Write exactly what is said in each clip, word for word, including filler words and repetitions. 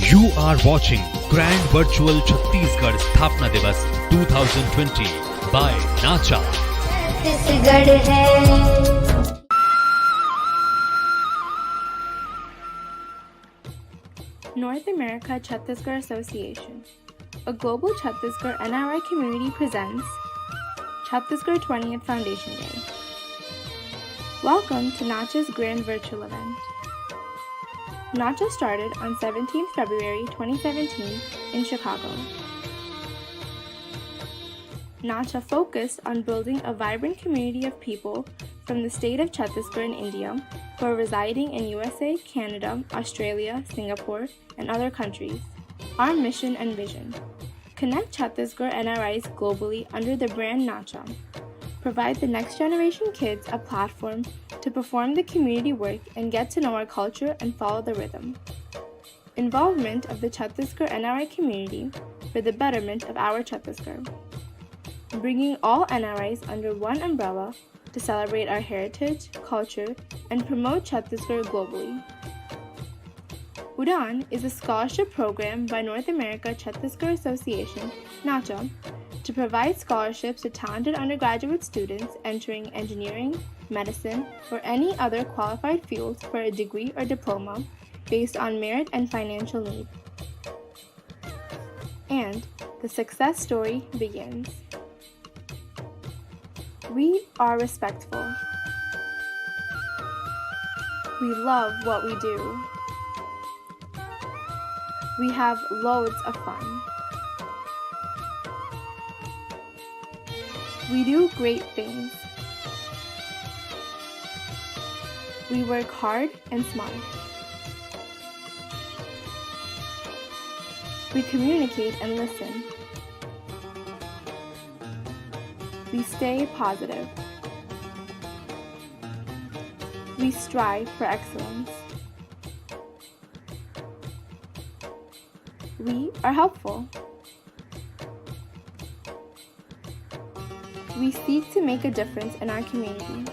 You are watching Grand Virtual Chhattisgarh Sthapna Divas twenty twenty by Nacha. Chhattisgarh है। North America Chhattisgarh Association, a global Chhattisgarh N R I community presents Chhattisgarh twentieth Foundation Day. Welcome to Nacha's Grand Virtual Event. Nacha started on seventeenth February twenty seventeen in Chicago. Nacha focused on building a vibrant community of people from the state of Chhattisgarh in India who are residing in U S A, Canada, Australia, Singapore, and other countries. Our mission and vision: connect Chhattisgarh N R Is globally under the brand Nacha. Provide the next generation kids a platform to perform the community work and get to know our culture and follow the rhythm. Involvement of the Chhattisgarh N R I community for the betterment of our Chhattisgarh. Bringing all N R Is under one umbrella to celebrate our heritage, culture, and promote Chhattisgarh globally. Udan is a scholarship program by North America Chhattisgarh Association, NACHA, to provide scholarships to talented undergraduate students entering engineering, medicine, or any other qualified fields for a degree or diploma based on merit and financial need. And the success story begins. We are respectful. We love what we do. We have loads of fun. We do great things. We work hard and smart. We communicate and listen. We stay positive. We strive for excellence. We are helpful. We seek to make a difference in our community.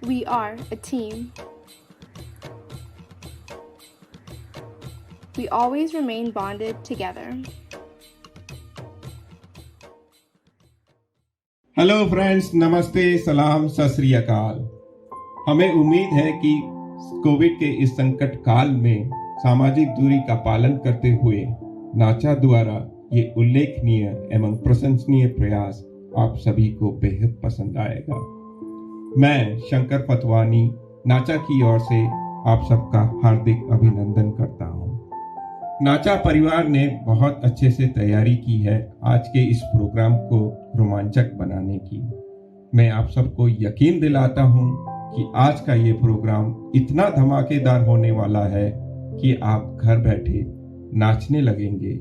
We are a team. We always remain bonded together. Hello friends, नमस्ते, सलाम, सत श्री अकाल। हमें उम्मीद है कि Covid के इस संकट काल में सामाजिक दूरी का पालन करते हुए नाचा द्वारा ये उल्लेखनीय एवं प्रशंसनीय प्रयास आप सभी को बेहद पसंद आएगा। मैं शंकर पतवानी नाचा की ओर से आप सबका हार्दिक अभिनंदन करता हूँ। नाचा परिवार ने बहुत अच्छे से तैयारी की है आज के इस प्रोग्राम को रोमांचक बनाने की। मैं आप सबको यकीन दिलाता हूँ कि आज का ये प्रोग्राम इतना धमाकेदार होने वाला है कि आप घर बैठे नाचने लगेंगे,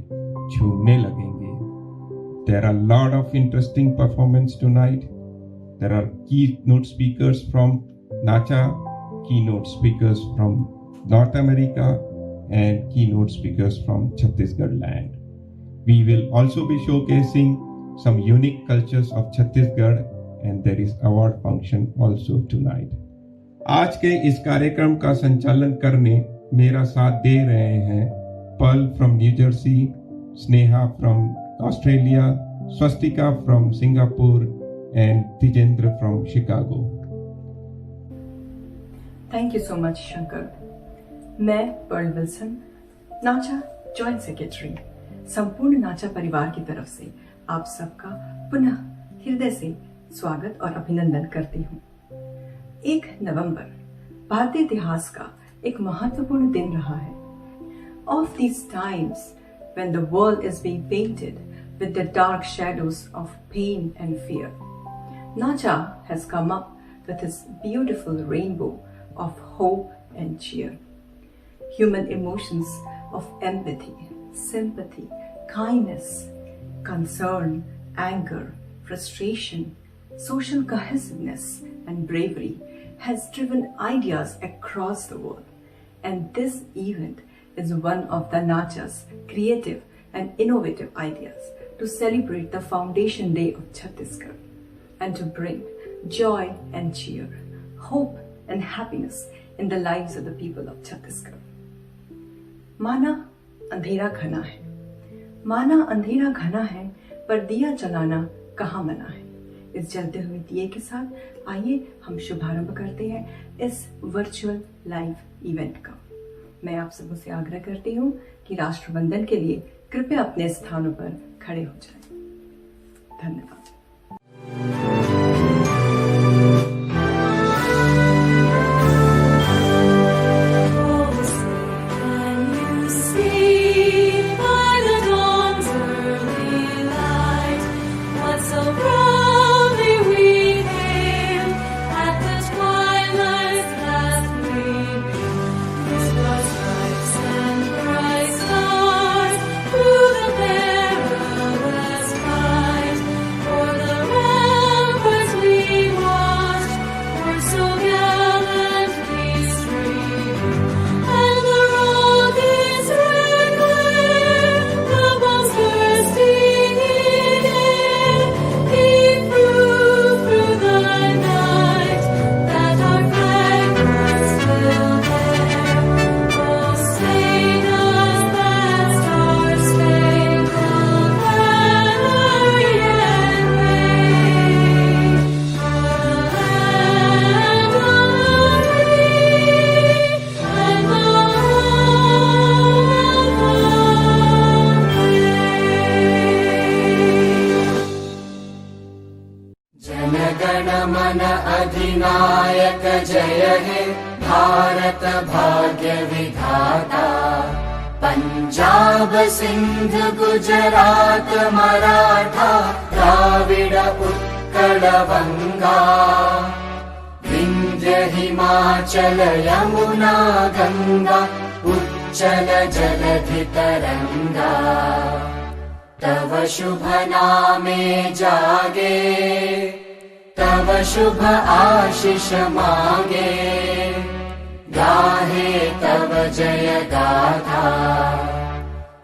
झूमने लगेंगे। There are lot of interesting performance tonight. There are keynote speakers from NACHA, keynote speakers from North America, and keynote speakers from Chhattisgarh land. We will also be showcasing some unique cultures of Chhattisgarh, and there is award function also tonight. आज के इस कार्यक्रम का संचालन करने मेरा साथ दे रहे हैं Pearl from New Jersey, Sneha from Australia, Swastika from Singapore, and Tijendra from Chicago. Thank you so much, Shankar. मैं Pearl Wilson, Nacha joint secretary, संपूर्ण नाचा परिवार की तरफ से आप सबका पुनः हृदय से स्वागत और अभिनंदन करती हूँ। एक नवंबर भारतीय इतिहास का एक महत्वपूर्ण दिन रहा है। Of these times when the world is being painted with the dark shadows of pain and fear, Nacha has come up with his beautiful rainbow of hope and cheer. Human emotions of empathy, sympathy, kindness, concern, anger, frustration, social cohesiveness, and bravery has driven ideas across the world. And this event is one of the Nacha's creative and innovative ideas to celebrate the foundation day of Chhattisgarh and to bring joy and cheer, hope and happiness in the lives of the people of Chhattisgarh. माना अंधेरा घना है, माना अंधेरा घना है, पर दिया जलाना कहाँ मना है। इस जलते हुए दिए के साथ आइए हम शुभारंभ करते हैं इस वर्चुअल लाइव इवेंट का। मैं आप सबों से आग्रह करती हूँ कि राष्ट्रवंदन के लिए कृपया अपने स्थानों पर खड़े हो जाएं। धन्यवाद। जनगण मन अधिनायक जय हे भारत भाग्य विधाता। पंजाब सिंध गुजरात मराठा द्राविड़ उत्कल वंगा। विंध्य हिमाचल यमुना गंगा उच्चल जलधि तरंगा। तव शुभ नामे जागे तव शुभ आशिष मागे। गाहे तव जय गाथा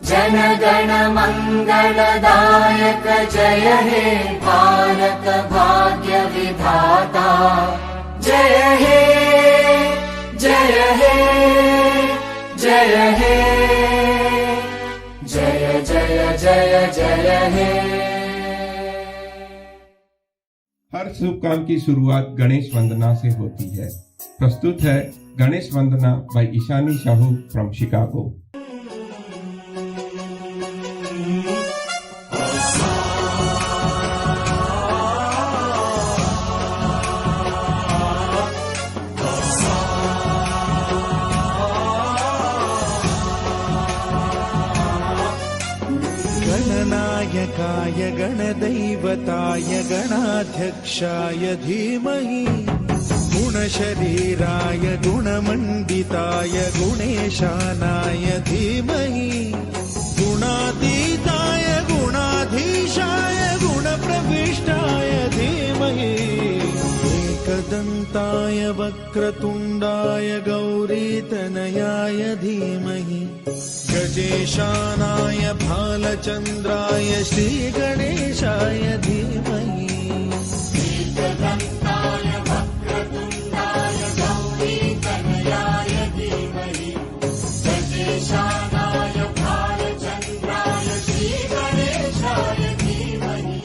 जनगण मंगलदायक। जय हे भारत भाग्य विधाता। जय हे जय हे जय हे जय जय जय जय हे। हर शुभ काम की शुरुआत गणेश वंदना से होती है। प्रस्तुत है गणेश वंदना by Ishani Sahu from Chicago। गणनायकाय गणदैवताय गणाध्यक्ष क्षाय धीमहि गुणशरीराय गुणमण्डिताय गुणेशानाय धीमहि गुणातीताय गुणाधीशाय गुणप्रविष्टाय धीमहि एकदन्ताय वक्रतुण्डाय गौरीतनयाय धीमहि गजेशानाय भालचन्द्राय श्रीगणेशाय धीमहि। एकदन्ताय वक्रतुण्डाय गौरीतनयाय धीमहि। गजेशानाय भालचन्द्राय श्रीगणेशाय धीमहि।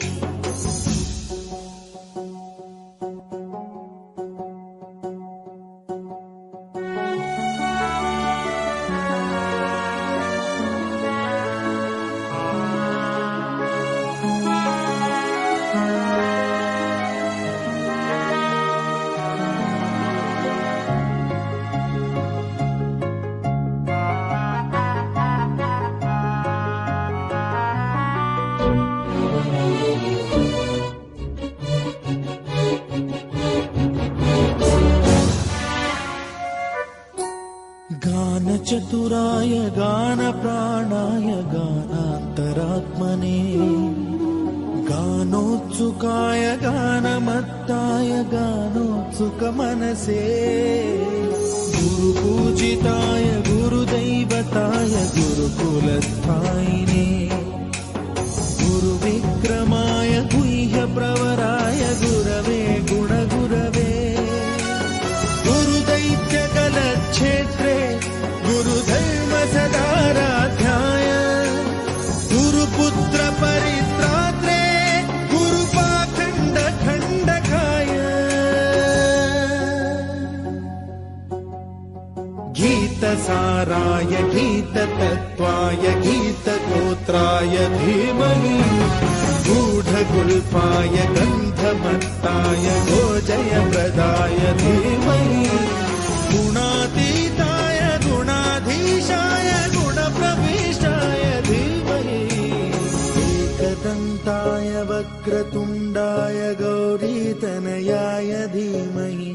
गानचतुराय गानप्राणाय गानान्तरात्मने गानोत्सुकाय गानमत्ताय गानोत्सुकमनसे गुरुपूजिताय गुरुदैवताय गुरुकुलस्थायिने गुरुविक्रमाय गुह्यप्रवराय गुरवे गुणगुरवे गुरुदैत्यकलक्षेत्रे गुरुधर्म सदा साराय गीततत्त्वाय गीतगोत्राय धीमहि। गूढगुल्फाय गन्धमत्ताय गोजयप्रदाय धीमहि। गुणातीताय गुणाधीशाय गुणप्रविष्टाय धीमहि। एकदन्ताय वक्रतुण्डाय गौरीतनयाय धीमहि।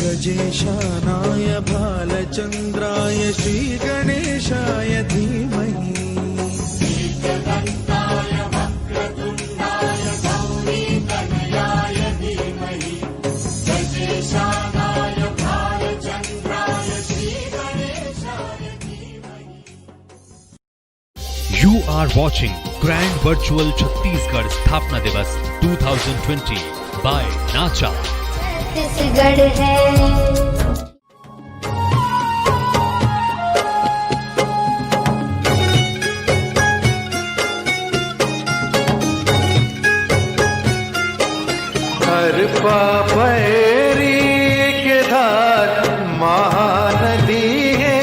गजेशानाय भालचन्द्राय श्रीगणेशाय धीमहि। एकदन्ताय वक्रतुण्डाय गौरीतनयाय धीमहि। गजेशानाय भालचन्द्राय श्रीगणेशाय धीमहि। You are watching Grand Virtual Chhattisgarh Sthapna Divas two thousand twenty by Nacha. Chhattisgarh है। अरपा पैरी के धार महानदी हे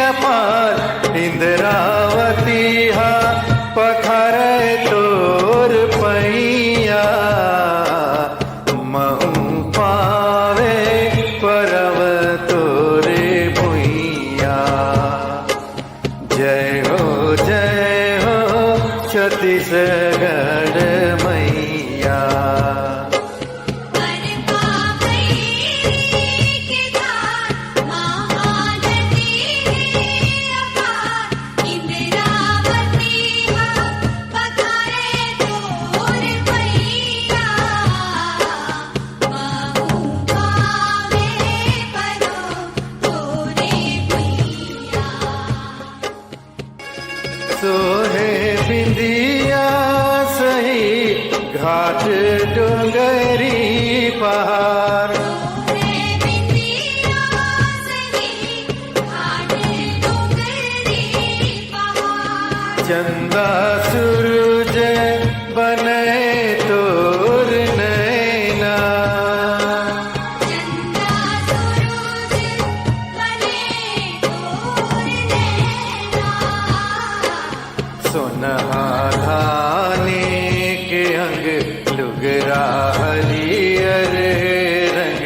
अपार, इंद्रावती हा पखारे तोर पैया। महूं पावे परव तोरे भुइया। जय हो, जय हो छत्तीसगढ़ मैया। सोहे बिंदिया सही घाट डोंगरी पहाड़। चंदा सूरज बने तोर नैना। सोनहा धानी के अंग लुगरा हरियर रंग।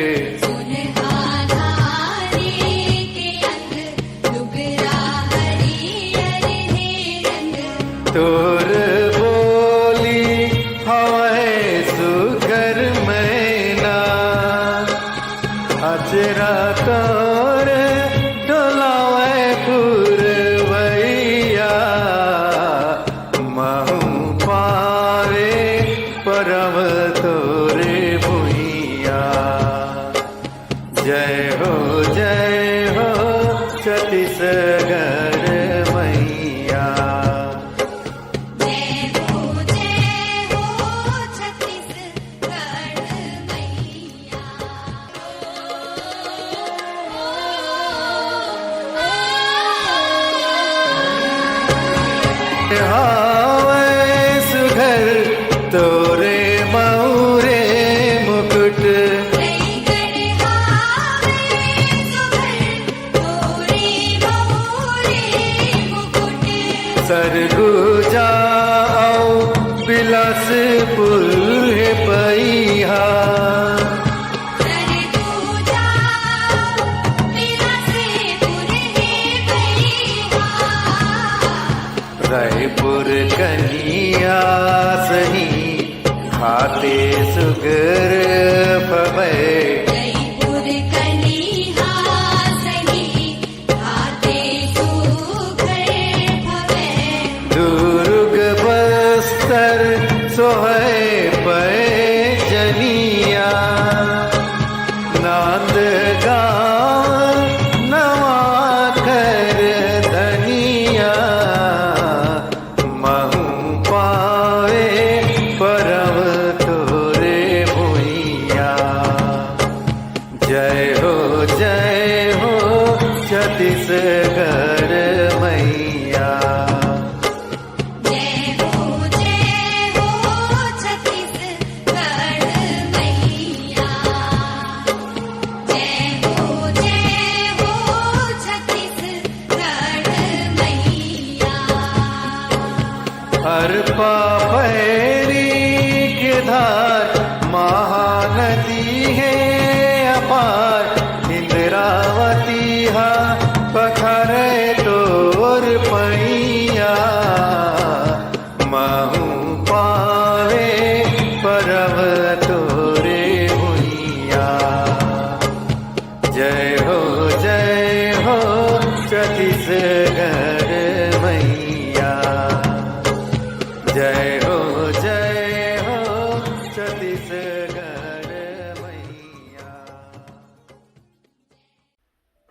तोर बोली हवय सुघर मैना। अचरा तोर डोलावय पुरवैया। महूं पावे परव तोरे भुइया। जय हो, जय हो छत्तीसगढ़ मैया। हावय सुघर तोरे मऊरे मुकुट। सरगुजा अउ बिलासपुर हे पइहा। रायपुर कनिहा सही खाते सुघर फबे। दुर्ग बस्तर सोहय पैजनिया। नांदगांव नवा कर धनिया। महूं पावे परव तोरे भुइया। जय हो, जय हो छत्तीसगढ़ मैया।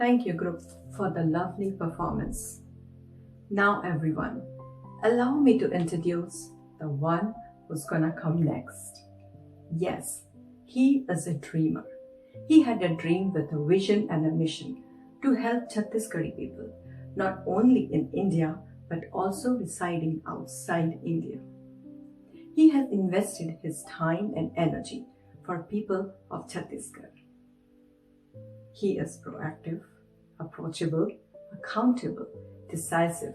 Thank you, group, for the lovely performance. Now, everyone, allow me to introduce the one who's gonna come next. Yes, he is a dreamer. He had a dream with a vision and a mission to help Chhattisgarhi people, not only in India, but also residing outside India. He has invested his time and energy for people of Chhattisgarh. He is proactive, approachable, accountable, decisive,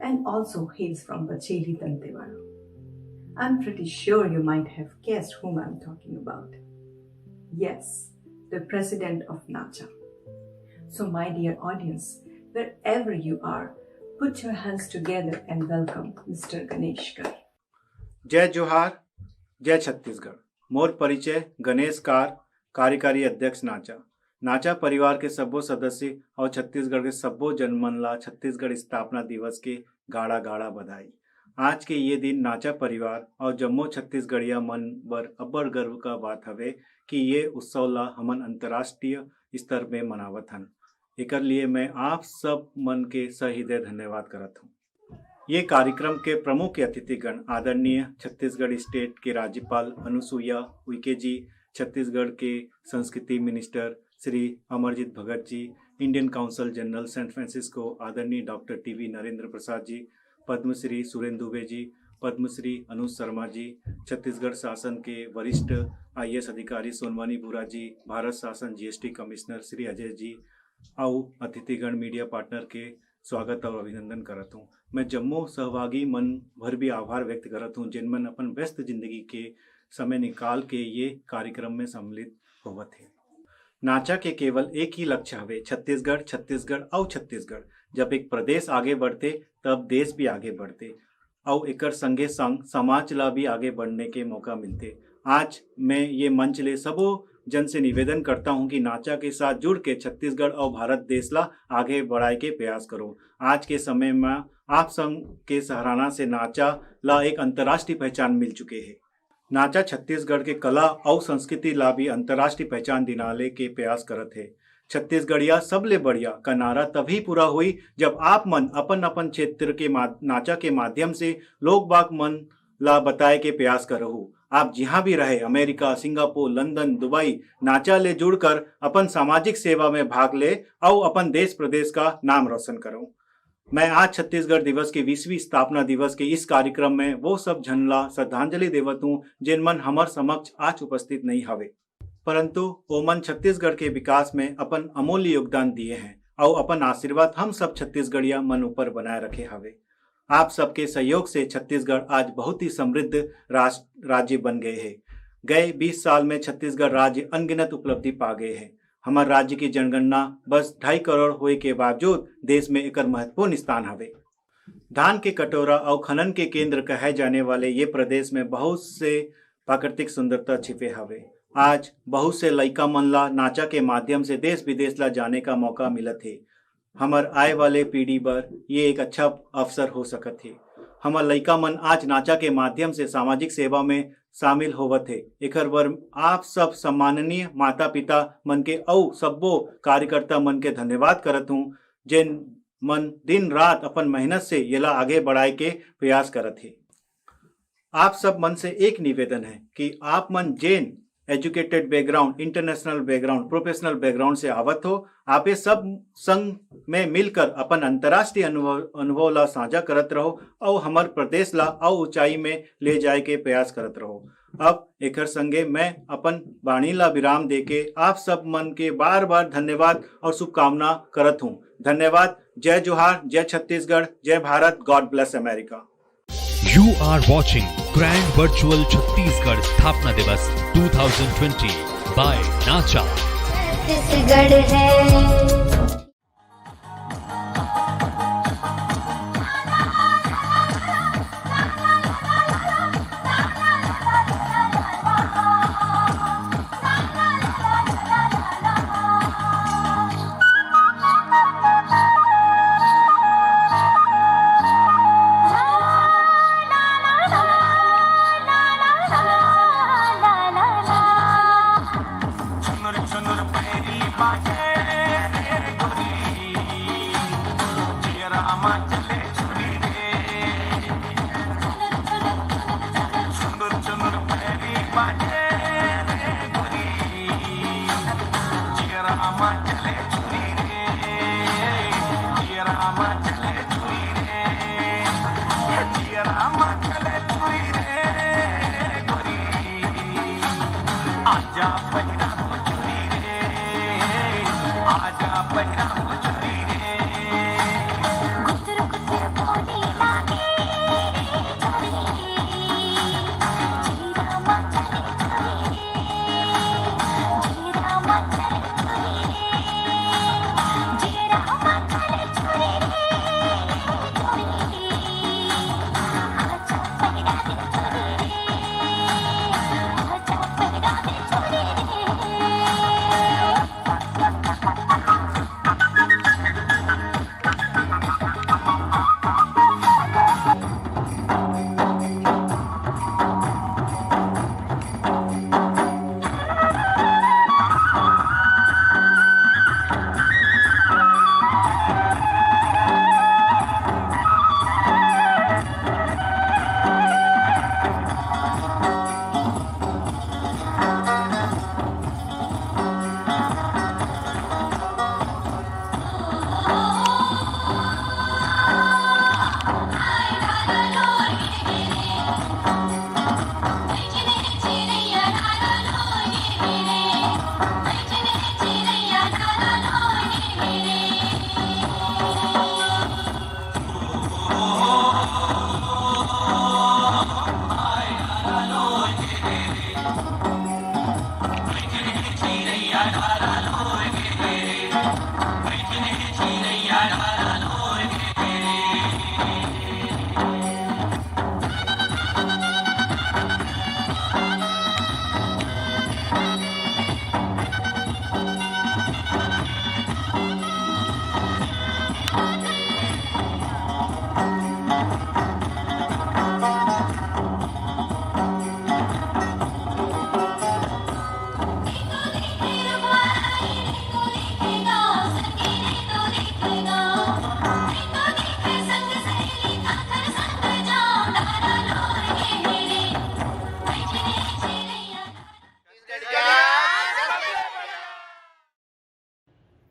and also hails from Bacheli Dantewada. I'm pretty sure you might have guessed whom I'm talking about. Yes, the president of NACHA. So, my dear audience, wherever you are, put your hands together and welcome Mister Ganesh Kar. जय जोहार, जय छत्तीसगढ़। मोर परिचय Ganesh car, कार्यकारी अध्यक्ष नाचा। नाचा परिवार के सब्बो सदस्य और छत्तीसगढ़ के सब्बो जनमन ला छत्तीसगढ़ स्थापना दिवस के गाड़ा गाड़ा बधाई। आज के ये दिन नाचा परिवार और जम्मो छत्तीसगढ़िया मन बर अब्बड़ गर्व का बात हवे कि ये उत्सव ला हमन अंतर्राष्ट्रीय स्तर में मनावत हन। एकर लिए मैं आप सब मन के सहृदय धन्यवाद करत हूँ। ये कार्यक्रम के प्रमुख अतिथिगण आदरणीय छत्तीसगढ़ स्टेट के राज्यपाल अनुसुईया उइके जी, छत्तीसगढ़ के संस्कृति minister Shri Amarjeet Bhagat ji, Indian council general San Francisco आदरणीय डॉक्टर टीवी नरेंद्र प्रसाद जी, पद्मश्री सुरेंद्र दुबे जी, पद्मश्री अनुज शर्मा जी, छत्तीसगढ़ शासन के वरिष्ठ आईएएस अधिकारी सोनवानी बुरा जी, भारत शासन जीएसटी कमिश्नर श्री अजय जी, अउ अतिथिगण मीडिया पार्टनर के स्वागत और अभिनंदन करत हूँ। मैं जम्मो सहभागी मन भर भी आभार व्यक्त करत हूँ, जिन मन अपन व्यस्त जिंदगी के समय निकाल के ये कार्यक्रम में सम्मिलित होवत हे। नाचा के केवल एक ही लक्ष्य हवे, छत्तीसगढ़, छत्तीसगढ़ अउ छत्तीसगढ़। जब एक प्रदेश आगे बढ़थे, तब देश भी आगे बढ़थे, अउ एकर संगे संग समाज ला भी आगे बढ़ने के मौका मिलथे। आज मैं ये मंच ले सबो जन से निवेदन करता हूँ कि नाचा के साथ जुड़ के छत्तीसगढ़ और भारत देश ला आगे बढ़ाए के प्रयास करो। आज के समय में आप संग के सराहना से नाचा ला एक अंतर्राष्ट्रीय पहचान मिल चुके हे। नाचा छत्तीसगढ़ के कला अउ संस्कृति ला भी अंतर्राष्ट्रीय पहचान दिलाने के प्रयास करत हे। छत्तीसगढ़िया सबले बढ़िया का नारा तभी पूरा हुई, जब आप मन अपन अपन क्षेत्र के मा-, नाचा के माध्यम से लोग बाग मन ला बताए के प्रयास करहु। आप जिहाँ भी रहे, अमेरिका, सिंगापुर, लंदन, दुबई, नाचा ले जुड़कर अपन सामाजिक सेवा में भाग ले अउ अपन देश प्रदेश का नाम रोशन करो। मैं आज छत्तीसगढ़ दिवस के बीसवीं स्थापना दिवस के इस कार्यक्रम में वो सब झन ला श्रद्धांजलि देवत हूँ, जिन मन हमर समक्ष आज उपस्थित नहीं हवे, परंतु ओमन छत्तीसगढ़ के विकास में अपन अमूल्य योगदान दिए हैं अउ अपन आशीर्वाद हम सब छत्तीसगढ़िया मन ऊपर बनाए रखे हवे। आप सबके सहयोग से छत्तीसगढ़ आज बहुत ही समृद्ध राष्ट्र, राज्य बन गए हे। गए बीस साल में छत्तीसगढ़ राज्य अनगिनत उपलब्धि पा गए हे। हमर राज्य की जनगणना बस ढाई करोड़ होए के बावजूद देश में एकर महत्वपूर्ण स्थान हवे। धान के कटोरा अउ खनन के केंद्र कहे जाने वाले ये प्रदेश में बहुत से प्राकृतिक सुंदरता छिपे हवे। आज बहुत से लइका मन ला नाचा के माध्यम से देश विदेश ला जाने का मौका मिलत हे। हमर आए वाले पीढ़ी बर ये एक अच्छा अवसर हो सकत हे। हमर लइका मन आज नाचा के माध्यम से सामाजिक सेवा में शामिल होवत हे। एकर बर आप सब सम्माननीय माता पिता मन के अउ सब्बो कार्यकर्ता मन के धन्यवाद करत हूँ, जेन मन दिन रात अपन मेहनत से येला आगे बढ़ाए के प्रयास करत हे। आप सब मन से एक निवेदन है कि आप मन जेन educated background, international background, professional background से आवत हो, आप ये सब संग में मिलकर अपन अंतर्राष्ट्रीय अनुभव, अनुभव ला साझा करत रहो अउ हमर प्रदेश ला अउ ऊंचाई में ले जाए के प्रयास करत रहो। अब एकर संगे मैं अपन बाणी ला विराम देके आप सब मन के बार बार धन्यवाद और शुभकामना करत हूँ। धन्यवाद। जय जोहार, जय छत्तीसगढ़, जय Bharat. God bless America. You are watching Grand Virtual Chhattisgarh Sthapna Divas two thousand twenty by Nacha. Chhattisgarh है।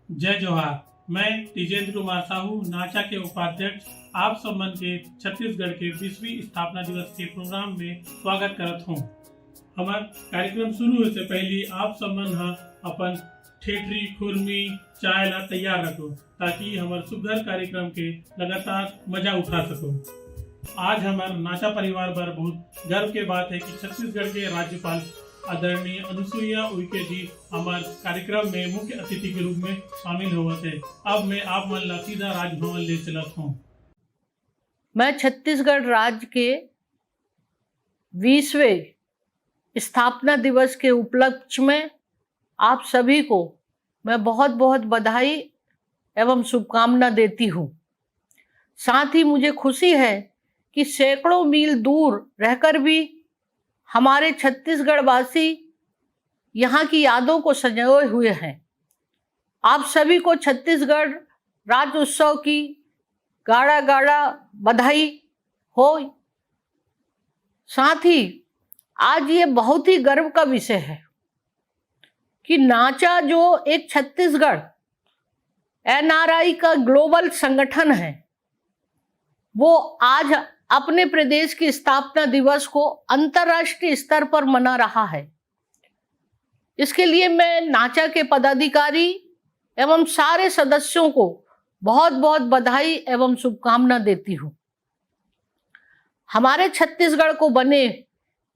जय जोहार। मैं तेजेंद्र कुमार साहू, नाचा के उपाध्यक्ष, आप सब मन के छत्तीसगढ़ के बीसवीं स्थापना दिवस के प्रोग्राम में स्वागत करत हूँ। हमर कार्यक्रम शुरू होए से पहली आप सब मन ह अपन ठेठरी, खुरमी, चाय ला तैयार रखो, ताकि हमर सुघर कार्यक्रम के लगातार मजा उठा सको। आज हमर नाचा परिवार बर बहुत गर्व के बात है कि छत्तीसगढ़ के राज्यपाल आदरणीय अनुसुईया उइके जी हमर कार्यक्रम में मुख्य अतिथि के रूप में शामिल होवत है। अब मैं आप मन ला सीधा राजभवन ले चलत हूँ। मैं छत्तीसगढ़ राज्य के बीसवें स्थापना दिवस के उपलक्ष्य में आप सभी को मैं बहुत बहुत बधाई एवं शुभकामना देती हूँ। साथ ही मुझे खुशी है कि सैकड़ों मील दूर रहकर भी हमारे छत्तीसगढ़वासी यहाँ की यादों को संजोए हुए हैं। आप सभी को छत्तीसगढ़ राज्य उत्सव की गाड़ा गाड़ा बधाई हो। साथ ही आज ये बहुत ही गर्व का विषय है कि नाचा, जो एक छत्तीसगढ़ एनआरआई का ग्लोबल संगठन है, वो आज अपने प्रदेश की स्थापना दिवस को अंतर्राष्ट्रीय स्तर पर मना रहा है। इसके लिए मैं नाचा के पदाधिकारी एवं सारे सदस्यों को बहुत बहुत बधाई एवं शुभकामना देती हूँ। हमारे छत्तीसगढ़ को बने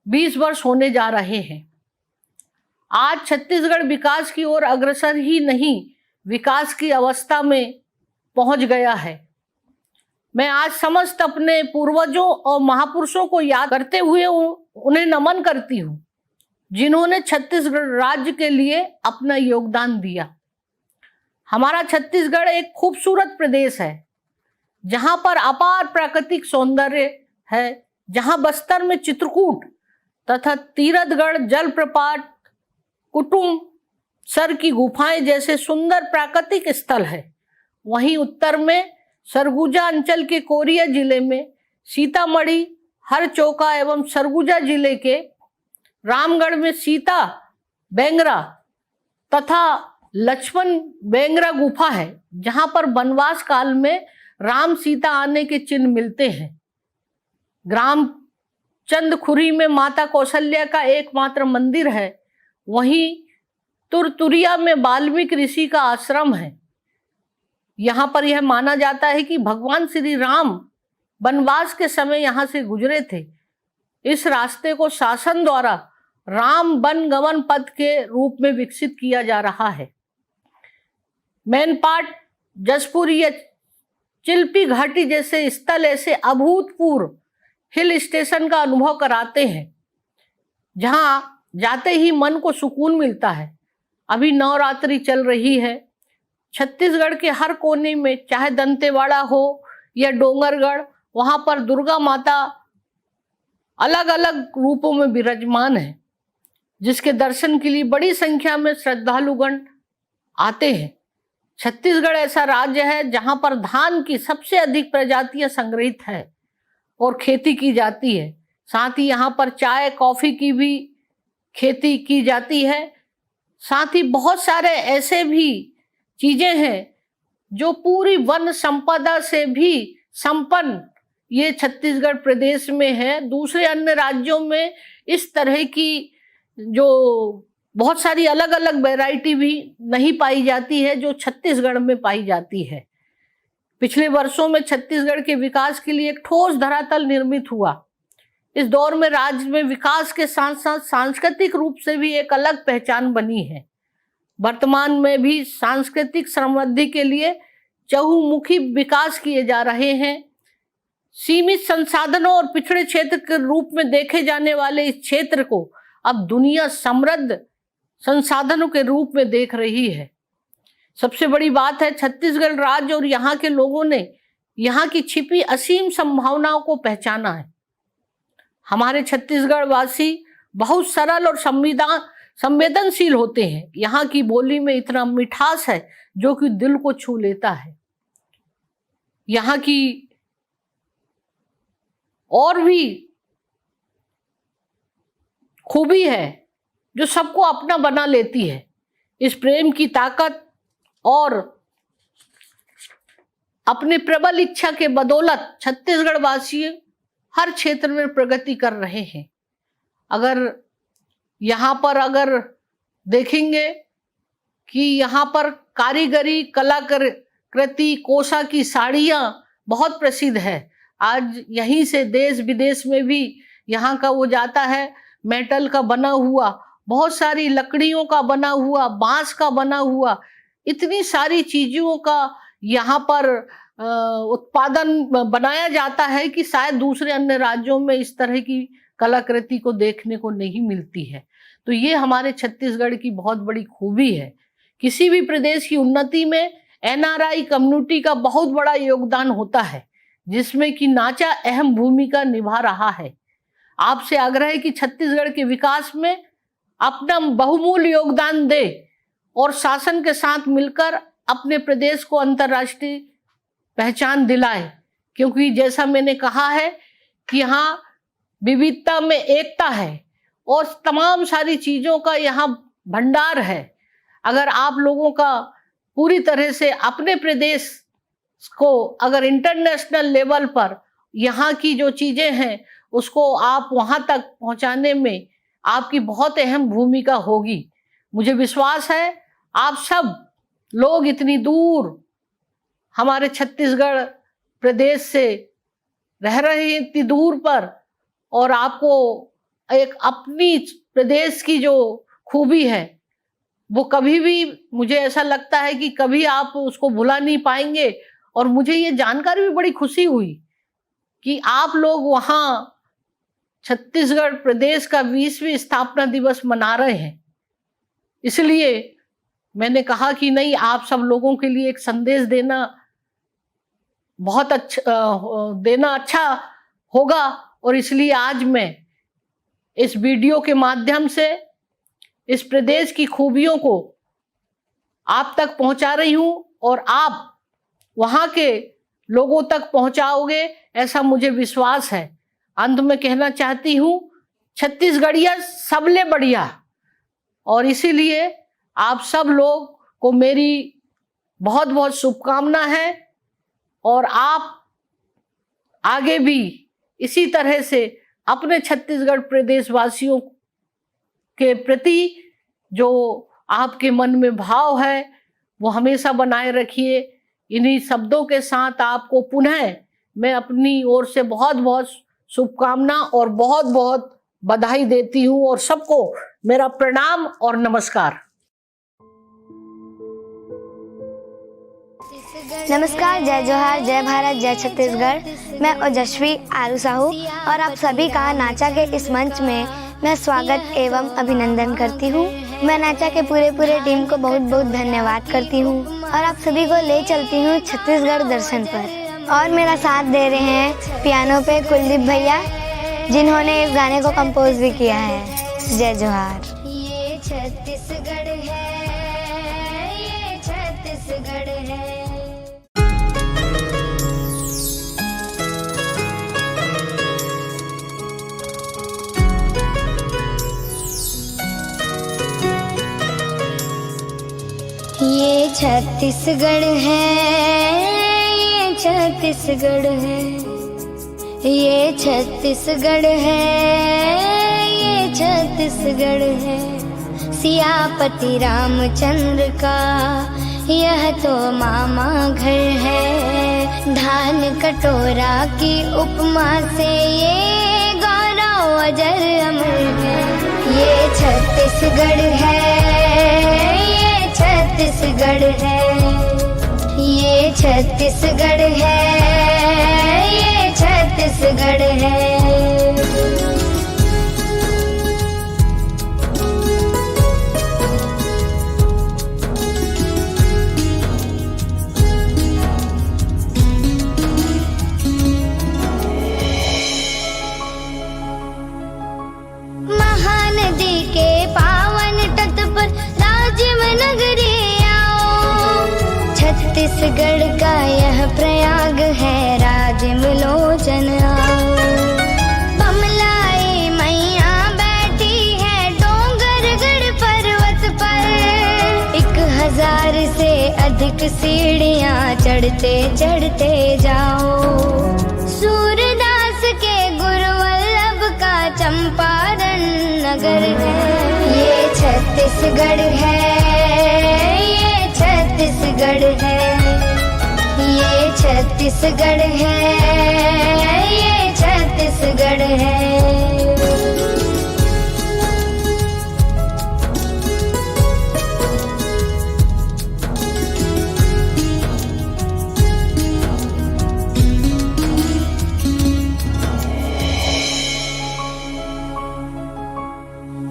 बीस वर्ष होने जा रहे हैं। आज छत्तीसगढ़ विकास की ओर अग्रसर ही नहीं, विकास की अवस्था में पहुंच गया है। मैं आज समस्त अपने पूर्वजों और महापुरुषों को याद करते हुए उ-, उन्हें नमन करती हूँ, जिन्होंने छत्तीसगढ़ राज्य के लिए अपना योगदान दिया। हमारा छत्तीसगढ़ एक खूबसूरत प्रदेश है, जहाँ पर अपार प्राकृतिक सौंदर्य है, जहाँ बस्तर में चित्रकूट तथा तीरथगढ़ जलप्रपात, कुटुम सर की गुफाएं जैसे सुंदर प्राकृतिक स्थल है। वहीं उत्तर में सरगुजा अंचल के कोरिया जिले में सीतामढ़ी, हरचौका एवं सरगुजा जिले के रामगढ़ में सीता बेंगरा तथा लक्ष्मण बेंगरा गुफा है, जहां पर वनवास काल में राम सीता आने के चिन्ह मिलते हैं। ग्राम चंदखुरी में माता कौशल्या का एकमात्र मंदिर है। वहीं तुरतुरिया में वाल्मीकि ऋषि का आश्रम है। यहाँ पर यह माना जाता है कि भगवान श्री राम वनवास के समय यहाँ से गुजरे थे। इस रास्ते को शासन द्वारा राम वन गमन पथ के रूप में विकसित किया जा रहा है। मैनपाट, जसपुर या चिल्पी घाटी जैसे स्थल ऐसे अभूतपूर्व हिल स्टेशन का अनुभव कराते हैं, जहाँ जाते ही मन को सुकून मिलता है। अभी नवरात्रि चल रही है। छत्तीसगढ़ के हर कोने में, चाहे दंतेवाड़ा हो या डोंगरगढ़, वहाँ पर दुर्गा माता अलग अलग रूपों में विराजमान है, जिसके दर्शन के लिए बड़ी संख्या में श्रद्धालुगण आते हैं। छत्तीसगढ़ ऐसा राज्य है, जहाँ पर धान की सबसे अधिक प्रजातियां संग्रहित है और खेती की जाती है। साथ ही यहाँ पर चाय, कॉफी की भी खेती की जाती है। साथ ही बहुत सारे ऐसे भी चीजें हैं जो पूरी वन संपदा से भी संपन्न ये छत्तीसगढ़ प्रदेश में है। दूसरे अन्य राज्यों में इस तरह की जो बहुत सारी अलग अलग वैरायटी भी नहीं पाई जाती है, जो छत्तीसगढ़ में पाई जाती है। पिछले वर्षों में छत्तीसगढ़ के विकास के लिए एक ठोस धरातल निर्मित हुआ। इस दौर में राज्य में विकास के साथ साथ सांस्कृतिक रूप से भी एक अलग पहचान बनी है। वर्तमान में भी सांस्कृतिक समृद्धि के लिए चहुमुखी विकास किए जा रहे हैं। सीमित संसाधनों और पिछड़े क्षेत्र के रूप में देखे जाने वाले इस क्षेत्र को अब दुनिया समृद्ध संसाधनों के रूप में देख रही है। सबसे बड़ी बात है, छत्तीसगढ़ राज्य और यहाँ के लोगों ने यहाँ की छिपी असीम संभावनाओं को पहचाना है। हमारे छत्तीसगढ़ वासी बहुत सरल और संविधान संवेदनशील होते हैं। यहाँ की बोली में इतना मिठास है जो कि दिल को छू लेता है। यहाँ की और भी खूबी है जो सबको अपना बना लेती है। इस प्रेम की ताकत और अपने प्रबल इच्छा के बदौलत छत्तीसगढ़ वासी हर क्षेत्र में प्रगति कर रहे हैं। अगर यहाँ पर अगर देखेंगे कि यहाँ पर कारीगरी कलाकृति कोसा की साड़ियाँ बहुत प्रसिद्ध है। आज यहीं से देश विदेश में भी यहाँ का वो जाता है, मेटल का बना हुआ, बहुत सारी लकड़ियों का बना हुआ, बांस का बना हुआ, इतनी सारी चीजों का यहाँ पर अ, उत्पादन ब- बनाया जाता है कि शायद दूसरे अन्य राज्यों में इस तरह की कलाकृति को देखने को नहीं मिलती है। तो ये हमारे छत्तीसगढ़ की बहुत बड़ी खूबी है। किसी भी प्रदेश की उन्नति में एनआरआई कम्युनिटी का बहुत बड़ा योगदान होता है, जिसमें कि नाचा अहम भूमिका निभा रहा है। आपसे आग्रह है कि छत्तीसगढ़ के विकास में अपना बहुमूल्य योगदान दे और शासन के साथ मिलकर अपने प्रदेश को अंतर्राष्ट्रीय पहचान दिलाए, क्योंकि जैसा मैंने कहा है कि यहाँ विविधता में एकता है और तमाम सारी चीजों का यहाँ भंडार है। अगर आप लोगों का पूरी तरह से अपने प्रदेश को अगर इंटरनेशनल लेवल पर यहाँ की जो चीजें हैं उसको आप वहां तक पहुंचाने में आपकी बहुत अहम भूमिका होगी। मुझे विश्वास है आप सब लोग इतनी दूर हमारे छत्तीसगढ़ प्रदेश से रह रहे हैं, इतनी दूर पर, और आपको एक अपनी प्रदेश की जो खूबी है वो कभी भी, मुझे ऐसा लगता है कि कभी आप उसको भुला नहीं पाएंगे। और मुझे ये जानकर भी बड़ी खुशी हुई कि आप लोग वहाँ छत्तीसगढ़ प्रदेश का बीसवीं स्थापना दिवस मना रहे हैं। इसलिए मैंने कहा कि नहीं, आप सब लोगों के लिए एक संदेश देना बहुत अच्छा, अ, देना अच्छा होगा। और इसलिए आज मैं इस वीडियो के माध्यम से इस प्रदेश की खूबियों को आप तक पहुंचा रही हूं और आप वहां के लोगों तक पहुंचाओगे, ऐसा मुझे विश्वास है। अंत में कहना चाहती हूं, छत्तीसगढ़िया सबले बढ़िया, और इसीलिए आप सब लोग को मेरी बहुत बहुत शुभकामना है और आप आगे भी इसी तरह से अपने छत्तीसगढ़ प्रदेशवासियों के प्रति जो आपके मन में भाव है, वो हमेशा बनाए रखिए। इन्हीं शब्दों के साथ आपको पुनः मैं अपनी ओर से बहुत बहुत शुभकामना और बहुत बहुत बधाई देती हूँ और सबको मेरा प्रणाम और नमस्कार। नमस्कार, जय जोहार, जय भारत, जय छत्तीसगढ़। मैं ओजस्वी आरू साहू और आप सभी का नाचा के इस मंच में मैं स्वागत एवं अभिनंदन करती हूँ। मैं नाचा के पूरे पूरे टीम को बहुत बहुत धन्यवाद करती हूँ और आप सभी को ले चलती हूँ छत्तीसगढ़ दर्शन पर। और मेरा साथ दे रहे हैं पियानो पे कुलदीप भैया, जिन्होंने इस गाने को कंपोज भी किया है। जय जोहार। ये छत्तीसगढ़ है, ये छत्तीसगढ़ है। ये छत्तीसगढ़ है, ये छत्तीसगढ़ है। ये छत्तीसगढ़ है, ये छत्तीसगढ़ है। सियापति रामचंद्र का यह तो मामा घर है। धान कटोरा की उपमा से ये गौरव अजर अमर है। ये छत्तीसगढ़ है, ये छत्तीसगढ़ है। ये छत्तीसगढ़ है, ये छत्तीसगढ़ है। महानदी के पावन तट पर राजिम नगरी आओ। छत्तीसगढ़ का यह प्रयाग है, राजिम लोचन आओ। बमलाई मैया बैठी है डोंगरगढ़ पर्वत पर। एक हजार से अधिक सीढ़ियां चढ़ते चढ़ते जाओ। सूरदास के गुरु वल्लभ का चंपारण नगर है। ये छत्तीसगढ़ है, ये छत्तीसगढ़ है। ये छत्तीसगढ़ है, ये छत्तीसगढ़ है।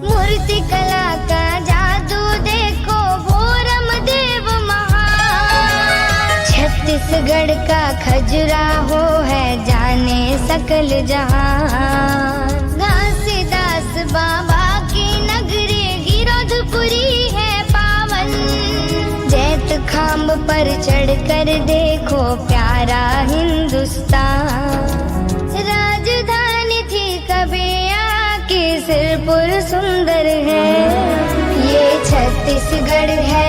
मूर्ति कला का जादू देखो, भोरम देव महान। छत्तीसगढ़ का खजुराहो है, जाने सकल जहां। घासीदास बाबा की नगरी गिरोधपुरी है पावन। जैत खांब पर चढ़कर देखो, प्यारा हिंदुस्तान। राजधानी थी कभी यहाँ की, सिरपुर सुंदर है। ये छत्तीसगढ़ है,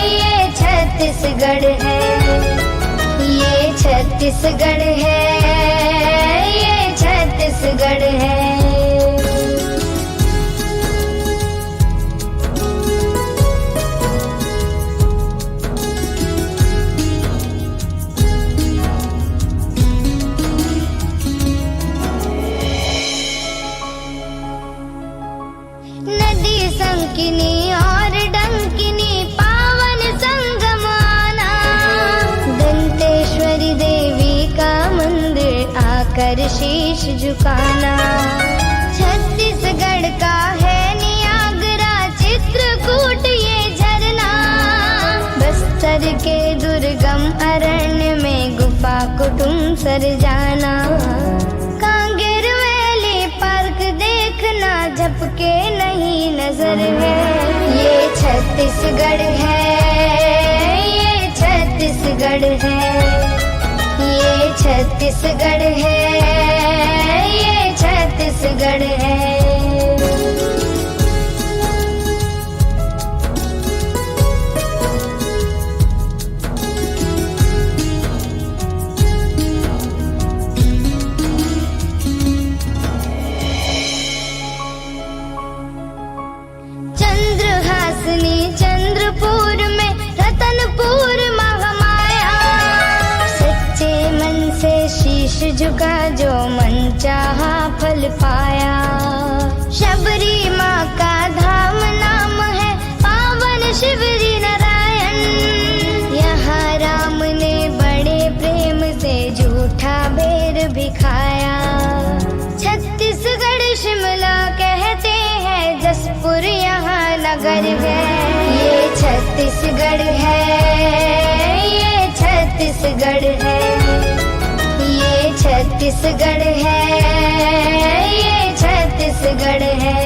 ये छत्तीसगढ़ है। ये छत्तीसगढ़ है, ये छत्तीसगढ़ है। नदी संकिनी और डंकिनी पावन संगम आना। दंतेश्वरी देवी का मंदिर आकर शीश झुकाना। छत्तीसगढ़ का है नियाग्रा चित्रकूट ये झरना। बस्तर के दुर्गम अरण्य में गुफा कुटुम सर जाना। कांगेर वैली पार्क देखना झपके नहीं नजर है। ये छत्तीसगढ़ है, ये छत्तीसगढ़ है। ये छत्तीसगढ़ है, ये छत्तीसगढ़ है। झुका जो मन चाहा फल पाया। शबरी माँ का धाम नाम है, पावन शिवरी नारायण। यहाँ राम ने बड़े प्रेम से झूठा बेर भी खाया। छत्तीसगढ़ शिमला कहते हैं, जसपुर यहाँ नगर है। ये छत्तीसगढ़ है, ये छत्तीसगढ़ है, ये छत्तीसगढ़ है, ये छत्तीसगढ़ है।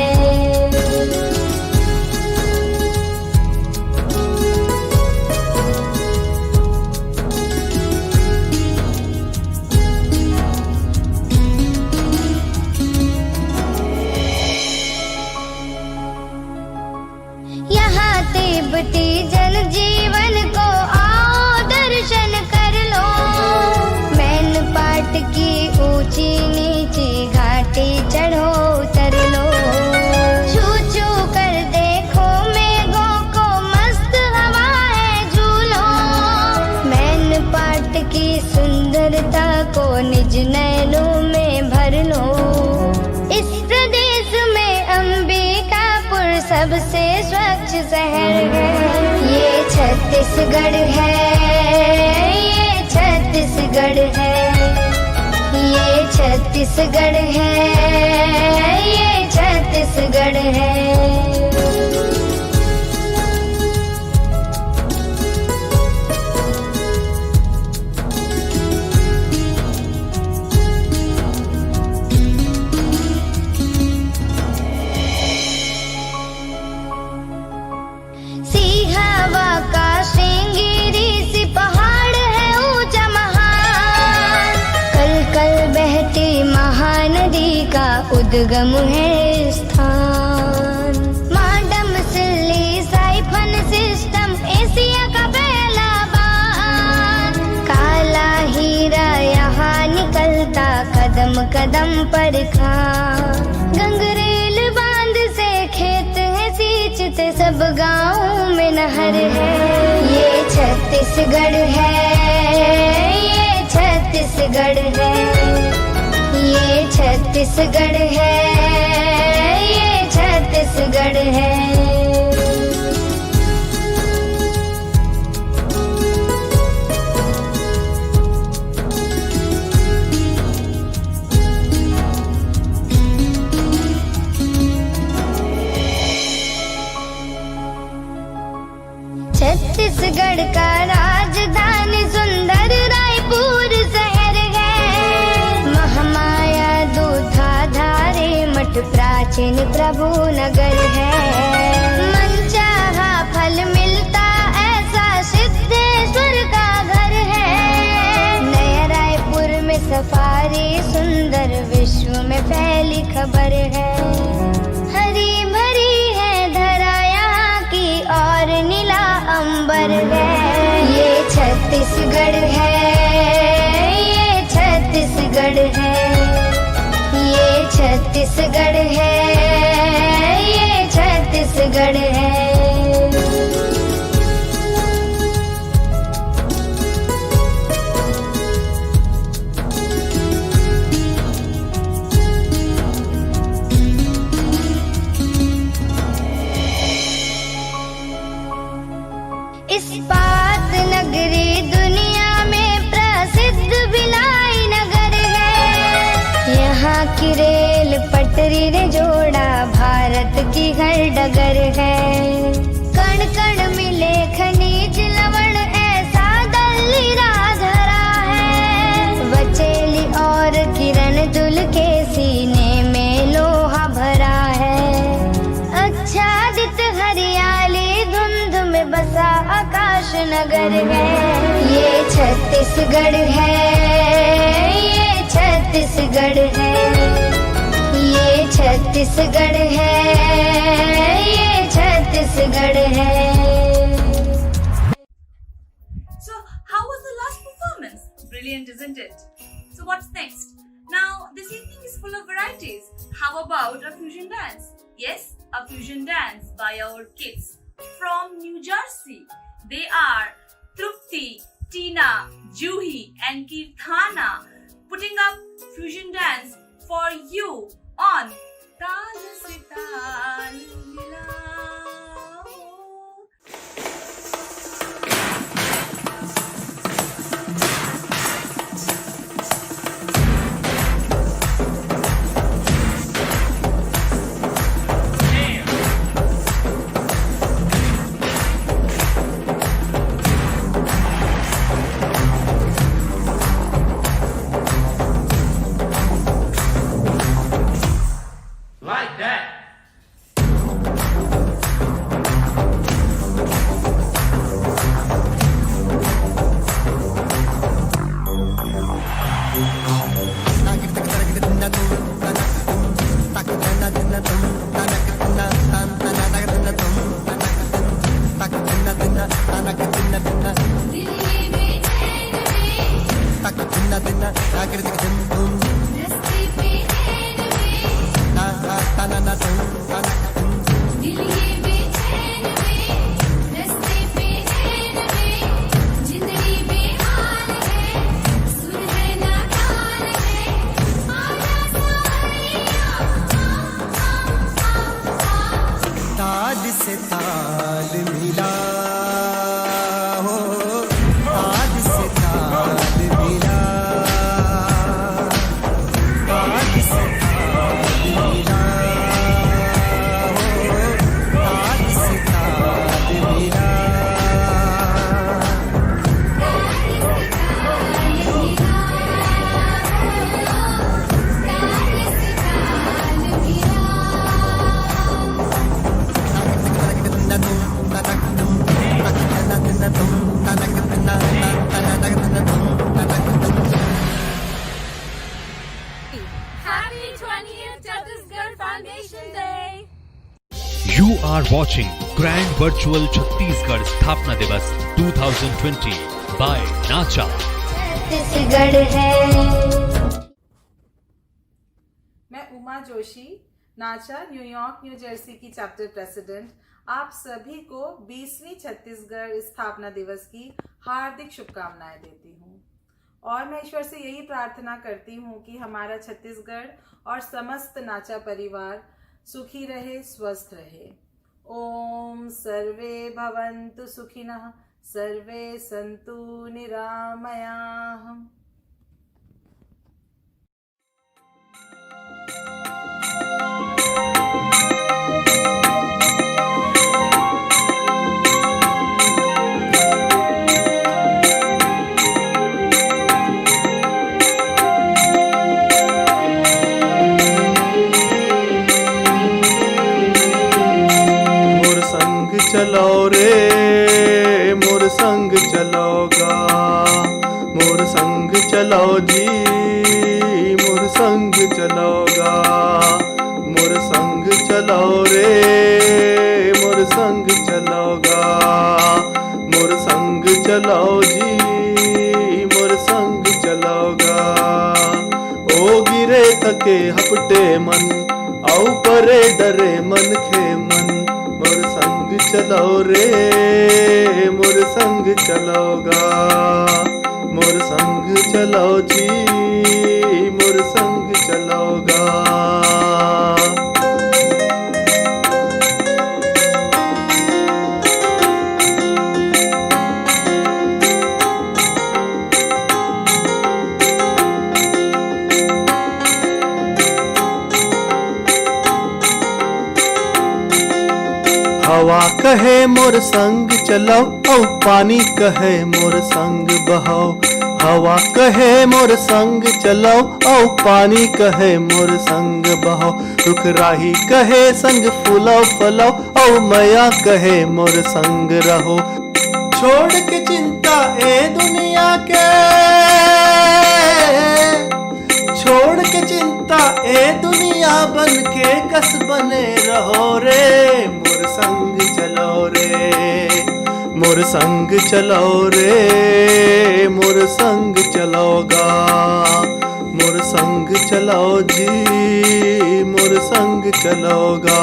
यहाँ तिब्बती जनजीवन को आओ दर्शन कर लो। मैनपाट की ऊंची नीची घाटी चढ़ो उतर लो। छू छू कर देखो मेघों को, मस्त हवाएं झूलो। मैनपाट की सुंदरता को निज नैनों में भर लो। इस प्रदेश में अंबिकापुर सबसे स्वच्छ शहर है। ये छत्तीसगढ़ है, ये छत्तीसगढ़ है, ये छत्तीसगढ़ है, ये छत्तीसगढ़ है। सिहावा का श्रृंगेरी सी पहाड़ है ऊंचा महान। कल कल बहती महानदी का उद्गम है स्थान। मांडम सिल्ली साइफन सिस्टम एशिया का पहला बांध। काला हीरा यहाँ निकलता कदम कदम पर खान। गंगरेल बांध से खेत है सींचते, सब गाँव में नहर है। ये छत्तीसगढ़ है, ये छत्तीसगढ़ है, ये छत्तीसगढ़ है, ये छत्तीसगढ़ है। छत्तीसगढ़ का राजधानी सुंदर रायपुर शहर है। महामाया दूधाधारी मठ प्राचीन प्रभु नगर है। मनचाहा फल मिलता ऐसा सिद्धेश्वर का घर है। नया रायपुर में सफारी सुंदर विश्व में फैली खबर है। हरी भरी है धरा यहाँ की और नीला अंबर है। ये छत्तीसगढ़ है, ये छत्तीसगढ़ है, ये छत्तीसगढ़ है, ये छत्तीसगढ़ है। इस्पात नगरी दुनिया में प्रसिद्ध भिलाई नगर है। यहाँ की रेल पटरी ने जोड़ा भारत की हर डगर है। कण कण मिले खनिज लवण ऐसा दल्लीरा धरा है। बचेली और किरण दुल के सीने में लोहा भरा है। आच्छादित हरियाली धुंध में बसा आकाश नगर है। ये छत्तीसगढ़ है, ये छत्तीसगढ़ है, ये छत्तीसगढ़ है, ये छत्तीसगढ़ है। So, how was the last performance? Brilliant, isn't it? So, what's next? Now, this evening is full of varieties. How about a fusion dance? Yes, a fusion dance by our kids from New Jersey. They are Trupti, Tina, Juhi, and Kirthana. Putting up fusion dance for you on ताल से ताल मिलाओ। Like that. ताल से ताल मिला हो, ताल से ताल मिला, ताल से ताल मिला हो, ताल से ताल मिला। Happy twentieth Chhattisgarh Foundation Day! You are watching Grand Virtual Chhattisgarh Sthapna Divas two thousand twenty by नाचा। छत्तीसगढ़ है। मैं उमा जोशी, नाचा न्यूयॉर्क न्यू जर्सी की चैप्टर प्रेसिडेंट, आप सभी को बीसवीं छत्तीसगढ़ स्थापना दिवस की हार्दिक शुभकामनाएं देती हूँ। और मैं ईश्वर से यही प्रार्थना करती हूँ कि हमारा छत्तीसगढ़ और समस्त नाचा परिवार सुखी रहे, स्वस्थ रहे। ओम सर्वे भवन्तु सुखिनः, सर्वे सन्तु निरामयाः। मोर संग चलो रे, मोर संग चलो गा, मोर संग चलो जी, मोर संग चलो गा, मोर संग चलो रे, मोर संग चलो गा, मोर संग चलो जी, मोर संग चलो गा। ओ गिरे थके हपटे मन, अउ परे डरे मनखे मन, मोर संग चलो रे, मोर संग चलो गा, मोर संग चलो जी, मोर संग चलो गा। हवा कहे मोर संग चलो, अउ पानी कहे मोर संग बहो। हवा कहे मोर संग चलो, अउ पानी कहे मोर संग बहो। रुख राही कहे संग फूलो फलो, अउ मया कहे मोर संग रहो। छोड़ के चिंता ए दुनिया के, छोड़ के चिंता ए दुनिया, बन के कस बने रहो रे। मोर संग चलो रे, मोर संग चलो रे, मोर संग चलो गा, मोर संग चलो जी, मोर संग चलो गा।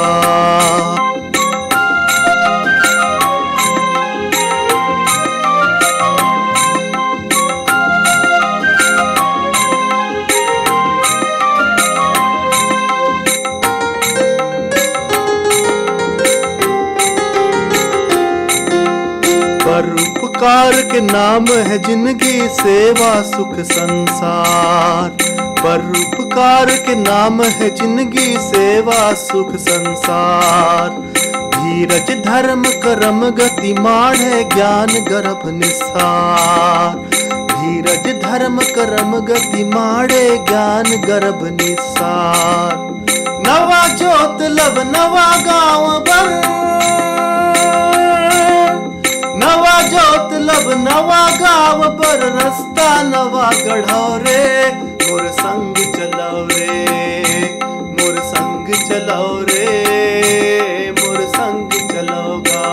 परोपकार के नाम है जिंदगी, सेवा सुख संसार। परोपकार के नाम है जिंदगी, सेवा सुख संसार। धीरज धर्म करम गति माढ़े, ज्ञान गर्भ निस्सार। धीरज धर्म करम गति माढ़े, ज्ञान गर्भ निस्सार। नवा जोत लब नवा गांव बर, नवा जोत लब नवा गांव बर, रस्ता नवा गढ़व रे, मोर संग चलव रे, मोर संग चलव रे, मोर संग चलव गा,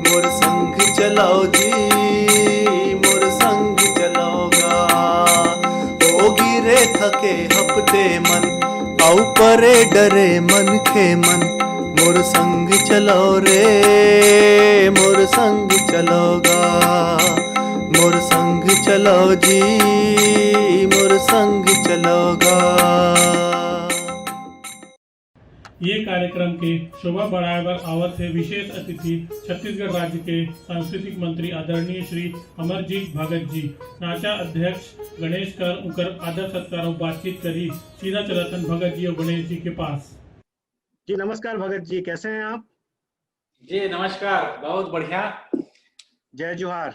मोर संग चलव जी, मोर संग चलव गा। होगी रे थके हपटे मन, अउ परे डरे मनखे मन, मोर संग चलव रे, मोर संग चलव गा, मोर संग चलव जी, मोर संग चलव गा। ये कार्यक्रम के शोभा बढ़ाए बर आवत हे विशेष अतिथि छत्तीसगढ़ राज्य के सांस्कृतिक मंत्री आदरणीय श्री अमरजीत भगत जी, नाचा अध्यक्ष गणेश कर उनकर आदर सत्कार अउ बातचीत करी। सीधा चलत हन भगत जी अउ गणेश जी के पास। जी नमस्कार भगत जी, कैसे हैं आप? जी नमस्कार, बहुत बढ़िया। जय जोहार।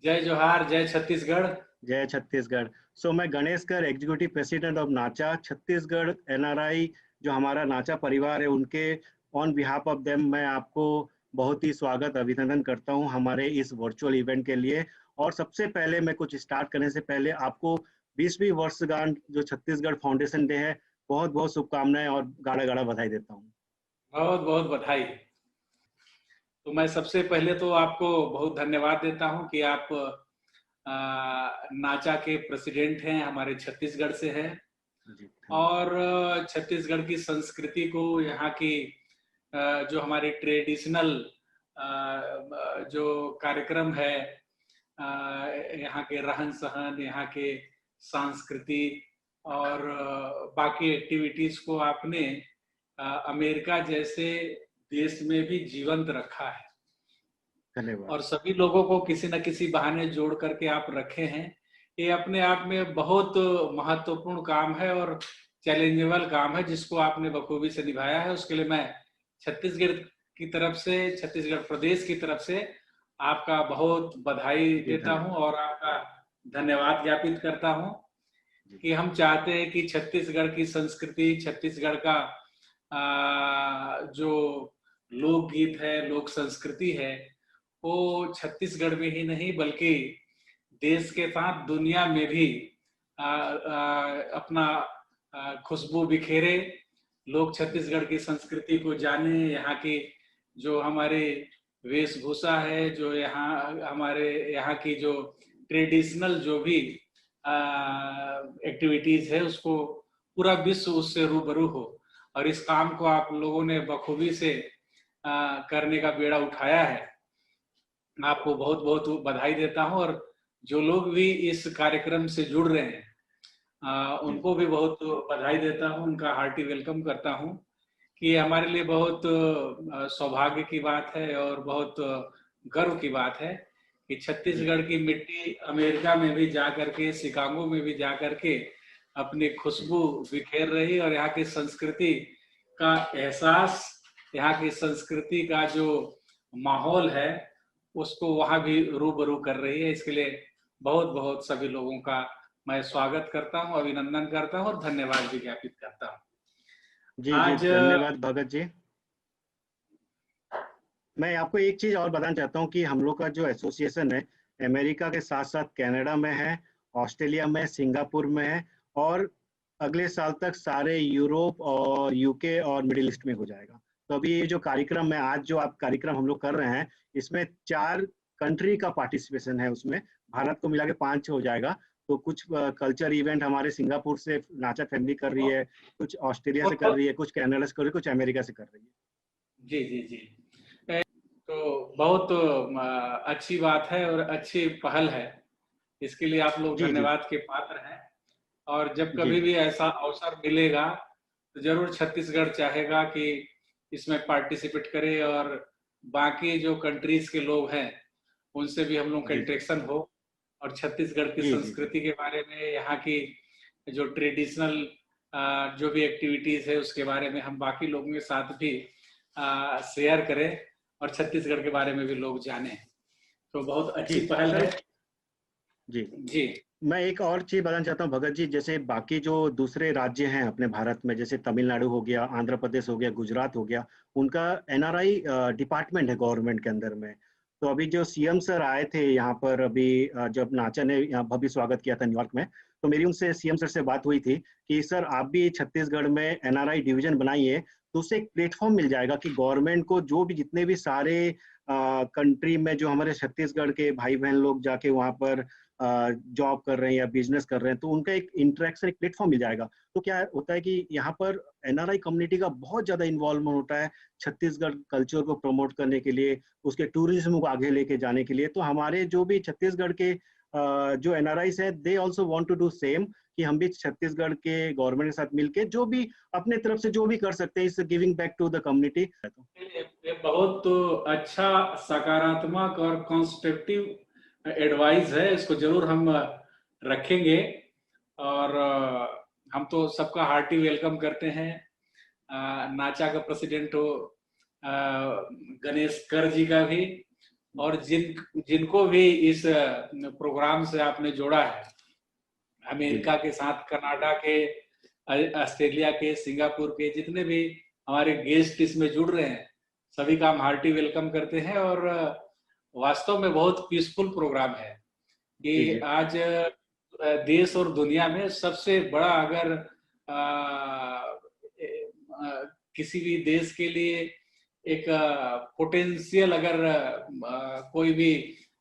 जय जोहार, जय छत्तीसगढ़। जय छत्तीसगढ़। सो मैं गणेश कर, एग्जीक्यूटिव प्रेसिडेंट ऑफ नाचा छत्तीसगढ़ एनआरआई, जो हमारा नाचा परिवार है, उनके ऑन बिहाफ ऑफ देम मैं आपको बहुत ही स्वागत, अभिनंदन करता हूं हमारे इस वर्चुअल इवेंट के लिए। और सबसे पहले मैं कुछ स्टार्ट करने से पहले आपको बीसवीं वर्षगांठ जो छत्तीसगढ़ फाउंडेशन डे है, बहुत बहुत शुभकामनाएं और गाड़ा गाड़ा बधाई देता हूँ। बहुत बहुत बधाई। तो मैं सबसे पहले तो आपको बहुत धन्यवाद देता हूं कि आप आ, नाचा के प्रेसिडेंट हैं, हमारे छत्तीसगढ़ से हैं। जी, धन्यवाद। और अ, छत्तीसगढ़ की संस्कृति को, यहाँ की अ, जो हमारी ट्रेडिशनल जो कार्यक्रम है, अ, यहाँ के रहन सहन, यहाँ के संस्कृति और अ, बाकी एक्टिविटीज को आपने अ, अमेरिका जैसे देश में भी जीवंत रखा है। धन्यवाद। और सभी लोगों को किसी न किसी बहाने जोड़ करके आप रखे हैं। ये अपने आप में बहुत महत्वपूर्ण काम है और चैलेंजेबल काम है, जिसको आपने बखूबी से निभाया है। उसके लिए मैं छत्तीसगढ़ की तरफ से, छत्तीसगढ़ प्रदेश की तरफ से आपका बहुत बधाई जी, देता धन्यवाद। हूँ और आपका धन्यवाद ज्ञापित करता हूँ जी। कि हम चाहते हैं कि छत्तीसगढ़ की संस्कृति, छत्तीसगढ़ का आ, जो लोकगीत है, लोक संस्कृति है, वो छत्तीसगढ़ में ही नहीं बल्कि देश के साथ दुनिया में भी आ, आ, अपना आ, खुशबू बिखेरे। लोग छत्तीसगढ़ की संस्कृति को जाने, यहाँ की जो हमारे वेशभूषा है, जो यहाँ हमारे यहाँ की जो ट्रेडिशनल जो भी एक्टिविटीज है, उसको पूरा विश्व उससे रूबरू हो। और इस काम को आप लोगों ने बखूबी से आ, करने का बेड़ा उठाया है। आपको बहुत बहुत बधाई देता हूँ और जो लोग भी इस कार्यक्रम से जुड़ रहे हैं आ, उनको भी बहुत बधाई देता हूँ, उनका हार्टी वेलकम करता हूँ कि ये हमारे लिए बहुत आ, सौभाग्य की बात है और बहुत गर्व की बात है कि छत्तीसगढ़ की मिट्टी अमेरिका में भी जा करके, शिकागो में भी जा करके अपनी खुशबू बिखेर रही और यहाँ की संस्कृति का एहसास, यहाँ की संस्कृति का जो माहौल है, उसको वहाँ भी रूबरू कर रही है। इसके लिए बहुत बहुत सभी लोगों का मैं स्वागत करता हूँ, अभिनंदन करता हूँ और धन्यवाद भी ज्ञापित करता हूँ। जी, आज जी, धन्यवाद भगत जी। मैं आपको एक चीज और बताना चाहता हूँ कि हम लोग का जो एसोसिएशन है, अमेरिका के साथ साथ कनाडा में है, ऑस्ट्रेलिया में, सिंगापुर में है और अगले साल तक सारे यूरोप और यूके और मिडिल ईस्ट में हो जाएगा। तो अभी ये जो कार्यक्रम है, आज जो आप कार्यक्रम हम लोग कर रहे हैं, इसमें चार कंट्री का पार्टिसिपेशन है, उसमें भारत को मिला के पांच हो जाएगा। तो कुछ कल्चर इवेंट हमारे सिंगापुर से नाचा फैमिली कर रही है, कुछ ऑस्ट्रेलिया से कर रही है, कुछ कनाडा से कर रही है, कुछ अमेरिका से कर रही है। जी जी जी। तो बहुत अच्छी बात है और अच्छी पहल है, इसके लिए आप लोग धन्यवाद के पात्र हैं। और जब कभी भी ऐसा अवसर मिलेगा तो जरूर छत्तीसगढ़ चाहेगा कि इसमें पार्टिसिपेट करे और बाकी जो कंट्रीज के लोग हैं, उनसे भी हम लोग का इंटरेक्शन हो और छत्तीसगढ़ की संस्कृति के बारे में, यहाँ की जो ट्रेडिशनल जो भी एक्टिविटीज है, उसके बारे में हम बाकी लोगों के साथ भी शेयर करें और छत्तीसगढ़ के बारे में भी लोग जाने। तो बहुत अच्छी पहल है। जी जी। मैं एक और चीज बताना चाहता हूँ भगत जी, जैसे बाकी जो दूसरे राज्य हैं अपने भारत में, जैसे तमिलनाडु हो गया, आंध्र प्रदेश हो गया, गुजरात हो गया, उनका एनआरआई डिपार्टमेंट है गवर्नमेंट के अंदर में। तो अभी जो सीएम सर आए थे यहाँ पर, अभी जब नाचा ने यहाँ भव्य स्वागत किया था न्यूयॉर्क में, तो मेरी उनसे सीएम सर से बात हुई थी कि सर, आप भी छत्तीसगढ़ में एनआरआई डिवीजन बनाइए, तो उससे एक प्लेटफॉर्म मिल जाएगा कि गवर्नमेंट को जो भी, जितने भी सारे कंट्री में जो हमारे छत्तीसगढ़ के भाई बहन लोग जाके वहाँ पर जॉब कर रहे हैं या बिजनेस कर रहे हैं, तो उनका एक इंटरेक्शन, एक प्लेटफॉर्म मिल जाएगा। तो क्या होता है कि यहाँ पर एनआरआई कम्युनिटी का बहुत ज्यादा इन्वॉल्वमेंट होता है छत्तीसगढ़ कल्चर को प्रमोट करने के लिए, उसके टूरिज्म को आगे लेके जाने के लिए। तो हमारे जो भी छत्तीसगढ़ के जो एनआरआईज हैं, they also want to do same, कि हम भी छत्तीसगढ़ के गवर्नमेंट के साथ मिलके जो भी अपने तरफ से जो भी कर सकते हैं, इस giving back to the community। ये बहुत अच्छा सकारात्मक और कंस्ट्रक्टिव एडवाइस है, इसको जरूर हम रखेंगे। और हम तो सबका हार्टी वेलकम करते हैं, नाचा का प्रेसिडेंट हो गणेश कर जी का भी, और जिन जिनको भी इस प्रोग्राम से आपने जोड़ा है, अमेरिका के साथ, कनाडा के, ऑस्ट्रेलिया के, सिंगापुर के, जितने भी हमारे गेस्ट इसमें जुड़ रहे हैं, सभी का हम हार्टी वेलकम करते हैं। और वास्तव में बहुत पीसफुल प्रोग्राम है कि आज देश और दुनिया में सबसे बड़ा, अगर आ, आ, किसी भी देश के लिए एक पोटेंशियल अगर आ, कोई भी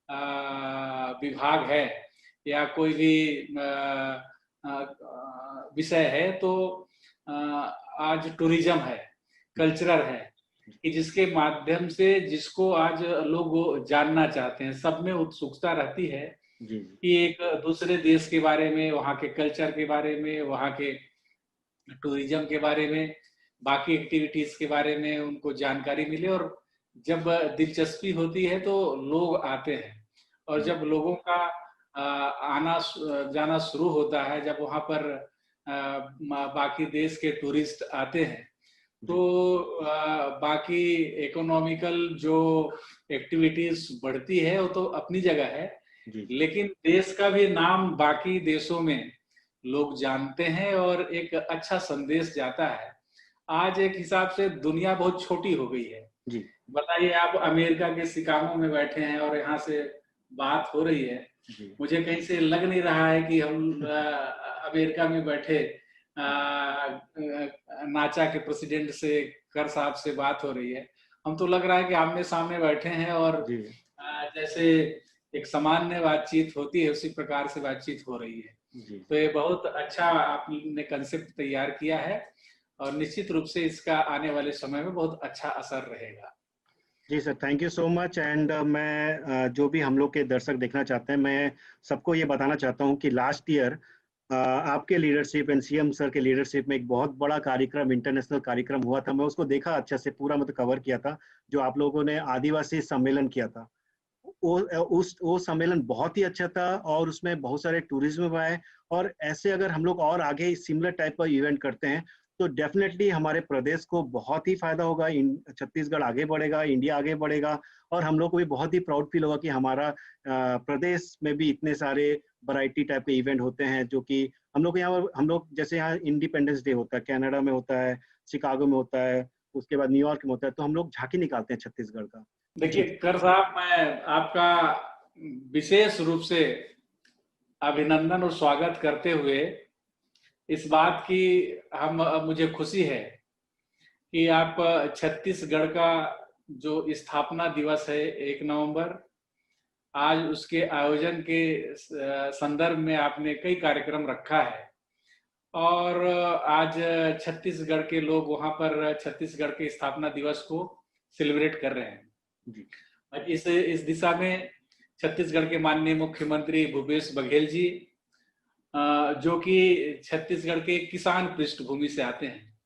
आ, विभाग है या कोई भी विषय है, तो आज टूरिज्म है, कल्चरल है, कि जिसके माध्यम से जिसको आज लोग जानना चाहते हैं, सब में उत्सुकता रहती है कि एक दूसरे देश के बारे में, वहाँ के कल्चर के बारे में, वहाँ के टूरिज्म के बारे में, बाकी एक्टिविटीज के बारे में उनको जानकारी मिले। और जब दिलचस्पी होती है तो लोग आते हैं, और जब लोगों का आना जाना शुरू होता है, जब वहाँ पर बाकी देश के टूरिस्ट आते हैं, तो बाकी इकोनॉमिकल जो एक्टिविटीज बढ़ती है, वो तो अपनी जगह है, लेकिन देश का भी नाम बाकी देशों में लोग जानते हैं और एक अच्छा संदेश जाता है। आज एक हिसाब से दुनिया बहुत छोटी हो गई है। बताइए, आप अमेरिका के शिकागो में बैठे हैं और यहाँ से बात हो रही है, मुझे कहीं से लग नहीं रहा है कि हम अमेरिका में बैठे नाचा के प्रेसिडेंट से, कर साहब से बात हो रही है। हम तो लग रहा है कि आमने सामने बैठे हैं और जैसे एक सामान्य बातचीत होती है, उसी प्रकार से बातचीत हो रही है। तो ये बहुत अच्छा आपने कॉन्सेप्ट तैयार किया है और निश्चित रूप से इसका आने वाले समय में बहुत अच्छा असर रहेगा। जी sir, thank you so much। And मैं जो भी हम लोग के दर्शक देखना चाहते हैं, मैं सबको ये बताना चाहता हूँ कि लास्ट ईयर आपके लीडरशिप and सीएम सर के लीडरशिप में एक बहुत बड़ा कार्यक्रम, इंटरनेशनल कार्यक्रम हुआ था। मैं उसको देखा अच्छे से, पूरा मतलब कवर किया था, जो आप लोगों ने आदिवासी सम्मेलन किया था। वो उस वो सम्मेलन बहुत ही अच्छा था और उसमें बहुत सारे टूरिज्म आए। और ऐसे अगर हम लोग और आगे सिमिलर टाइप का इवेंट करते हैं तो डेफिनेटली हमारे प्रदेश को बहुत ही फायदा होगा। छत्तीसगढ़ आगे बढ़ेगा, इंडिया आगे बढ़ेगा और हम लोग को भी बहुत ही प्राउड फील होगा कि हमारा प्रदेश में भी इतने सारे वैरायटी टाइप के इवेंट होते हैं, जो कि हम लोग यहाँ हम लोग जैसे यहाँ इंडिपेंडेंस डे होता है, कनाडा में होता है, शिकागो में होता है, उसके बाद न्यूयॉर्क में होता है, तो हम लोग झांकी निकालते हैं छत्तीसगढ़ का। देखिए कर साहब, मैं आपका विशेष रूप से अभिनंदन और स्वागत करते हुए इस बात की हम मुझे खुशी है कि आप छत्तीसगढ़ का जो स्थापना दिवस है एक नवंबर, आज उसके आयोजन के संदर्भ में आपने कई कार्यक्रम रखा है और आज छत्तीसगढ़ के लोग वहां पर छत्तीसगढ़ के स्थापना दिवस को सेलिब्रेट कर रहे हैं। इस इस दिशा में छत्तीसगढ़ के माननीय मुख्यमंत्री भूपेश बघेल जी, जो कि छत्तीसगढ़ के किसान पृष्ठभूमि से आते हैं,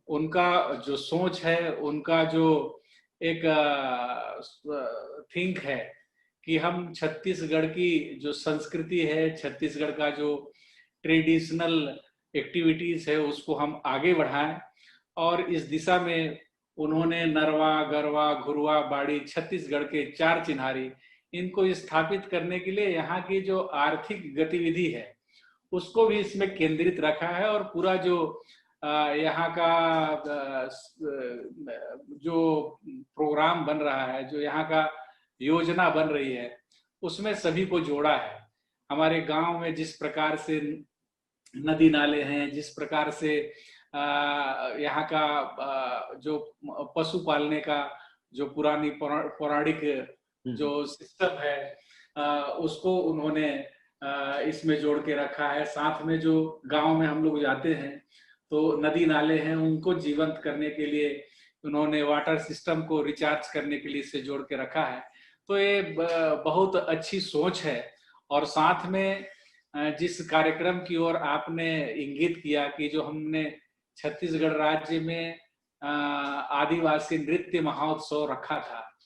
उनका जो सोच है, उनका जो एक थिंक है कि हम छत्तीसगढ़ की जो संस्कृति है, छत्तीसगढ़ का जो ट्रेडिशनल एक्टिविटीज है, उसको हम आगे बढ़ाएं। और इस दिशा में उन्होंने नरवा, गरवा, घुरवा, बाड़ी, छत्तीसगढ़ के चार चिन्हारी, इनको स्थापित करने के लिए यहाँ की जो आर्थिक गतिविधि है, उसको भी इसमें केंद्रित रखा है। और पूरा जो अ, यहाँ का अ, स- अ, जो प्रोग्राम बन रहा है, जो यहाँ का योजना बन रही है, उसमें सभी को जोड़ा है। हमारे गांव में जिस प्रकार से नदी नाले हैं, जिस प्रकार से अ, यहाँ का अ, जो पशु पालने का जो पुरानी पौरा- पौराणिक जो सिस्टम है, अ, उसको उन्होंने अ, इसमें जोड़ के रखा है। साथ में जो गांव में हम लोग जाते हैं, तो नदी नाले हैं, उनको जीवंत करने के लिए उन्होंने वाटर सिस्टम को रिचार्ज करने के लिए इससे जोड़ के रखा है। तो ये ब- बहुत अच्छी सोच है। और साथ में अ, जिस कार्यक्रम की ओर आपने इंगित किया कि जो हमने छत्तीसगढ़ राज्य में अ, आदिवासी नृत्य महोत्सव रखा था,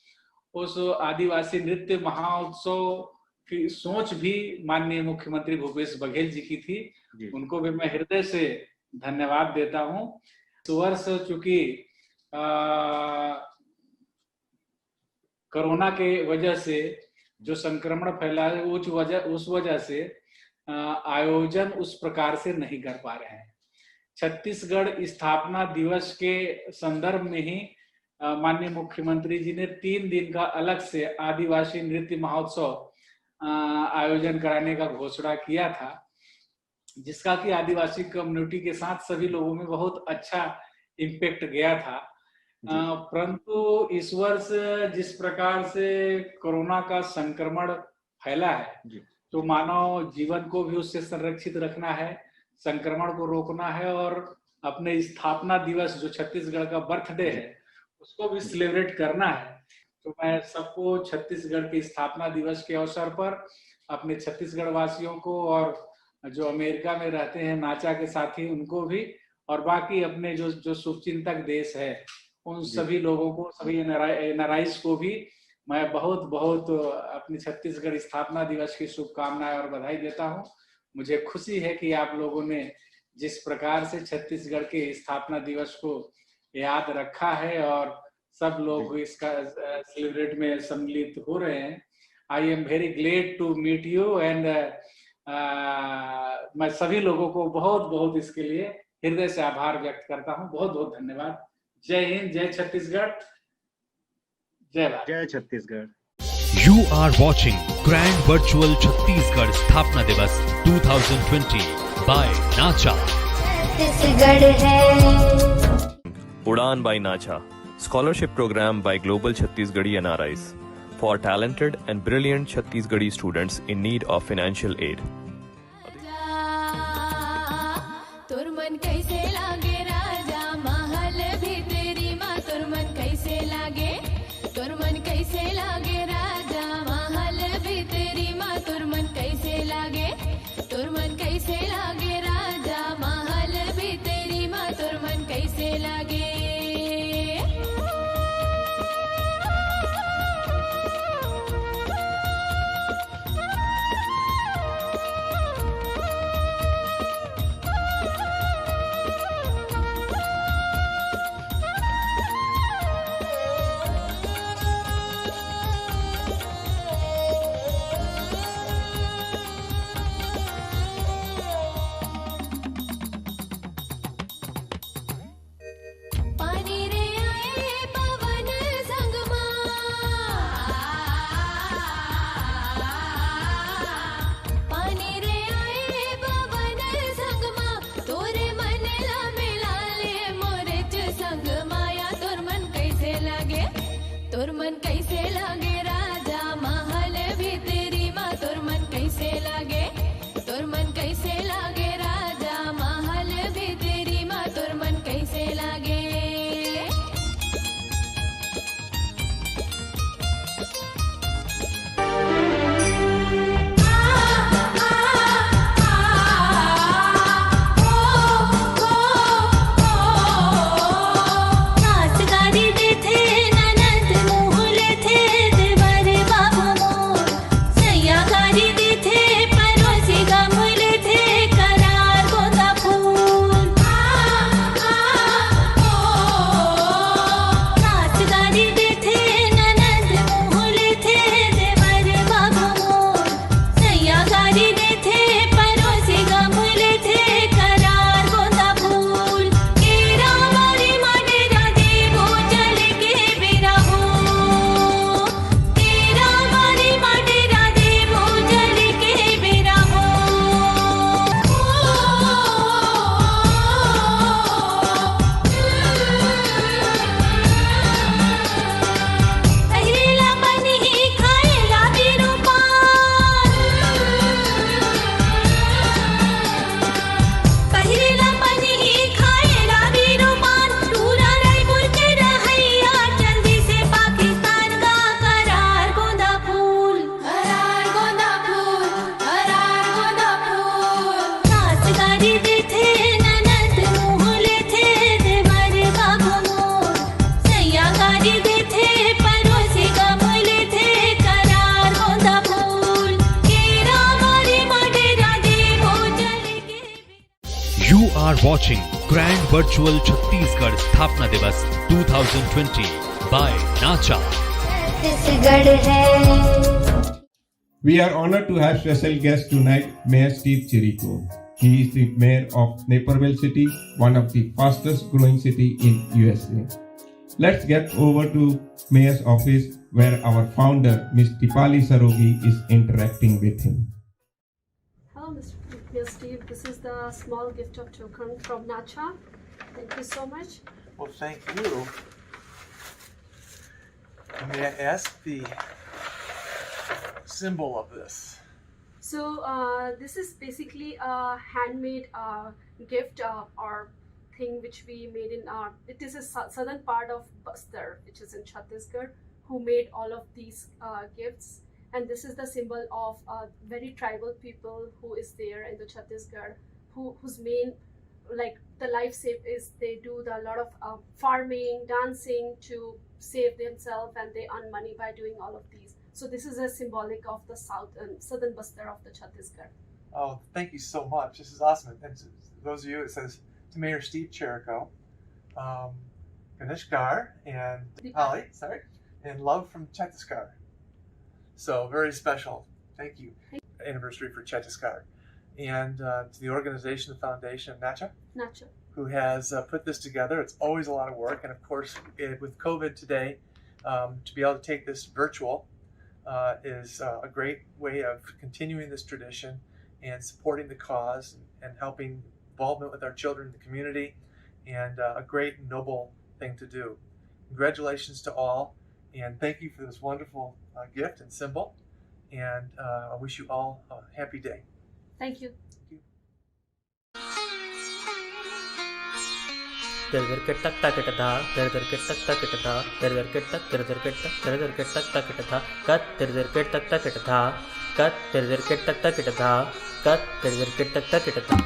उस आदिवासी नृत्य महोत्सव की सोच भी माननीय मुख्यमंत्री भूपेश बघेल जी की थी। जी। उनको भी मैं हृदय से धन्यवाद देता हूँ। इस वर्ष चूंकि अ, कोरोना के वजह से जो संक्रमण फैला है, उस वजह उस वजह से अ, आयोजन उस प्रकार से नहीं कर पा रहे हैं। छत्तीसगढ़ स्थापना दिवस के संदर्भ में ही अ, माननीय मुख्यमंत्री जी ने तीन दिन का अलग से आदिवासी नृत्य महोत्सव अ, आयोजन कराने का घोषणा किया था, जिसका कि आदिवासी कम्युनिटी के साथ सभी लोगों में बहुत अच्छा इम्पैक्ट गया था। जी। अ, परंतु इस वर्ष जिस प्रकार से कोरोना का संक्रमण फैला है, जी। तो मानव जीवन को भी उससे संरक्षित रखना है, संक्रमण को रोकना है और अपने स्थापना दिवस, जो छत्तीसगढ़ का बर्थडे जी। है, उसको भी जी। सेलिब्रेट करना है। तो मैं सबको छत्तीसगढ़ के स्थापना दिवस के अवसर पर अपने छत्तीसगढ़ वासियों को और जो अमेरिका में रहते हैं नाचा के साथी, उनको भी, और बाकी अपने जो जो शुभचिंतक देश है, उन जी। सभी लोगों को, सभी एनआरआई एनआरआईज को भी मैं बहुत बहुत अपने छत्तीसगढ़ स्थापना दिवस की शुभकामनाएं और बधाई देता हूं। मुझे खुशी है कि आप लोगों ने जिस प्रकार से छत्तीसगढ़ के स्थापना दिवस को याद रखा है और सब लोग जी। इसका सेलिब्रेट में सम्मिलित हो रहे हैं। I am very glad to meet you and मैं सभी लोगों को बहुत बहुत इसके लिए हृदय से आभार व्यक्त करता हूं। बहुत बहुत धन्यवाद। जय हिंद, जय छत्तीसगढ़, जय भारत। जय Chhattisgarh. You are watching Grand Virtual Chhattisgarh Sthapna Divas two thousand twenty by Nacha. Chhattisgarh है। Udaan by Nacha, scholarship program by Global Chhattisgarhi N R Is for talented and brilliant Chhattisgarhi students in need of financial aid. तोर मन कैसे लागे राजा, महल भीतरी मा तोर मन कैसे लागे, तोर मन कैसे लागे राजा, महल भीतरी मा तोर मन कैसे लागे, तोर मन कैसे लागे राजा, महल भीतरी मा तोर मन कैसे लागे। are watching Grand Virtual Chhattisgarh Sthapna Divas two thousand twenty by Nacha. Chhattisgarh है। We are honored to have special guest tonight, Mayor Steve Chirico. He is the mayor of Naperville City, one of the fastest growing city in U S A. Let's get over to Mayor's office where our founder, Miss Dipali Sarogi, is interacting with him. Hello, Mister P- P S Steve. This is the small gift of token from Nacha. Thank you so much. Well, thank you. May I ask the symbol of this? So uh, this is basically a handmade uh, gift uh, or thing which we made in. Uh, it is a su- southern part of Bastar, which is in Chhattisgarh, who made all of these uh, gifts. And this is the symbol of a very tribal people who is there in the Chhattisgarh, who whose main, like, the life save is they do the, a lot of uh, farming, dancing to save themselves, and they earn money by doing all of these. So this is a symbolic of the south and southern Bastar of the Chhattisgarh. Oh, thank you so much. This is awesome. And to those of you, it says to Mayor Steve Chirico, um, Ganeshkar and Dipali. Holly, sorry, and love from Chhattisgarh. So very special. Thank you. Anniversary for Chhattisgarh. And uh, to the organization, the foundation of Nacha, Nacha. who has uh, put this together. It's always a lot of work. And of course, eh, with COVID today, um, to be able to take this virtual uh, is uh, a great way of continuing this tradition and supporting the cause and helping involvement with our children in the community, and uh, a great noble thing to do. Congratulations to all, and thank you for this wonderful uh, gift and symbol. And uh, I wish you all a happy day. Thank you. Tirdir kittak takit tha, tirdir kittak takit tha, tirdir kittak, tirdir kittak, tirdir kittak takit tha, kat tirdir kittak takit tha, kat tirdir kittak takit tha, kat tirdir kittak takit tha.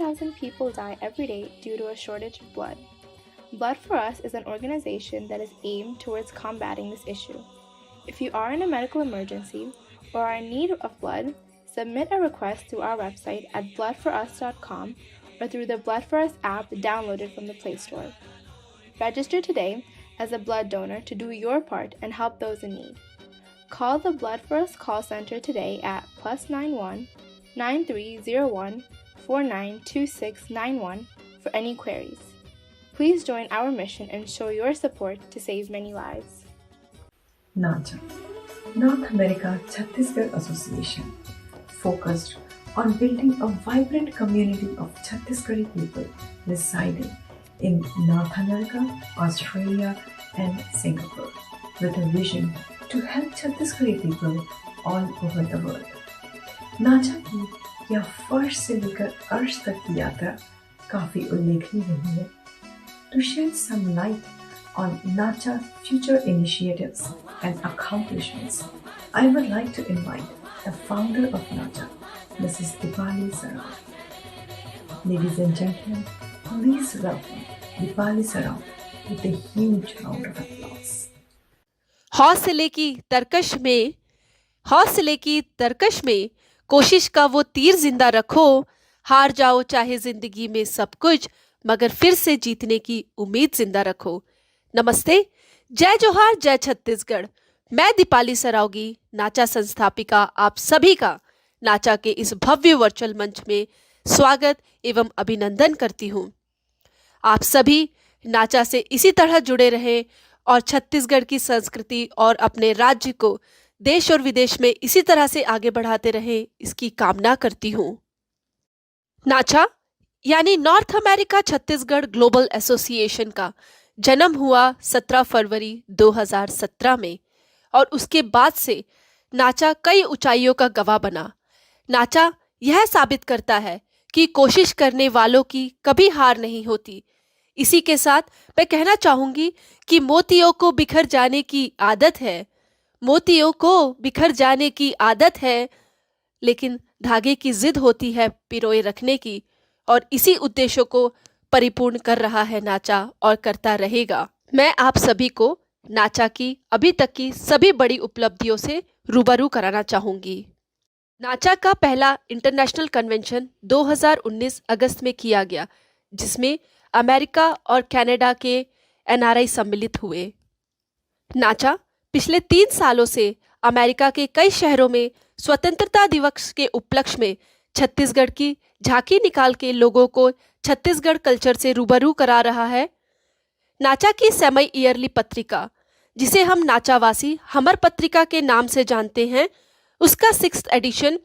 thousand people die every day due to a shortage of blood. Blood for Us is an organization that is aimed towards combating this issue. If you are in a medical emergency or are in need of blood, submit a request through our website at blood for us dot com or through the Blood for Us app downloaded from the Play Store. Register today as a blood donor to do your part and help those in need. Call the Blood for Us call center today at plus nine one, nine three zero one, four nine two six nine one for any queries. Please join our mission and show your support to save many lives. NACHA, North America Chhattisgarh Association, focused on building a vibrant community of Chhattisgarhi people residing in North America, Australia, and Singapore, with a vision to help Chhattisgarhi people all over the world. NACHA की यह फर्श से लेकर अर्श तक की यात्रा काफी उल्लेखनीय रही है। To shed some light on NACHA's future initiatives and accomplishments, I would like to invite the founder of NACHA, Missus Dipali Sarao. Ladies and gentlemen, please welcome Dipali Sarao with a huge round of applause. हौसले की तरकश में हौसले की तरकश में कोशिश का वो तीर जिंदा रखो। हार जाओ चाहे जिंदगी में सब कुछ, मगर फिर से जीतने की उम्मीद जिंदा रखो। नमस्ते, जय जोहार, जय छत्तीसगढ़। मैं दीपाली सरावगी, नाचा संस्थापिका, आप सभी का नाचा के इस भव्य वर्चुअल मंच में स्वागत एवं अभिनंदन करती हूँ। आप सभी नाचा से इसी तरह जुड़े रहें और छत्तीसगढ़ की संस्कृति और अपने राज्य को देश और विदेश में इसी तरह से आगे बढ़ाते रहें, इसकी कामना करती हूँ। नाचा यानी north America Chhattisgarh global association का जन्म हुआ सत्रह फरवरी दो हज़ार सत्रह में और उसके बाद से नाचा कई ऊंचाइयों का गवाह बना। नाचा यह साबित करता है कि कोशिश करने वालों की कभी हार नहीं होती। इसी के साथ मैं कहना चाहूँगी कि मोतियों को बिखर जाने की आदत है, मोतियों को बिखर जाने की आदत है, लेकिन धागे की जिद होती है पिरोए रखने की, और इसी उद्देश्यों को परिपूर्ण कर रहा है नाचा और करता रहेगा। मैं आप सभी को नाचा की अभी तक की सभी बड़ी उपलब्धियों से रूबरू कराना चाहूँगी। नाचा का पहला इंटरनेशनल कन्वेंशन दो हज़ार उन्नीस अगस्त में किया गया, जिसमें अमेरिका और कनाडा के एनआरआई सम्मिलित हुए। नाचा पिछले तीन सालों से अमेरिका के कई शहरों में स्वतंत्रता दिवस के उपलक्ष्य में छत्तीसगढ़ की झांकी निकाल के लोगों को छत्तीसगढ़ कल्चर से रूबरू करा रहा है। नाचा की सेमी ईयरली पत्रिका, जिसे हम नाचावासी हमर पत्रिका के नाम से जानते हैं, उसका सिक्स्थ एडिशन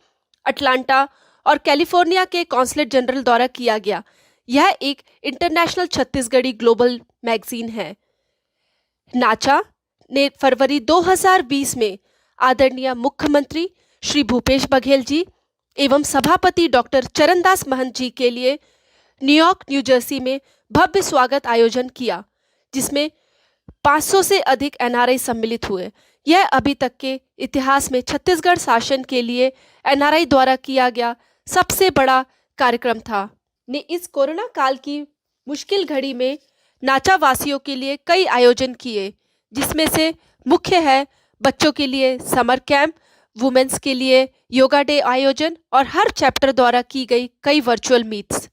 अटलांटा और कैलिफोर्निया के कॉन्सुलेट जनरल द्वारा किया गया। यह एक इंटरनेशनल छत्तीसगढ़ी ग्लोबल मैगजीन है। नाचा ने फरवरी दो हज़ार बीस में आदरणीय मुख्यमंत्री श्री भूपेश बघेल जी एवं सभापति डॉक्टर चरणदास महंत जी के लिए न्यूयॉर्क न्यू जर्सी में भव्य स्वागत आयोजन किया, जिसमें पाँच सौ से अधिक एनआरआई सम्मिलित हुए। यह अभी तक के इतिहास में छत्तीसगढ़ शासन के लिए एनआरआई द्वारा किया गया सबसे बड़ा कार्यक्रम था। ने इस कोरोना काल की मुश्किल घड़ी में नाचावासियों के लिए कई आयोजन किए, जिसमें से मुख्य है बच्चों के लिए समर कैंप, वुमेन्स के लिए योगा डे आयोजन और हर चैप्टर द्वारा की गई कई वर्चुअल मीट्स।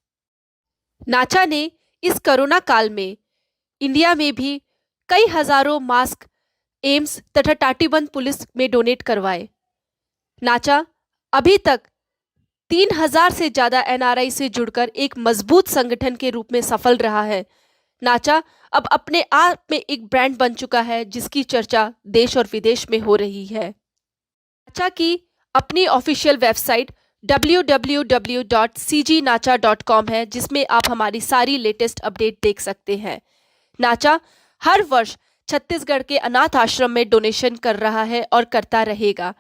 नाचा ने इस कोरोना काल में इंडिया में भी कई हजारों मास्क एम्स तथा टाटीबंद पुलिस में डोनेट करवाए। नाचा अभी तक तीन हज़ार से ज़्यादा एनआरआई से जुड़कर एक मजबूत संगठन के रूप में सफल रहा है। नाचा अब अपने आप में एक ब्रांड बन चुका है, जिसकी चर्चा देश और विदेश में हो रही है। नाचा की अपनी official website W W W dot C G Nacha dot com है, जिसमें आप हमारी सारी लेटेस्ट अपडेट देख सकते हैं। नाचा हर वर्ष छत्तीसगढ़ के अनाथ आश्रम में डोनेशन कर रहा है और करता रहेगा।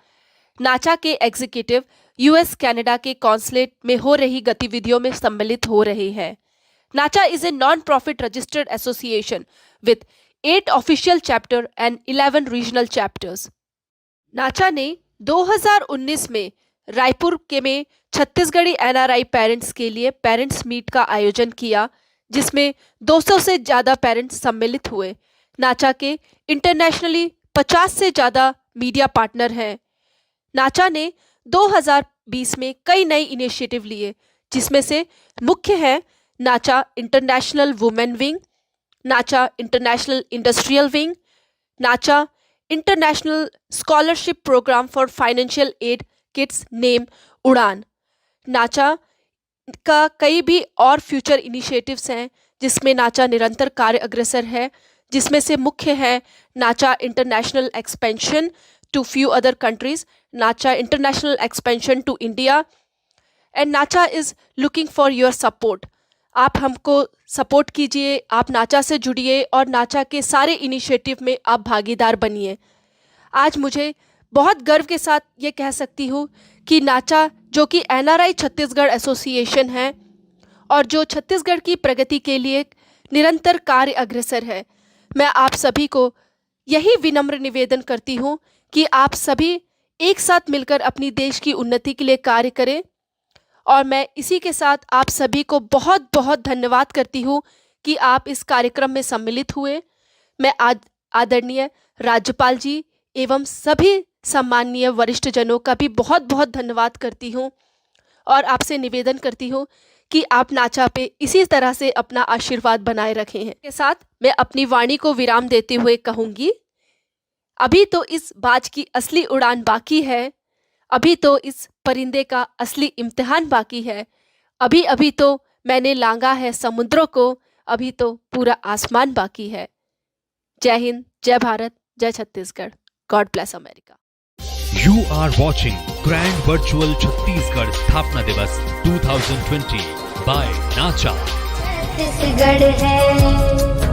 नाचा के एग्जीक्यूटिव यूएस कनाडा के कॉन्सुलेट में हो रही गतिविधियों में सम्मिलित हो रहे हैं। नाचा is a non-profit registered association with eight official chapter and eleven regional chapters. नाचा ने दो हज़ार उन्नीस में रायपुर के में छत्तीसगढ़ी एनआरआई पेरेंट्स के लिए पेरेंट्स मीट का आयोजन किया, जिसमें दो सौ से ज़्यादा पेरेंट्स सम्मिलित हुए। नाचा के इंटरनेशनली पचास से ज़्यादा मीडिया पार्टनर हैं। नाचा ने दो हज़ार बीस में कई नए इनिशिएटिव लिए, जिसमें से मुख्य है Nacha international women wing, Nacha international industrial wing, Nacha international scholarship programme for financial aid kids name Udaan. Nacha का कई भी और फ्यूचर इनिशिएटिव्स हैं, जिसमें नाचा निरंतर कार्य अग्रसर है, जिसमें से मुख्य है Nacha international expansion to few other countries, Nacha international expansion to India, and Nacha is looking for your support। आप हमको सपोर्ट कीजिए, आप नाचा से जुड़िए और नाचा के सारे इनिशिएटिव में आप भागीदार बनिए। आज मुझे बहुत गर्व के साथ ये कह सकती हूँ कि नाचा, जो कि एनआरआई छत्तीसगढ़ एसोसिएशन है और जो छत्तीसगढ़ की प्रगति के लिए निरंतर कार्य अग्रसर है, मैं आप सभी को यही विनम्र निवेदन करती हूँ कि आप सभी एक साथ मिलकर अपनी देश की उन्नति के लिए कार्य करें। और मैं इसी के साथ आप सभी को बहुत बहुत धन्यवाद करती हूँ कि आप इस कार्यक्रम में सम्मिलित हुए। मैं आद-, आदरणीय राज्यपाल जी एवं सभी सम्माननीय वरिष्ठ जनों का भी बहुत बहुत धन्यवाद करती हूँ और आपसे निवेदन करती हूँ कि आप नाचा पे इसी तरह से अपना आशीर्वाद बनाए रखें। के साथ मैं अपनी वाणी को विराम देते हुए कहूँगी, अभी तो इस बाज की असली उड़ान बाकी है, अभी तो इस परिंदे का असली इम्तिहान बाकी है, अभी अभी तो मैंने लांगा है समुद्रों को, अभी तो पूरा आसमान बाकी है। जय हिंद, जय भारत, जय Chhattisgarh. God bless America। You are watching Grand Virtual Chhattisgarh Sthapna Divas two thousand twenty by Nacha. Chhattisgarh है।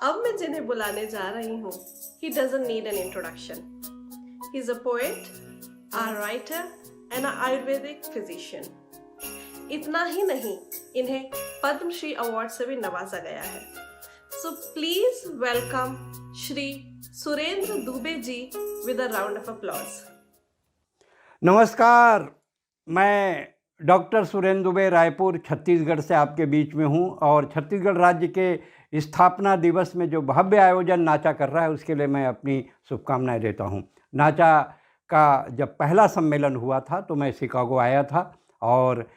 अब मैं जिन्हें बुलाने जा रही हूँ, he doesn't need an introduction. He is a poet, a writer and a Ayurvedic physician. इतना ही नहीं, इन्हें पद्मश्री अवार्ड से भी नवाजा गया है। So please welcome Shri Surendra Dubey ji with a round of applause. नमस्कार, मैं डॉक्टर सुरेंद्र दुबे, रायपुर, छत्तीसगढ़ से आपके बीच में हूँ और छत्तीसगढ़ राज्य के स्थापना दिवस में जो भव्य आयोजन नाचा कर रहा है, उसके लिए मैं अपनी शुभकामनाएं देता हूँ। नाचा का जब पहला सम्मेलन हुआ था तो मैं शिकागो आया था और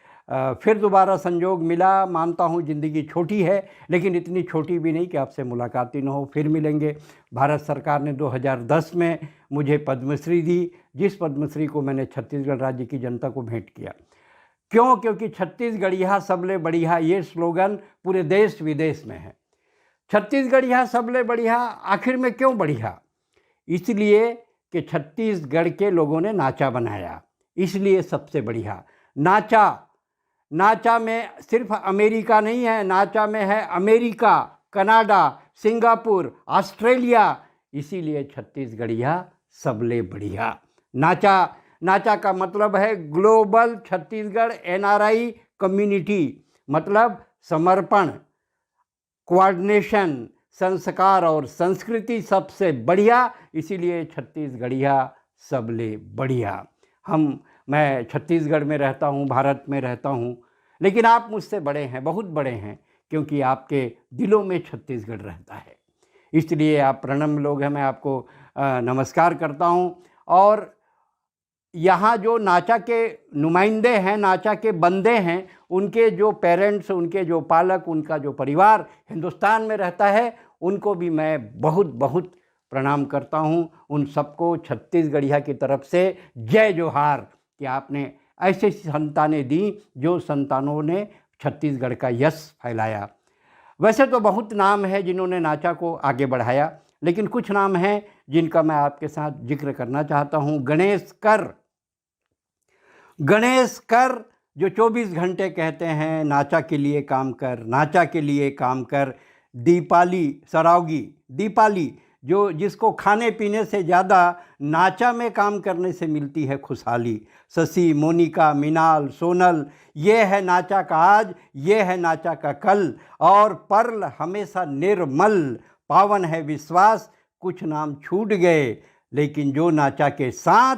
फिर दोबारा संयोग मिला। मानता हूँ ज़िंदगी छोटी है, लेकिन इतनी छोटी भी नहीं कि आपसे मुलाकात ही न हो। फिर मिलेंगे। भारत सरकार ने दो हज़ार दस में मुझे पद्मश्री दी, जिस पद्मश्री को मैंने छत्तीसगढ़ राज्य की जनता को भेंट किया। क्यों? क्योंकि छत्तीसगढ़िया सबले बढ़िया, ये स्लोगन पूरे देश विदेश में है। छत्तीसगढ़िया सबले बढ़िया, आखिर में क्यों बढ़िया? इसलिए कि छत्तीसगढ़ के लोगों ने नाचा बनाया, इसलिए सबसे बढ़िया। नाचा, नाचा में सिर्फ अमेरिका नहीं है, नाचा में है अमेरिका, कनाडा, सिंगापुर, ऑस्ट्रेलिया, इसीलिए छत्तीसगढ़िया सबले बढ़िया। नाचा, नाचा का मतलब है ग्लोबल छत्तीसगढ़ एनआरआई कम्युनिटी, मतलब समर्पण, कोऑर्डिनेशन, संस्कार और संस्कृति सबसे बढ़िया, इसीलिए छत्तीसगढ़िया सबले बढ़िया। हम, मैं छत्तीसगढ़ में रहता हूँ, भारत में रहता हूँ, लेकिन आप मुझसे बड़े हैं, बहुत बड़े हैं, क्योंकि आपके दिलों में छत्तीसगढ़ रहता है। इसलिए आप प्रणम्य लोग हैं, मैं आपको नमस्कार करता हूँ। और यहाँ जो नाचा के नुमाइंदे हैं, नाचा के बंदे हैं, उनके जो पेरेंट्स, उनके जो पालक, उनका जो परिवार हिंदुस्तान में रहता है, उनको भी मैं बहुत बहुत प्रणाम करता हूँ। उन सबको छत्तीसगढ़िया की तरफ से जय जोहार कि आपने ऐसी संतानें दी जो संतानों ने छत्तीसगढ़ का यश फैलाया। वैसे तो बहुत नाम है जिन्होंने नाचा को आगे बढ़ाया, लेकिन कुछ नाम हैं जिनका मैं आपके साथ जिक्र करना चाहता हूँ। गणेश कर, गणेश कर जो चौबीस घंटे कहते हैं, नाचा के लिए काम कर, नाचा के लिए काम कर। दीपाली सरावगी, दीपाली, जो, जिसको खाने पीने से ज़्यादा नाचा में काम करने से मिलती है खुशहाली। शशि, मोनिका, मिनाल, सोनल, ये है नाचा का आज, ये है नाचा का कल। और पर्ल हमेशा निर्मल, पावन है विश्वास। कुछ नाम छूट गए, लेकिन जो नाचा के साथ,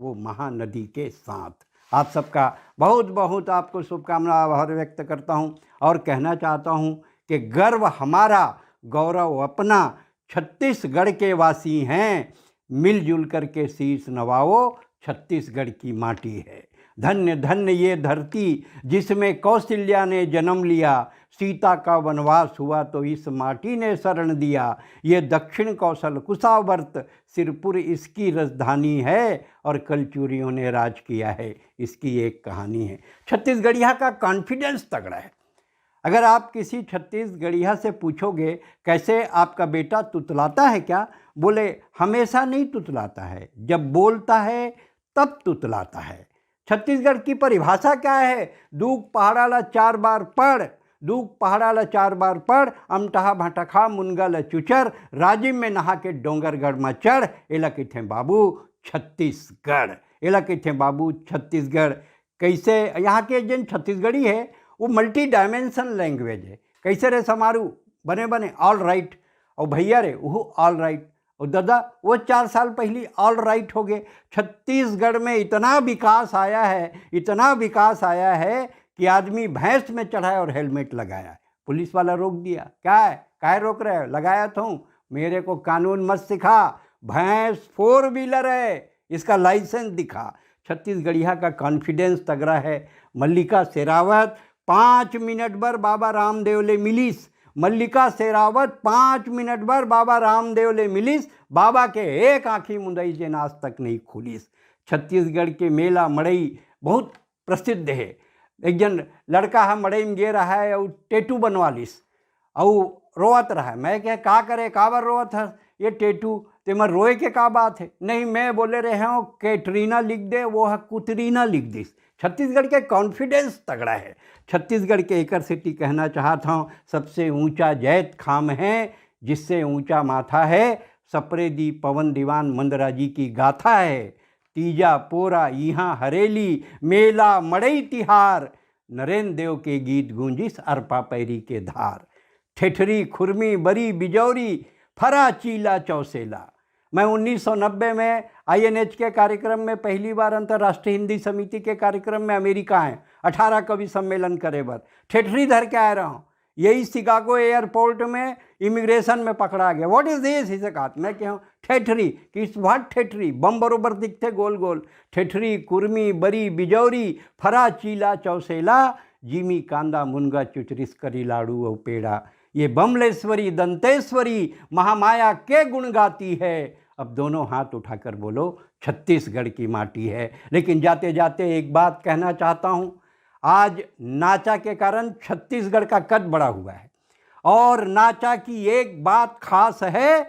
वो महानदी के साथ। आप सबका बहुत बहुत आपको शुभकामना आभार व्यक्त करता हूँ और कहना चाहता हूँ कि गर्व हमारा, गौरव अपना, छत्तीसगढ़ के वासी हैं। मिलजुल करके शीश नवाओ, छत्तीसगढ़ की माटी है। धन्य धन्य ये धरती जिसमें कौशल्या ने जन्म लिया। सीता का वनवास हुआ तो इस माटी ने शरण दिया। ये दक्षिण कौशल कुशावर्त सिरपुर इसकी राजधानी है और कलचूरियों ने राज किया है, इसकी एक कहानी है। छत्तीसगढ़िया का कॉन्फिडेंस तगड़ा है। अगर आप किसी छत्तीसगढ़िया से पूछोगे, "कैसे आपका बेटा तुतलाता है क्या?" बोले, "हमेशा नहीं तुतलाता है, जब बोलता है तब तुतलाता है।" छत्तीसगढ़ की परिभाषा क्या है? "दूख पहाड़ा ला चार बार पढ़, दूख पहाड़ा ला चार बार पढ़, अमटहा भटखा मुनगा ला चुचर, राजिम में नहा के डोंगरगढ़ मा चढ़।" एला कहिथे बाबू छत्तीसगढ़, एला कहिथे बाबू छत्तीसगढ़। कैसे यहाँ के जिन छत्तीसगढ़ी है, वो मल्टी डायमेंशन लैंग्वेज है। "कैसे रे समारू, बने बने?" "All right." और "भैया रे, वो ऑल राइट।" और "दादा, वो चार साल पहली ऑल राइट हो गए।" छत्तीसगढ़ में इतना विकास आया है, इतना विकास आया है कि आदमी भैंस में चढ़ा है और हेलमेट लगाया है। पुलिस वाला रोक दिया। "क्या है, काय रोक रहे हो?" "लगाया तो हूँ।" "मेरे को कानून मत सिखा, भैंस फोर व्हीलर है, इसका लाइसेंस दिखा।" छत्तीसगढ़िया का कॉन्फिडेंस तगड़ा है। मल्लिका शेरावत पाँच मिनट बर बाबा रामदेव ले मिलिस। मल्लिका शेरावत पाँच मिनट बर बाबा रामदेव ले मिलिस। बाबा के एक आँखी मुंदई जेन आज तक नहीं खुलिस। छत्तीसगढ़ के मेला मड़ई बहुत प्रसिद्ध है। एक जन लड़का ह मड़ई में गे रहा है और टेटू बनवा लिस, अउ रोवत रहा है। मैं कहे, "का करे, काबर रोवत हस ये टेटू? तेमा रोए के का बात है?" "नहीं, मैं बोले रहे हूँ कैटरीना लिख दे, वो ह कुतरीना लिख दिस।" छत्तीसगढ़ के कॉन्फिडेंस तगड़ा है। छत्तीसगढ़ के एकर सेती कहना चाहत हूँ, सबसे ऊंचा जैत खाम है, जिससे ऊंचा माथा है। सप्रेदी पवन दीवान मंदरा जी की गाथा है। तीजा पोरा इहाँ हरेली, मेला मड़ई तिहार, नरेंद्र देव के गीत गूंजिस अरपा पैरी के धार। ठेठरी, खुरमी, बरी, बिजौरी, फरा, चीला, चौसेला। मैं उन्नीस सौ नब्बे में आईएनएच के कार्यक्रम में पहली बार अंतर्राष्ट्रीय हिंदी समिति के कार्यक्रम में अमेरिका आए, अठारह कवि सम्मेलन करे बर। ठेठरी धर के आए रहा हूँ। यही शिकागो एयरपोर्ट में इमिग्रेशन में पकड़ा गया। "What is this?" इसे कहा। मैं कहूँ, "ठेठरी।" कि "What ठेठरी?" बम बरोबर दिखते गोल गोल। ठेठरी, कुर्मी, बरी, बिजौरी, फरा, चीला, चौसेला, जीमी, कांदा, मुनगा, चुचरिस, करी, लाड़ू और पेड़ा, ये बमलेश्वरी दंतेश्वरी महामाया के गुण गाती है। अब दोनों हाथ उठाकर बोलो, छत्तीसगढ़ की माटी है। लेकिन जाते जाते एक बात कहना चाहता हूँ, आज नाचा के कारण छत्तीसगढ़ का कद बड़ा हुआ है। और नाचा की एक बात खास है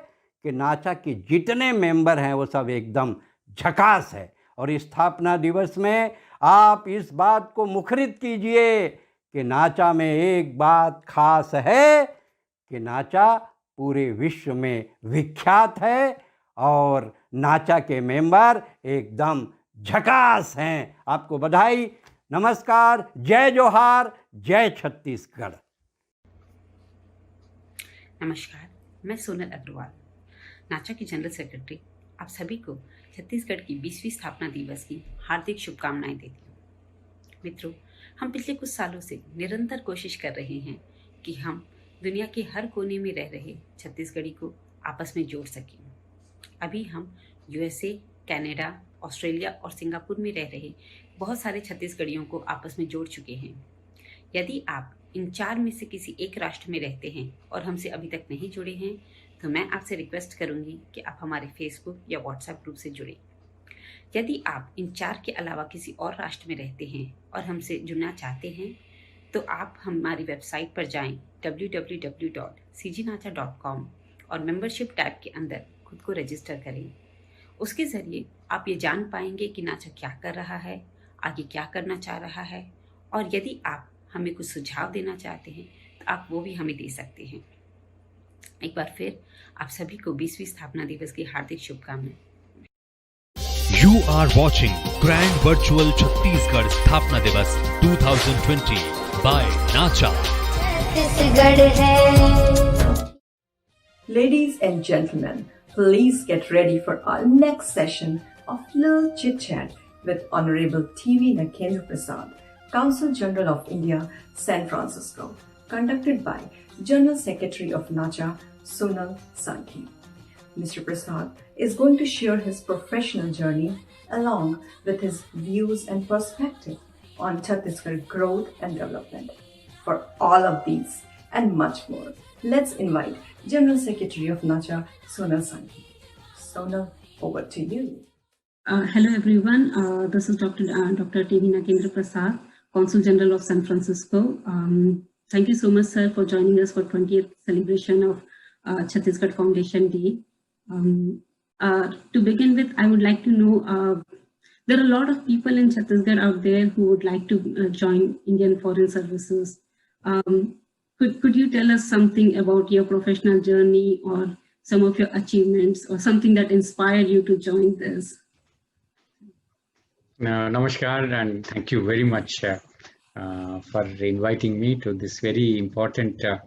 कि नाचा के जितने मेंबर हैं वो सब एकदम झकास है। और स्थापना दिवस में आप इस बात को मुखरित कीजिए कि नाचा में एक बात खास है कि नाचा पूरे विश्व में विख्यात है और नाचा के मेंबर एकदम झकास हैं। आपको बधाई, नमस्कार, जय जोहार, जय छत्तीसगढ़। नमस्कार, मैं सोनल अग्रवाल, नाचा की जनरल सेक्रेटरी। आप सभी को छत्तीसगढ़ की बीसवीं स्थापना दिवस की हार्दिक शुभकामनाएं देती हूँ। मित्रों, हम पिछले कुछ सालों से निरंतर कोशिश कर रहे हैं कि हम दुनिया के हर कोने में रह रहे छत्तीसगढ़ी को आपस में जोड़ सकें। अभी हम यूएसए, कनाडा, ऑस्ट्रेलिया और सिंगापुर में रह रहे बहुत सारे छत्तीसगढ़ियों को आपस में जोड़ चुके हैं। यदि आप इन चार में से किसी एक राष्ट्र में रहते हैं और हमसे अभी तक नहीं जुड़े हैं, तो मैं आपसे रिक्वेस्ट करूंगी कि आप हमारे फेसबुक या व्हाट्सएप ग्रुप से जुड़ें। यदि आप इन चार के अलावा किसी और राष्ट्र में रहते हैं और हमसे जुड़ना चाहते हैं, तो आप हमारी वेबसाइट पर जाएं, W W W dot C G Nacha dot com, और मेंबरशिप टैब के अंदर खुद को रजिस्टर करें। उसके ज़रिए आप ये जान पाएंगे कि नाचा क्या कर रहा है, आगे क्या करना चाह रहा है, और यदि आप हमें कुछ सुझाव देना चाहते हैं, तो आप वो भी हमें दे सकते हैं। एक बार फिर आप सभी को बीसवीं स्थापना दिवस की हार्दिक शुभकामनाएं। You are watching Grand Virtual Chhattisgarh Sthapna Divas two thousand twenty by Nacha. Chhattisgarh है। Ladies and gentlemen, please get ready for our next session of Little Chit Chat with Honorable T V Nakendra Prasad, Consul General of India, San Francisco, conducted by General Secretary of NACHA, Sonal Sanghi. Mister Prasad is going to share his professional journey along with his views and perspective on Chhattisgarh growth and development. For all of these and much more, let's invite General Secretary of NACHA, Sonal Sanghi. Sonal, over to you. Uh, hello, everyone. Uh, this is Doctor Uh, Doctor T V Nakendra Prasad, Consul General of San Francisco. Um, thank you so much, sir, for joining us for twentieth celebration of uh, Chhattisgarh Foundation Day. Um, uh, to begin with, I would like to know, uh, there are a lot of people in Chhattisgarh out there who would like to uh, join Indian Foreign Services. Um, could, could you tell us something about your professional journey or some of your achievements or something that inspired you to join this? Uh, namaskar, and thank you very much uh, uh, for inviting me to this very important uh,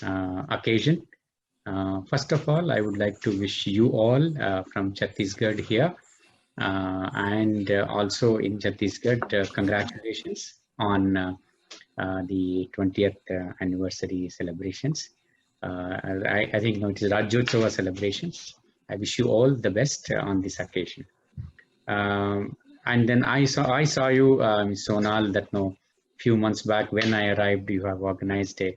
uh, occasion. Uh, first of all, I would like to wish you all uh, from Chhattisgarh here uh, and uh, also in Chhattisgarh, uh, congratulations on uh, uh, the twentieth uh, anniversary celebrations. Uh, I, I think, no, it is Rajyotsava celebrations. I wish you all the best uh, on this occasion. Um, and then I saw I saw you, um, Sonal, that, no, few months back when I arrived, you have organized a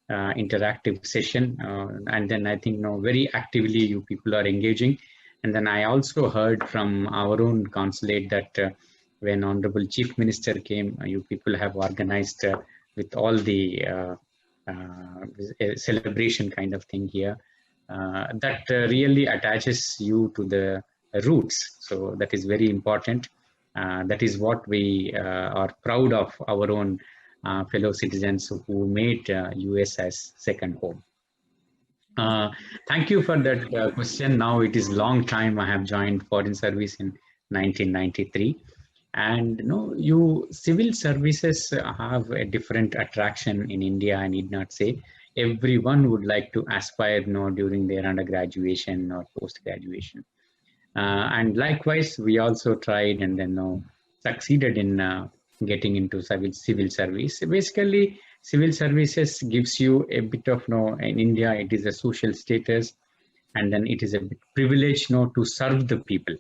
uh, interactive session, uh, and then I think, no, very actively you people are engaging. And then I also heard from our own consulate that uh, when Honorable Chief Minister came, uh, you people have organized uh, with all the uh, uh, a celebration kind of thing here. Uh, that uh, really attaches you to the roots. So that is very important. Uh, that is what we uh, are proud of, our own uh, fellow citizens who made uh, U S as second home. Uh, thank you for that uh, question. Now it is long time I have joined foreign service in nineteen ninety-three. And, no, you civil services have a different attraction in India, I need not say. Everyone would like to aspire, no, during their undergraduation or post graduation. Uh, and likewise, we also tried and then, no, succeeded in uh, getting into civil, civil service. Basically, Civil services gives you a bit of, no, in India, it is a social status, and then it is a bit privilege, no, to serve the people,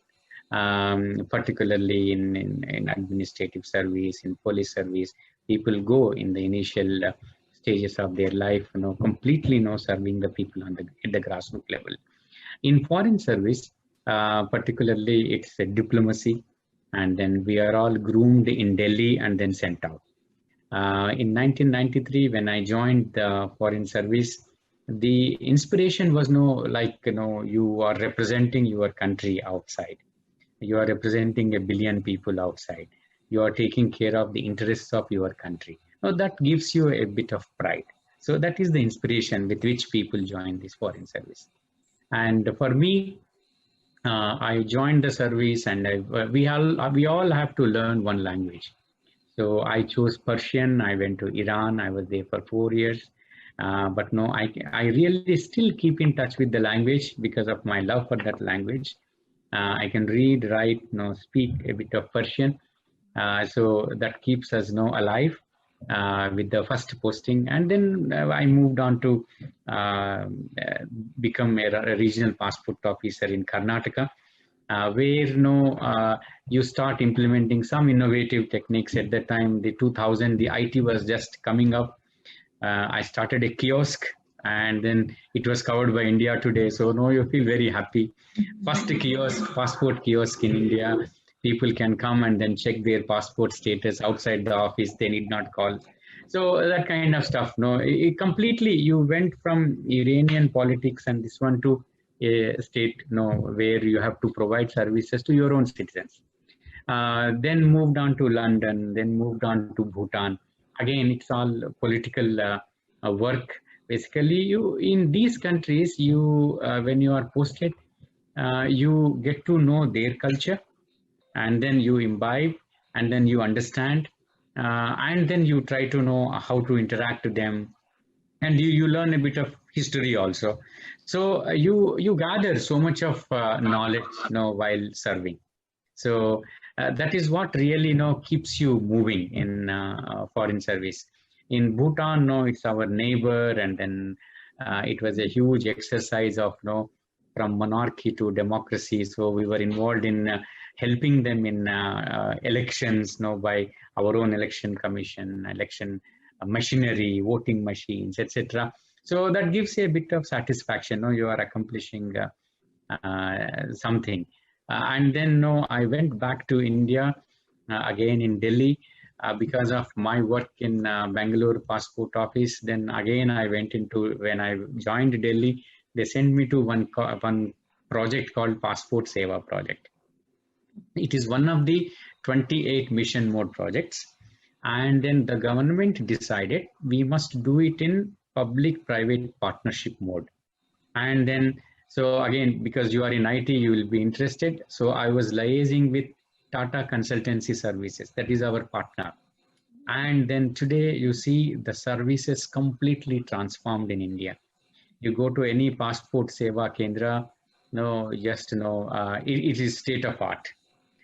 um, particularly in, in, in administrative service, in police service. People go in the initial uh, stages of their life, you know, completely, you know, serving the people on the, at the grassroots level. In foreign service, uh, particularly, it's a diplomacy, and then we are all groomed in Delhi and then sent out. Uh, in nineteen ninety-three, when I joined the foreign service, the inspiration was, no, like, you know, you are representing your country outside. You are representing a billion people outside. You are taking care of the interests of your country. Now that gives you a bit of pride. So that is the inspiration with which people join this foreign service. And for me, uh, I joined the service, and I, uh, we all we all have to learn one language. So I chose Persian. I went to Iran. I was there for four years. Uh, but no, I, I really still keep in touch with the language because of my love for that language. Uh, I can read, write, you know, speak a bit of Persian. Uh, so that keeps us, you know, alive uh, with the first posting. And then uh, I moved on to uh, uh, become a, a regional passport officer in Karnataka, uh, where, you know, uh, you start implementing some innovative techniques. At that time, the two thousand, the I T was just coming up. Uh, I started a kiosk, and then it was covered by India Today. So now you feel very happy. First kiosk, passport kiosk in India. People can come and then check their passport status outside the office. They need not call. So that kind of stuff. No, it completely, you went from Iranian politics and this one to a state, you know, where you have to provide services to your own citizens. Uh, then moved on to London, then moved on to Bhutan. Again, it's all political uh, uh, work. Basically, you, in these countries, you uh, when you are posted, uh, you get to know their culture, and then you imbibe, and then you understand, uh, and then you try to know how to interact with them, and you, you learn a bit of history also. So uh, you you gather so much of uh, knowledge, you know, while serving. So uh, that is what really, you know, keeps you moving in uh, foreign service. In Bhutan, no, it's our neighbor, and then uh, it was a huge exercise of, you know, from monarchy to democracy. So we were involved in uh, helping them in uh, uh, elections, you know, by our own election commission, election uh, machinery, voting machines, et cetera. So that gives you a bit of satisfaction. No, you are accomplishing uh, uh, something. Uh, and then, no, I went back to India uh, again in Delhi uh, because of my work in uh, Bangalore passport office. Then again, I went into, when I joined Delhi, they sent me to one one project called Passport Seva Project. It is one of the twenty-eight mission mode projects, and then the government decided we must do it in public-private partnership mode. And then, so again, because you are in I T, you will be interested. So I was liaising with Tata Consultancy Services, that is our partner. And then today, you see the services completely transformed in India. You go to any Passport Seva Kendra, no, just, no, uh, it, it is state of art.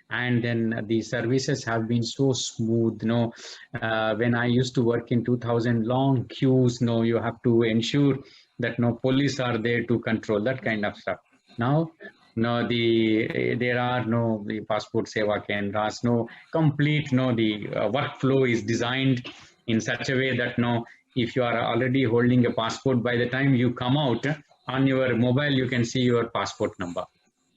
And then the services have been so smooth. No, uh, when I used to work in two thousand, long queues. No, you have to ensure that no police are there to control that kind of stuff. Now, no, the there are no the Passport Seva Kendras. No, complete, no, the uh, workflow is designed in such a way that, no, if you are already holding a passport, by the time you come out, on your mobile you can see your passport number,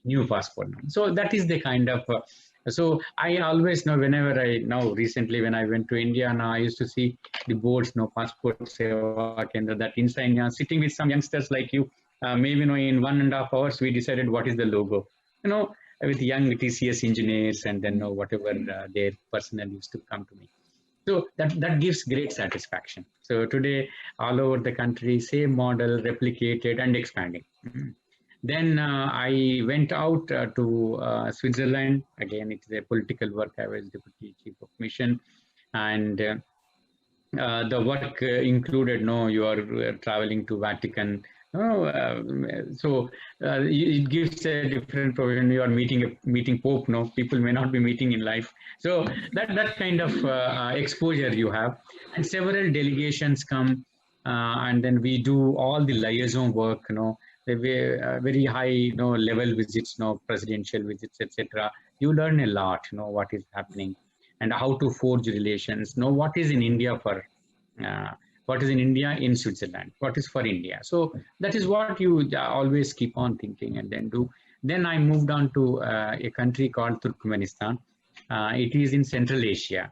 new passport number. So that is the kind of uh, so I always know, whenever I, now recently when I went to India, now I used to see the boards, no, Passport Seva Kendra, that inside, yeah, sitting with some youngsters like you, uh, maybe, no, in one and a half hours we decided what is the logo, you know, with young T C S engineers, and then, no, whatever uh, their personnel used to come to me. So that, that gives great satisfaction. So today, all over the country, same model replicated and expanding. Mm. Then uh, I went out uh, to uh, Switzerland. Again, it's a political work. I was deputy chief of mission, and uh, uh, the work uh, included, no, you are uh, traveling to Vatican, No, uh, so uh, it gives a different provision. You are meeting a meeting Pope. No, people may not be meeting in life. So that that kind of uh, uh, exposure you have, and several delegations come, uh, and then we do all the liaison work. You know, the ve- uh, very high, you know, level visits, you know, presidential visits, et cetera. You learn a lot. You know what is happening, and how to forge relations. You know what is in India for uh, what is in India in Switzerland, what is for India. So that is what you uh, always keep on thinking and then do. Then I moved on to uh, a country called Turkmenistan. Uh, it is in Central Asia,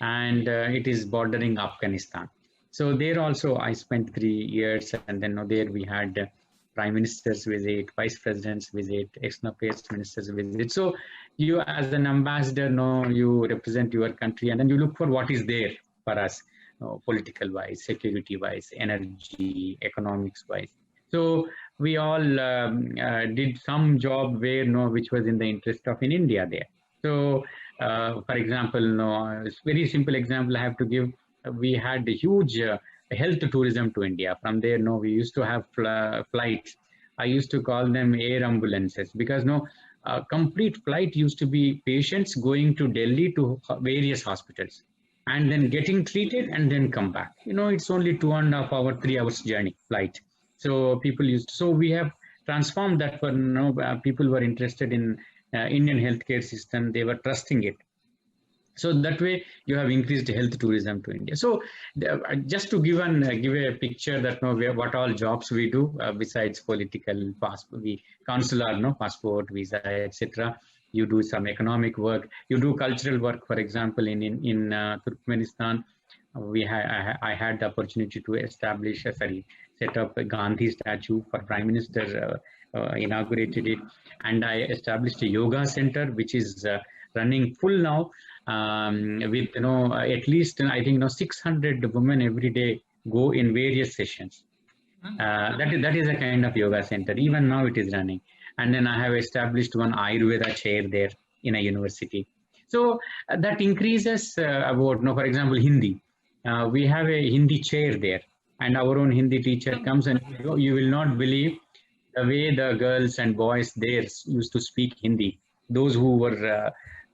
and uh, it is bordering Afghanistan. So there also I spent three years, and then, you know, there we had uh, prime minister's visit, vice president's visit, external affairs minister's visit. So you, as an ambassador, know, you represent your country, and then you look for what is there for us, you know, political wise, security wise, energy, economics wise. So we all um, uh, did some job where, you know, which was in the interest of in India there. So, uh, for example, you know, a very simple example I have to give. We had a huge uh, health tourism to India. From there, you know, we used to have fl- flights. I used to call them air ambulances because, you know, a complete flight used to be patients going to Delhi to ho- various hospitals and then getting treated and then come back. You know, it's only two and a half hour, three hours journey flight. So people used. So we have transformed that for, you know, uh, people were interested in uh, Indian healthcare system. They were trusting it. So that way you have increased health tourism to India. So uh, just to give an uh, give a picture that, you know, where, what all jobs we do uh, besides political, passport, we consular, no, passport, visa, et cetera. You do some economic work. You do cultural work. For example, in in, in uh, Turkmenistan, we ha- I, ha- I had the opportunity to establish, uh, sorry, set up a Gandhi statue for Prime Minister. Uh, uh, inaugurated it, and I established a yoga center which is uh, running full now, um, with, you know, at least, I think, you know, six hundred women every day go in various sessions. Uh, that is that is a kind of yoga center. Even now it is running, and then I have established one Ayurveda chair there in a university. So uh, that increases uh, about, you know, for example, Hindi. Uh, we have a Hindi chair there, and our own Hindi teacher comes, and you, you will not believe the way the girls and boys there used to speak Hindi. Those who were uh,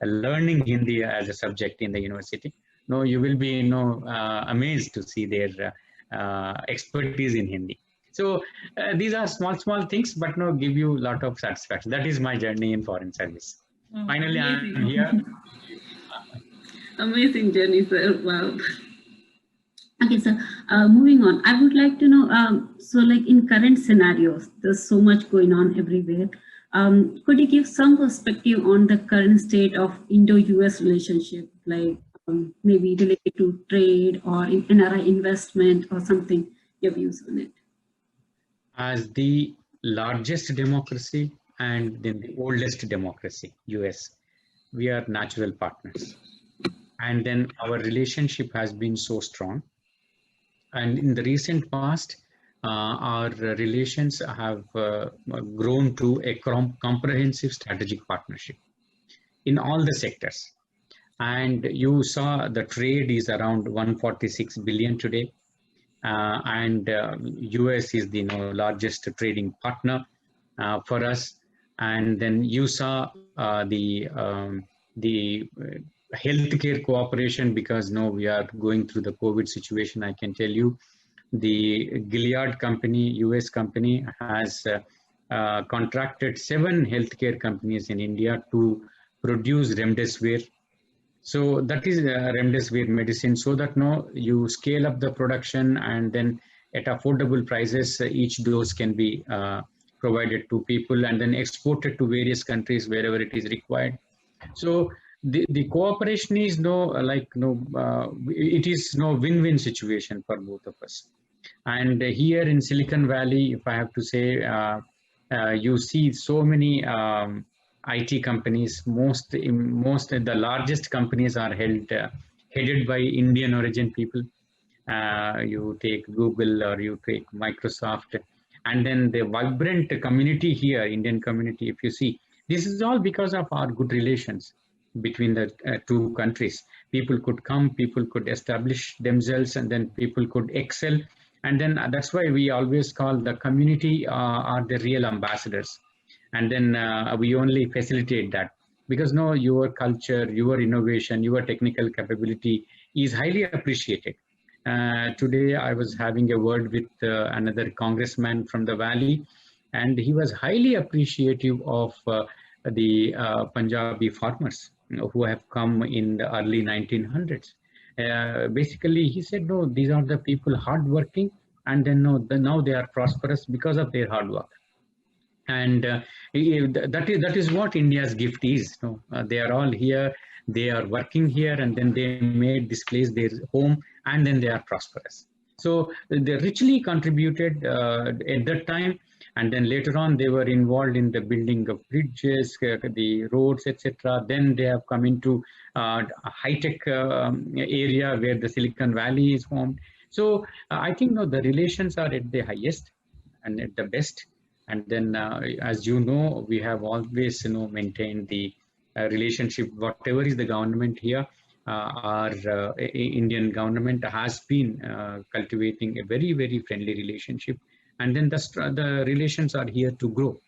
learning Hindi as a subject in the university, no, you will be, you know, uh, amazed to see their uh, uh, expertise in Hindi. So uh, these are small, small things, but no, give you a lot of satisfaction. That is my journey in foreign service. Oh, finally, I am here. Amazing journey, sir. Wow. Okay, so uh, moving on, I would like to know, um, so like in current scenarios, there's so much going on everywhere. Um, could you give some perspective on the current state of Indo-U S relationship, like um, maybe related to trade or in N R I investment or something, your views on it? As the largest democracy and then the oldest democracy, U S, we are natural partners. And then our relationship has been so strong. And in the recent past, uh, our relations have uh, grown to a com- comprehensive strategic partnership in all the sectors. And you saw the trade is around one forty-six billion today. Uh, and uh, U S is the, you know, largest trading partner uh, for us. And then you saw uh, the um, the uh, healthcare cooperation, because now we are going through the COVID situation. I can tell you, the Gilead company, U S company, has uh, uh, contracted seven healthcare companies in India to produce remdesivir. So that is uh, remdesivir medicine, so that now you scale up the production, and then at affordable prices, uh, each dose can be uh, provided to people and then exported to various countries wherever it is required. So the, the cooperation is no, like, no, uh, it is no win-win situation for both of us. And here in Silicon Valley, if I have to say, uh, uh, you see so many um, I T companies. Most most the largest companies are held uh, headed by Indian origin people. Uh, you take Google or you take Microsoft, and then the vibrant community here, Indian community. If you see, this is all because of our good relations between the uh, two countries. People could come, people could establish themselves, and then people could excel. And then uh, that's why we always call the community uh, are the real ambassadors. And then uh, we only facilitate that, because no, your culture, your innovation, your technical capability is highly appreciated. Uh, today I was having a word with uh, another congressman from the valley, and he was highly appreciative of uh, the uh, Punjabi farmers, you know, who have come in the early nineteen hundreds. Uh, basically, he said, no, these are the people hardworking, and then no, the, now they are prosperous because of their hard work. And uh, i- th- that is that is what India's gift is. No? Uh, they are all here. They are working here, and then they made this place their home, and then they are prosperous. So they richly contributed uh, at that time, and then later on they were involved in the building of bridges, uh, the roads, et cetera. Then they have come into uh, a high-tech um, area where the Silicon Valley is formed. So uh, I think, no, the relations are at the highest and at the best. And then, uh, as you know, we have always, you know, maintained the uh, relationship. Whatever is the government here, uh, our uh, I- Indian government has been uh, cultivating a very, very friendly relationship, and then the str- the relations are here to grow.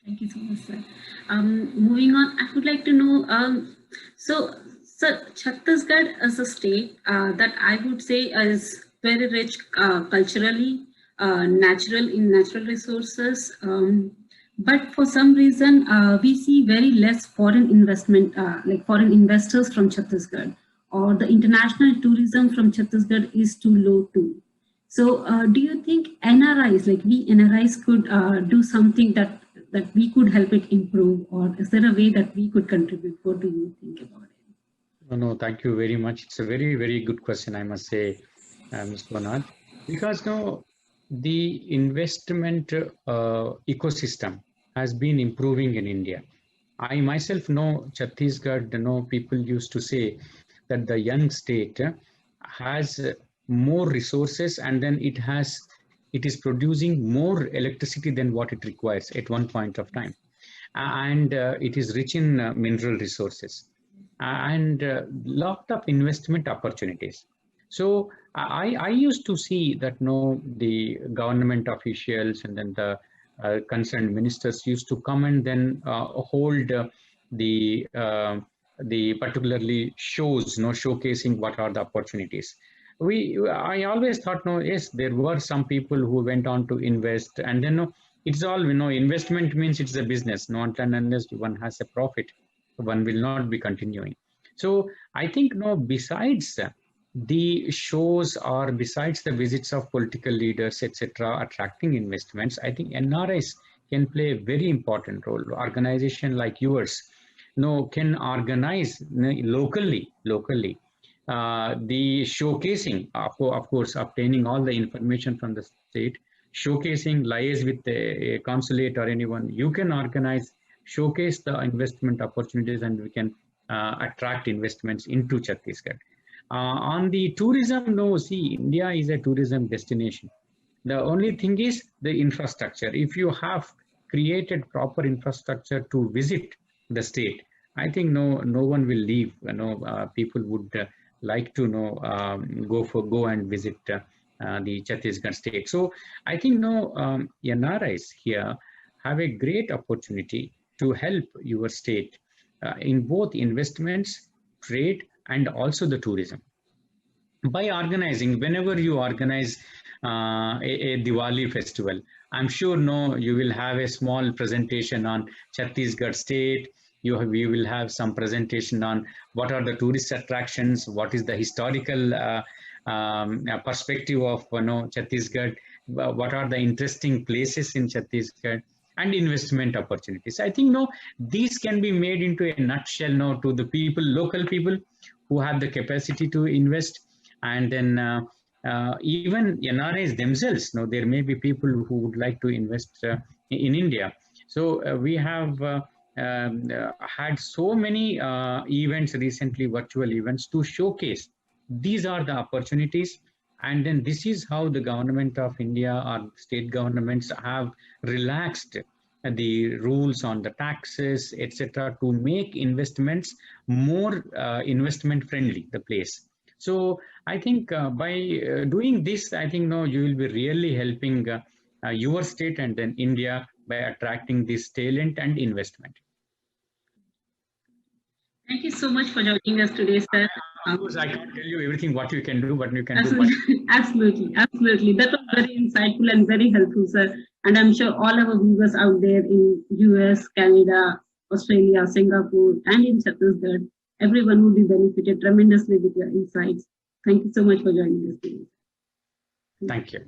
Thank you so much, sir. Um, moving on, I would like to know, um, so, sir, Chhattisgarh is a state uh, that I would say is very rich uh, culturally, uh, natural in natural resources. Um, but for some reason, uh, we see very less foreign investment, uh, like foreign investors from Chhattisgarh, or the international tourism from Chhattisgarh is too low too. So, uh, do you think N R Is, like we N R Is, could uh, do something that that we could help it improve, or is there a way that we could contribute? What do you think about it? No, no, thank you very much. It's a very, very good question, I must say, uh, Mister Bernard, because no, the investment uh, ecosystem has been improving in India. I myself know Chhattisgarh. You know, people used to say that the young state uh, has uh, more resources, and then it has it is producing more electricity than what it requires at one point of time, and uh, it is rich in uh, mineral resources and uh, lot of investment opportunities. So I, I used to see that no, the government officials and then the uh, concerned ministers used to come and then uh, hold uh, the uh, the particularly shows, no, showcasing what are the opportunities. We I always thought, no, yes, there were some people who went on to invest, and then no, it's all, you know, investment means it's a business. No, until and unless one has a profit, one will not be continuing. So I think, no, besides uh, the shows or besides the visits of political leaders, et cetera, attracting investments, I think N R Is can play a very important role. Organization like yours, no, can organize, no, locally, locally, uh, the showcasing, of, co- of course, obtaining all the information from the state, showcasing, liaise with a, a consulate or anyone. You can organize, showcase the investment opportunities, and we can uh, attract investments into Chhattisgarh. Uh, on the tourism, no, see, India is a tourism destination. The only thing is the infrastructure. If you have created proper infrastructure to visit the state, I think no, no one will leave. You know, uh, people would uh, like to know um, go for go and visit uh, uh, the Chhattisgarh state. So I think no, um, N R Is here have a great opportunity to help your state uh, in both investments, trade, and also the tourism by organizing. Whenever you organize uh, a, a Diwali festival, I'm sure no, you will have a small presentation on Chhattisgarh state. You have, you will have some presentation on what are the tourist attractions, what is the historical uh, um, uh, perspective of, you know, Chhattisgarh, wha- what are the interesting places in Chhattisgarh, and investment opportunities. I think no, these can be made into a nutshell, no, to the people, local people who have the capacity to invest, and then uh, uh, even N R Is themselves. No, there may be people who would like to invest uh, in India. So uh, we have uh, um, uh, had so many uh, events recently, virtual events, to showcase these are the opportunities. And then this is how the government of India or state governments have relaxed the rules on the taxes, et cetera, to make investments more uh, investment friendly, the place. So I think uh, by uh, doing this, I think now you will be really helping uh, uh, your state and then India by attracting this talent and investment. Thank you so much for joining us today, sir. Of course, I can't tell you everything what you can do, but you can do. Absolutely, absolutely, absolutely. That was very insightful and very helpful, sir. And I'm sure all our viewers out there in U S, Canada, Australia, Singapore, and in Chhattisgarh, everyone will be benefited tremendously with your insights. Thank you so much for joining us today. Thank you.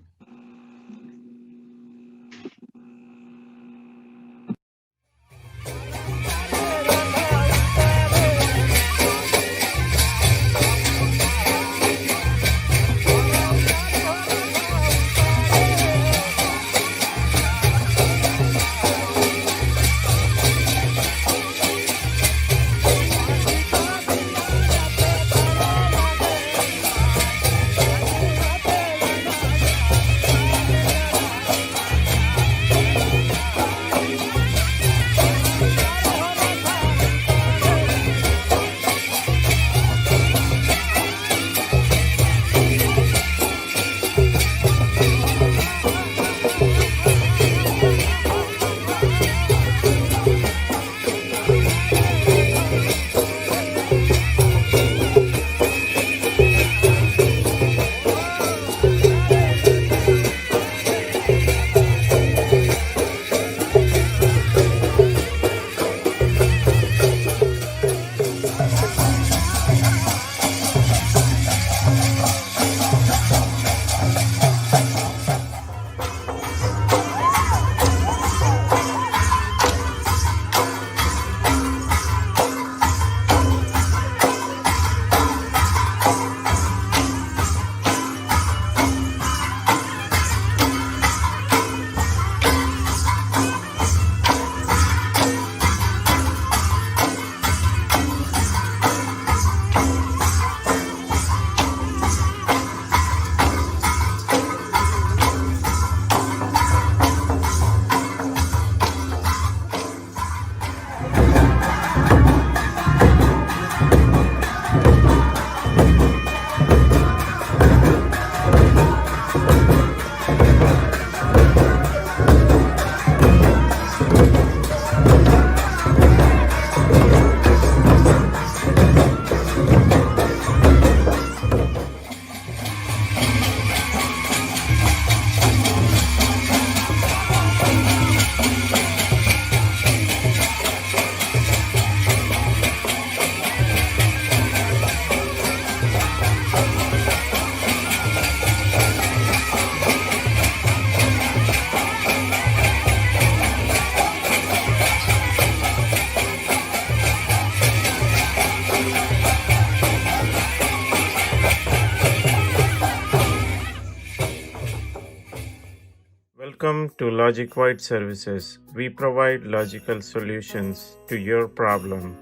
Welcome to Logic Wide Services. We provide logical solutions to your problem.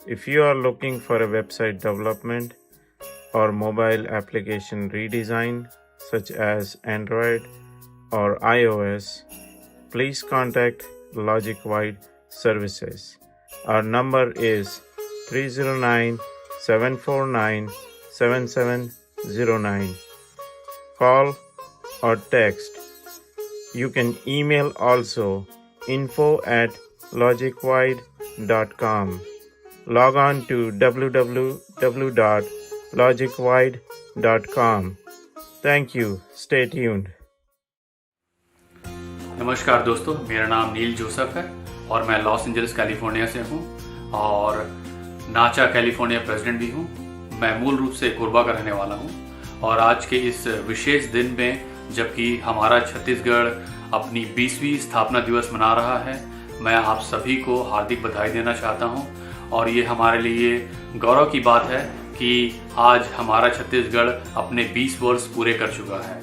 If you are looking for a website development or mobile application redesign, such as Android or iOS, please contact Logic Wide Services. Our number is three zero nine, seven four nine, seven seven zero nine. Call or text. You can email also, info at logicwide dot com. Log on to w w w dot logicwide dot com. Thank you. Stay tuned. नमस्कार दोस्तों, मेरा नाम नील Joseph है और मैं Los Angeles California से हूँ और नाचा कैलिफोर्निया प्रेसिडेंट भी हूँ। मैं मूल रूप से कोरबा का रहने वाला हूँ और आज के इस विशेष दिन में, जबकि हमारा छत्तीसगढ़ अपनी बीसवीं स्थापना दिवस मना रहा है, मैं आप सभी को हार्दिक बधाई देना चाहता हूँ और ये हमारे लिए गौरव की बात है कि आज हमारा छत्तीसगढ़ अपने बीस वर्ष पूरे कर चुका है।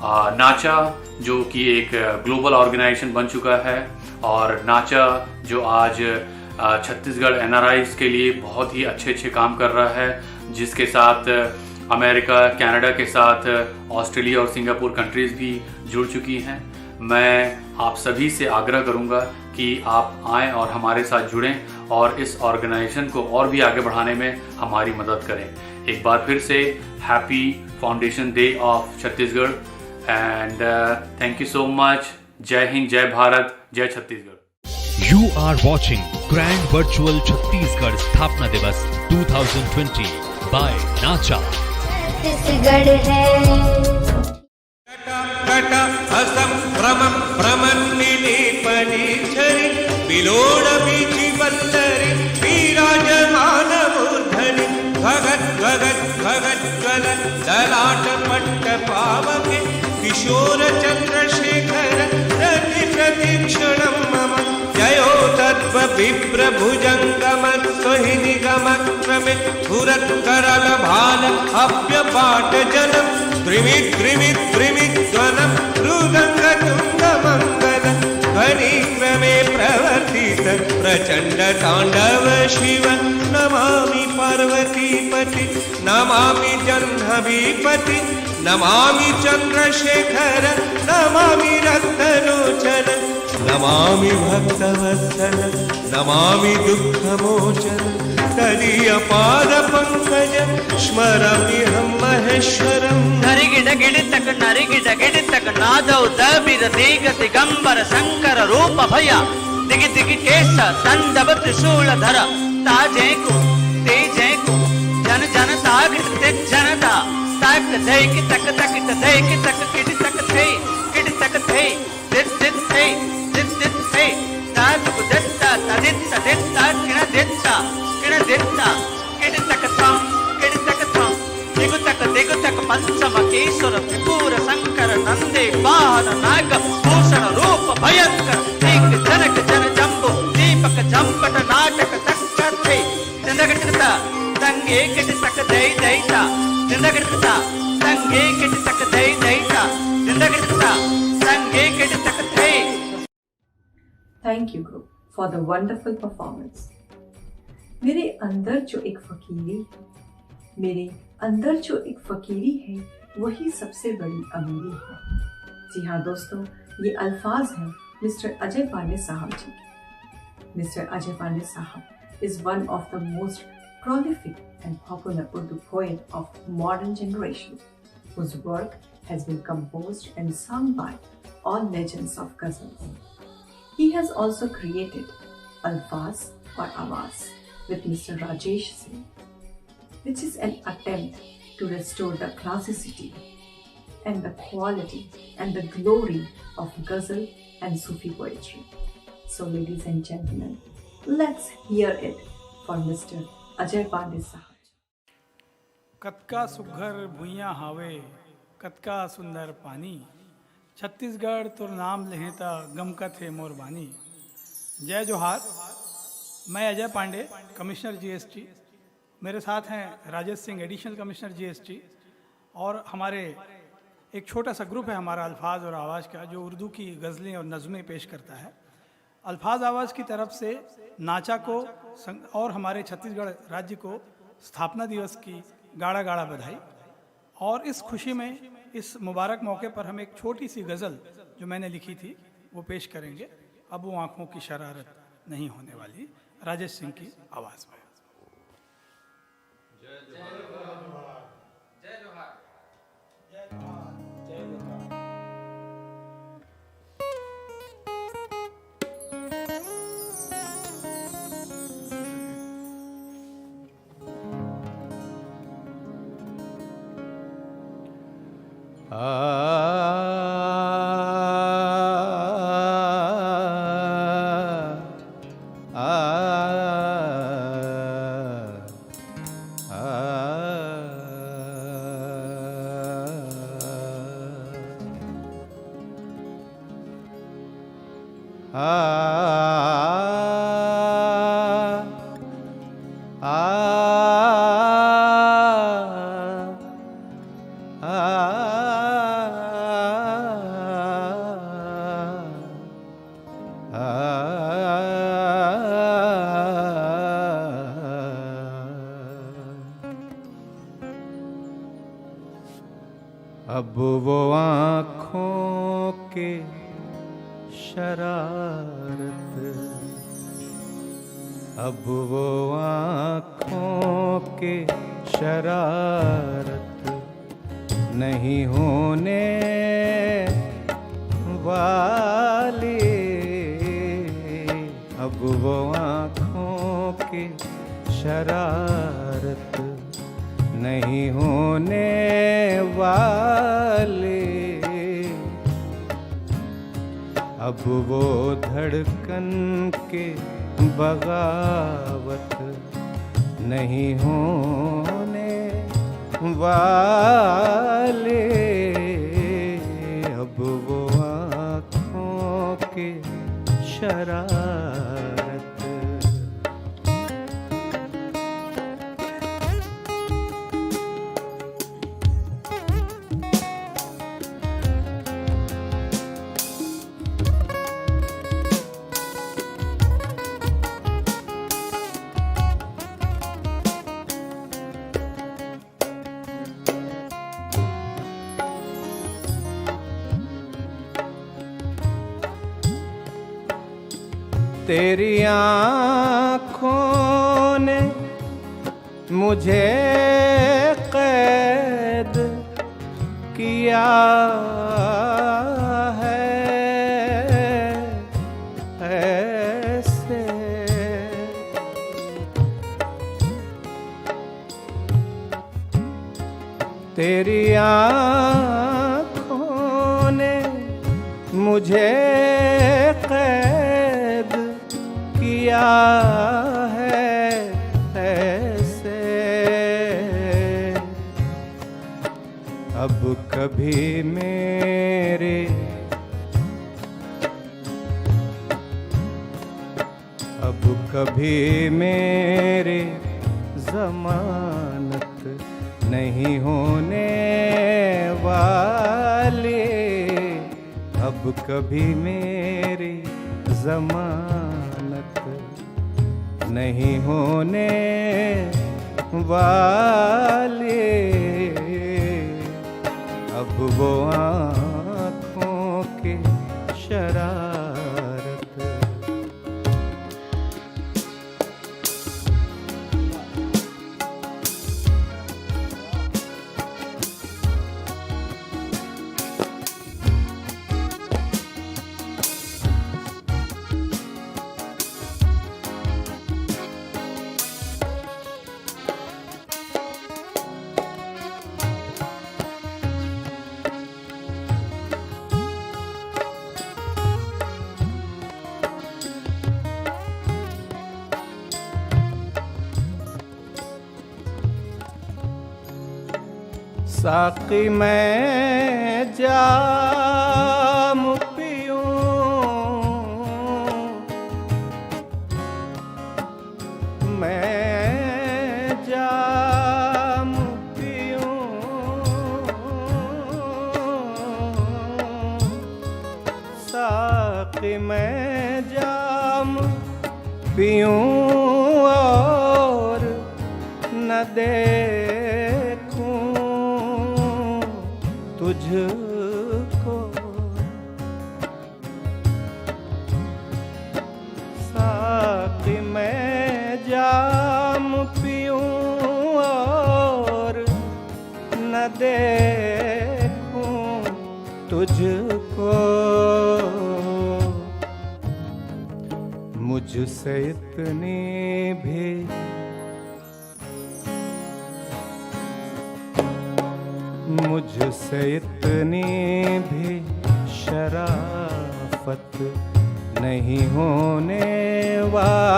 आ, नाचा, जो कि एक ग्लोबल ऑर्गेनाइजेशन बन चुका है, और नाचा, जो आज आ, छत्तीसगढ़ एनआरआईज के लिए बहुत ही अच्छे अच्छे काम कर रहा है, जिसके साथ अमेरिका, कनाडा के साथ ऑस्ट्रेलिया और सिंगापुर कंट्रीज भी जुड़ चुकी हैं। मैं आप सभी से आग्रह करूंगा कि आप आएं और हमारे साथ जुड़ें और इस ऑर्गेनाइजेशन को और भी आगे बढ़ाने में हमारी मदद करें। एक बार फिर से Happy Foundation Day of Chhattisgarh and thank you so much. जय हिंद, जय भारत, जय Chhattisgarh. You are watching Grand Virtual Chhattisgarh Sthapna Divas two thousand twenty by Nacha. Chhattisgarh है। कटकट असम्भ्रमं भ्रमन्निलीपनीझरि विलोलवीचिवल्लरि वीराजमानमूर्धनि घगद् घगद् घगज्ज्वल ललाटपट्टपावके किशोरचन्द्रशेखर रति प्रतीक्षणं मम जयो तत्त्वविप्रभुजङ्गमत्स्वहिनिगमक्रमे स्फुरत्करलभाल अव्यपाटजनं द्रिमि द्रिमि द्रिमिध्वनं हृदङ्गतुङ्गमङ्गल ध्वनिक्रमे प्रवर्तित प्रचण्डताण्डव शिव नमामि पार्वतीपति नमामि जह्नवीपति नमामि चन्द्रशेखर नमामि रक्तलोचन नमामि भक्तवत्सल नमामि दुःखमोचन तदीयपादपङ्कज स्मराम्यहं महेश्वरम्। नरिगिडगिडितक नरिगिडगिडितक नादौ दबिर दीग दिगम्बर शंकर रूप भय दिगि दिगि केस दण्डव त्रिशूलधर ताजेकु तेजेकु जन जन तागृत जनता ताक दैकि तक तकिट दैकि तक किटि तक थे किटि तक थे दिद्दिद्दे दिद्दिद्दे तातुकु दित्ता तदित्त दित्ता किणदित्ता किणदित्ता किडितक थं किडितक थं दिगुतक दिगुतक पञ्चम केशर त्रिपुर शंकर नंदे वाहन नाग भूषण रूप भयंकर दीक जनक जन जंबू दीपक जंपट नाटक तक्षथे तिंदगटता तंगे किडितक दई दईता तिंदगटता तंगे किडितक दई दईता तिंदगटता तंगे किडितक दई Thank you group for the wonderful performance. मेरे अंदर जो एक फकीरी मेरे अंदर जो एक फकीरी है वही सबसे बड़ी अमीरी है। जी हाँ दोस्तों, ये अल्फाज हैं मिस्टर अजय पांडे साहब जी के। Mister Ajay Pandey Sahab is one of the most prolific and popular Urdu poet of modern generation, whose work has been composed and sung by all legends of ghazals. He has also created Alfaz or Awaz with Mister Rajesh Singh, which is an attempt to restore the classicity and the quality and the glory of ghazal and Sufi poetry. So, ladies and gentlemen, let's hear it for Mister Ajay Pandey Sahab. कतका सुघर भुइयां हावे, कतका सुंदर पानी। छत्तीसगढ़ तोर नाम लेहे त गमकत हे मोर बानी। जय जोहार। मैं अजय पांडे, कमिश्नर जीएसटी। मेरे साथ हैं Rajesh Singh, additional commissioner GST. और हमारे एक छोटा सा ग्रुप है हमारा अल्फाज और आवाज़ का, जो उर्दू की गज़लें और नज़में पेश करता है। अल्फाज आवाज़ की तरफ से नाचा को संग-, और हमारे छत्तीसगढ़ राज्य को स्थापना दिवस की गाड़ा गाड़ा बधाई। और इस खुशी में, इस मुबारक मौके पर हम एक छोटी सी गज़ल जो मैंने लिखी थी, वो पेश करेंगे। अब वो आंखों की शरारत नहीं होने वाली, राजेश सिंह की आवाज़ में। अब वो आंखों के शरारत, अब वो आंखों के शरारत नहीं होने वाली। अब वो आँखों की शरारत नहीं होने वाली। अब वो धड़कन के बगावत नहीं होने वाली। अब वो आँखों की शरारत। तेरी आँखों ने मुझे कैद किया है ऐसे। तेरी आँखों ने मुझे कैद किया है ऐसे। अब कभी मेरी, अब कभी मेरी जमानत नहीं होने वाली। अब कभी मेरी जमानत नहीं होने वाली। अब वो आँखों की शरारत। साकी, मैं जाम पीऊं, मैं जाम पीऊं। साकी, मैं जाम पीऊं और न देखूं तुझको। साकी, मैं जाम पीऊं और न देखूं तुझको। मुझसे इतनी भी, मुझसे इतनी भी शराफत नहीं होने वाली।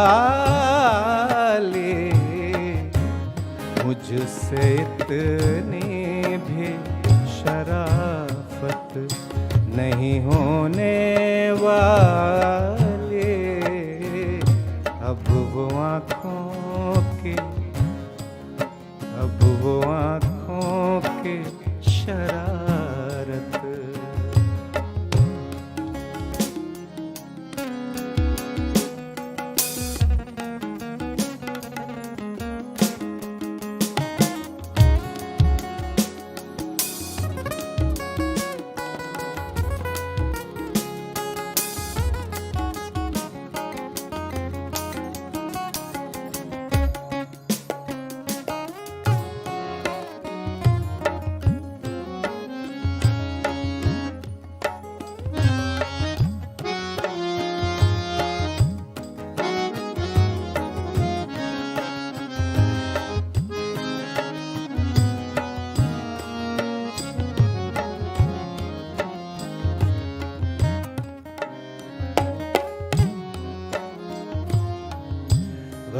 मुझसे इतनी भी शराफत नहीं होने वाली। अब वो आँखों की, अब वो आँखों की शरारत।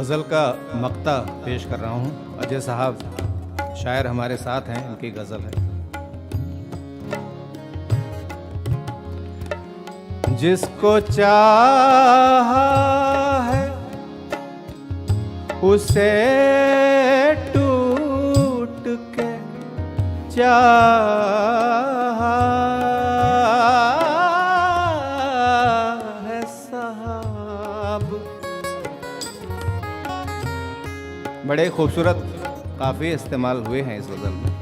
गज़ल का मक्ता पेश कर रहा हूँ। अजय साहब शायर हमारे साथ हैं, इनकी गज़ल है। जिसको चाहा है उसे टूट के चाहा है साहब। बड़े खूबसूरत काफिये इस्तेमाल हुए हैं इस गज़ल में।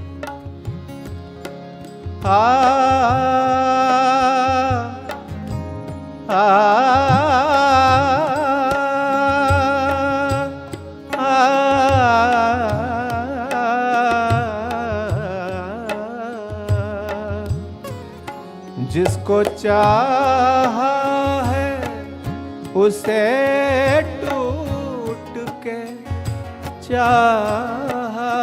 आ, आ, आ, जिसको चाहा है उसे टूट के चाहा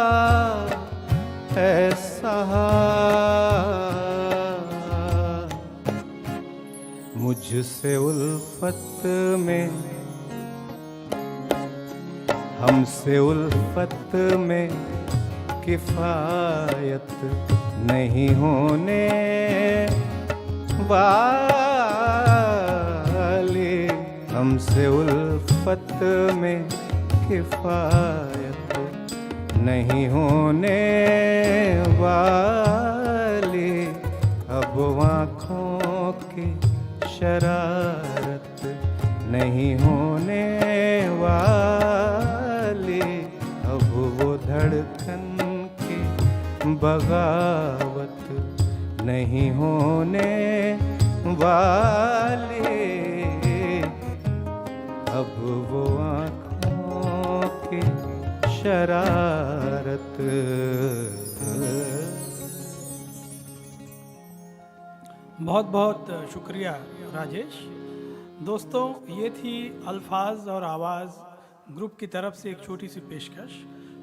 है साहब। मुझसे उल्फत में, हमसे उल्फत में किफायत नहीं होने वाली, हमसे उल्फत में किफायत नहीं होने वाली। अब आंखों की शरारत नहीं होने वाली, अब वो धड़कन की बगावत नहीं होने वाली, अब वो आंखों की शरारत। बहुत बहुत शुक्रिया राजेश। दोस्तों, ये थी अल्फाज और आवाज़ ग्रुप की तरफ से एक छोटी सी पेशकश।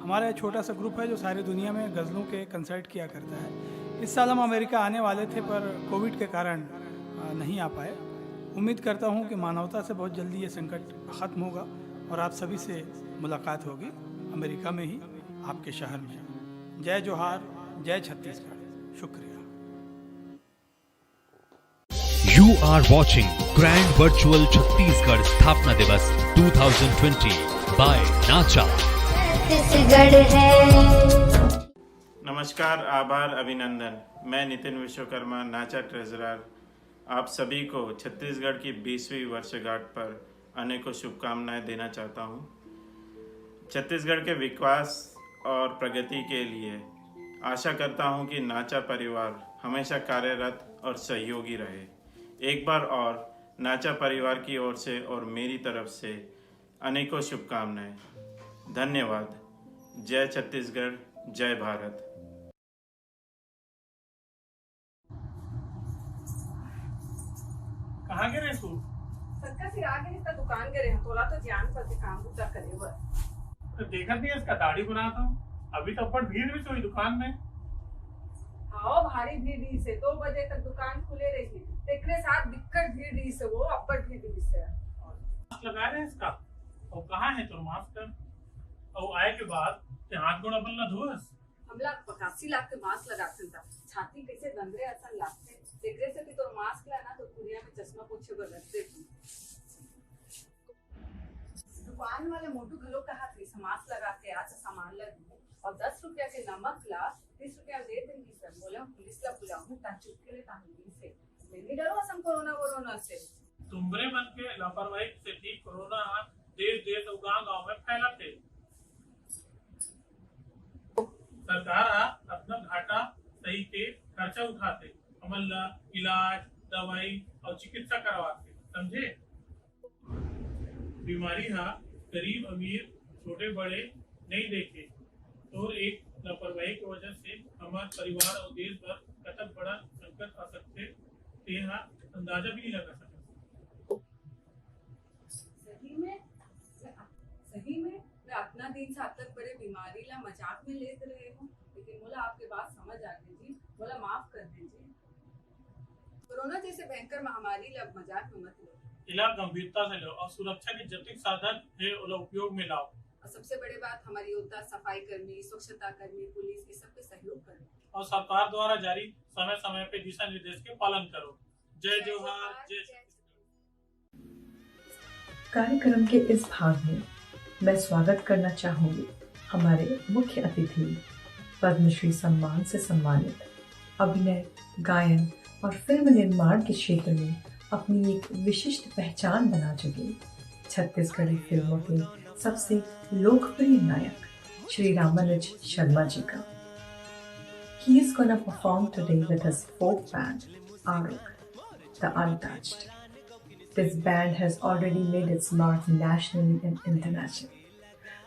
हमारा एक छोटा सा ग्रुप है जो सारी दुनिया में गज़लों के कंसर्ट किया करता है। इस साल हम अमेरिका आने वाले थे, पर कोविड के कारण नहीं आ पाए। उम्मीद करता हूँ कि मानवता से बहुत जल्दी ये संकट ख़त्म होगा और आप सभी से मुलाकात होगी अमेरिका में ही, आपके शहर में। जय जोहार, जय छत्तीसगढ़। शुक्रिया। You are watching Grand Virtual Chhattisgarh Sthapna Divas two thousand twenty by Nacha. Chhattisgarh है। नमस्कार, आभार, अभिनंदन। मैं नितिन विश्वकर्मा, नाचा ट्रेजरर, आप सभी को छत्तीसगढ़ की बीसवीं वर्षगांठ पर अनेकों शुभकामनाएं देना चाहता हूं। छत्तीसगढ़ के विकास और प्रगति के लिए आशा करता हूं कि नाचा परिवार हमेशा कार्यरत और सहयोगी रहे। एक बार और नाचा परिवार की ओर से और मेरी तरफ से अनेकों शुभकामनाएं। धन्यवाद। जय छत्तीसगढ़, जय भारत। कहाँ गे रहे तू? सरका सिरा गे रहे, त दुकान गे रहे। तोला तो जान पड़ते काम बुता करे बर। तो देखत नहीं इसका दाढ़ी बनाता हूँ, अभी तो अब्बड़ भीड़ भी सोई दुकान में। हाँ, भारी भीड़ रही से, दो बजे तक दुकान खुले रही, तेकरे साथ दिक्कत भीड़ रही से, वो अब्बड़ भीड़ रही से। मास्क लगा रहे इसका, और कहाँ है तो मास्क कर, और आए के बाद ते हाथ गोड़ अपन ला धोस। हमला पकासी लागथे मास्क लगाथन त छाती कैसे दंदरे असन लागथे। तेकरे से भी तोर मास्क ला ना तो कुरिया में चश्मा पोछे बर रख दे। दुकान वाले मोटू घलो कहा थे मास्क लगा के आज सामान ला दू और दस रुपया के नमक ला तीस रुपया दे देंगी सर। बोले पुलिस ला बुलाऊं ता चुपके ले ताहूं से। मैं नहीं डरो असम कोरोना वोरोना से। तुमरे मन के लापरवाही से ठीक कोरोना देश देश अउ गांव गांव में फैलत हे। सरकार ह अतना घाटा सही के खर्चा उठाथे, हमन ला इलाज, दवाई अउ चिकित्सा करवाथे, समझे? बीमारी ह गरीब अमीर, छोटे बड़े नइ देखे। तोर एक लापरवाही के वजह से हमर परिवार अउ देश बर कतक बड़ा संकट आ सकथे, तेहा अंदाजा भी नइ लगा सकत। सही में, सही में मैं अतना दिन से अतक बड़े बीमारी ला मजाक में लेत रहे हूँ, लेकिन मोला आपके बात समझ आ गई जी, मोला माफ कर दीजिए। कोरोना जैसे भयंकर महामारी ला मजाक में मत लो। एला गंभीरता से लो और सुरक्षा के जतिक साधन हे, ओला उपयोग में लाओ। और सबसे बड़े बात, हमारे योद्धा, सफाई कर्मी, स्वच्छता कर्मी, पुलिस, ये सब के सहयोग करो। और सरकार द्वारा जारी समय समय पे दिशा निर्देश के पालन करो। जय जोहार, जय छत्तीसगढ़। कार्यक्रम के इस भाग में मैं स्वागत करना चाहूंगी हमारे मुख्य अतिथि, पद्मश्री सम्मान से सम्मानित, अभिनय, गायन और फिल्म निर्माण के क्षेत्र में अपनी एक विशिष्ट पहचान बना चुके छत्तीसगढ़ी फिल्मों के सबसे लोकप्रिय नायक श्री रामानुज शर्मा जी का। He is gonna perform today with his folk band, Aruk, the Untouched. This band has already made its mark nationally and internationally.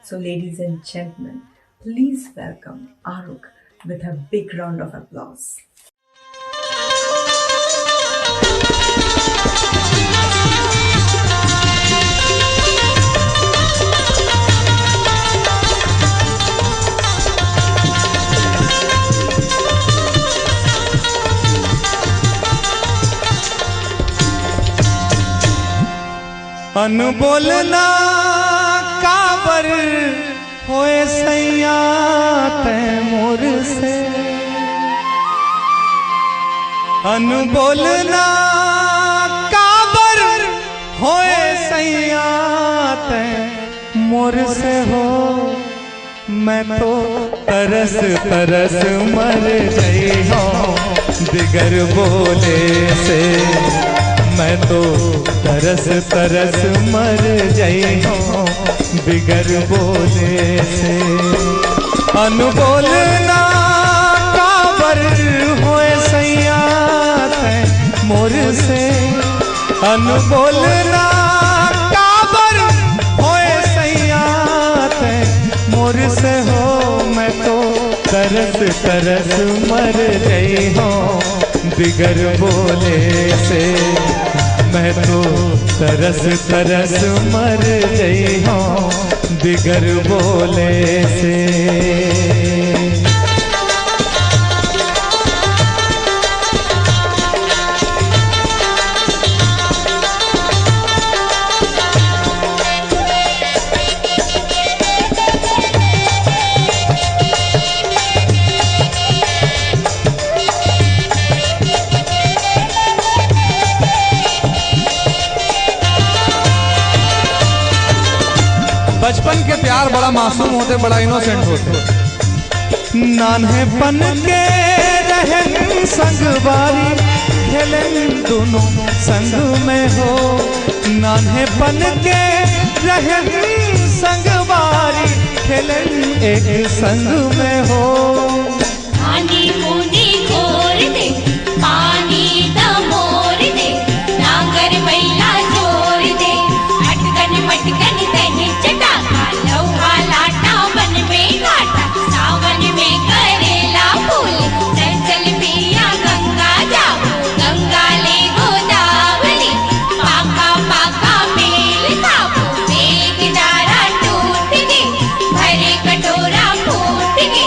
So, ladies and gentlemen, please welcome Aruk with a big round of applause. अनबोल ना काबर होए सैया तैं मोर से, अनबोल ना काबर होए सैया तैं मोर से हो। मैं तो तरस तरस मर जइहौं बिगर बोले से, मैं तो तरस तरस मर जइहौं बिगर बोले से। अनबोल ना काबर होए सैया तैं मोर से, अनबोल ना काबर होए सैया तैं मोर से हो। मैं तो तरस तरस मर जइहौं बिगर बोले से, मैं तो तरस तरस मर जइहौं बिगर बोले से। बचपन के प्यार बड़ा मासूम होथे, बड़ा इनोसेंट होथे। नान्हेपन के रहन संगवारी, खेलन दुनों संग में हो। नान्हेपन के रहन संगवारी, खेलन एक संग में हो। आनी बूनी घोर दे, पानी द मोर दे, नांगर बैला जोर दे, अटकन मटकन दही चटाका, लौहा लाटा मन में घाटा, सावन में करेला फूल, चल चल पिया गंगा जाबो, गंगा ले गोदावरी, पाका पाका मेल खाबो, मेघ धारा टूट गे, भरे कटोरा फूट गे,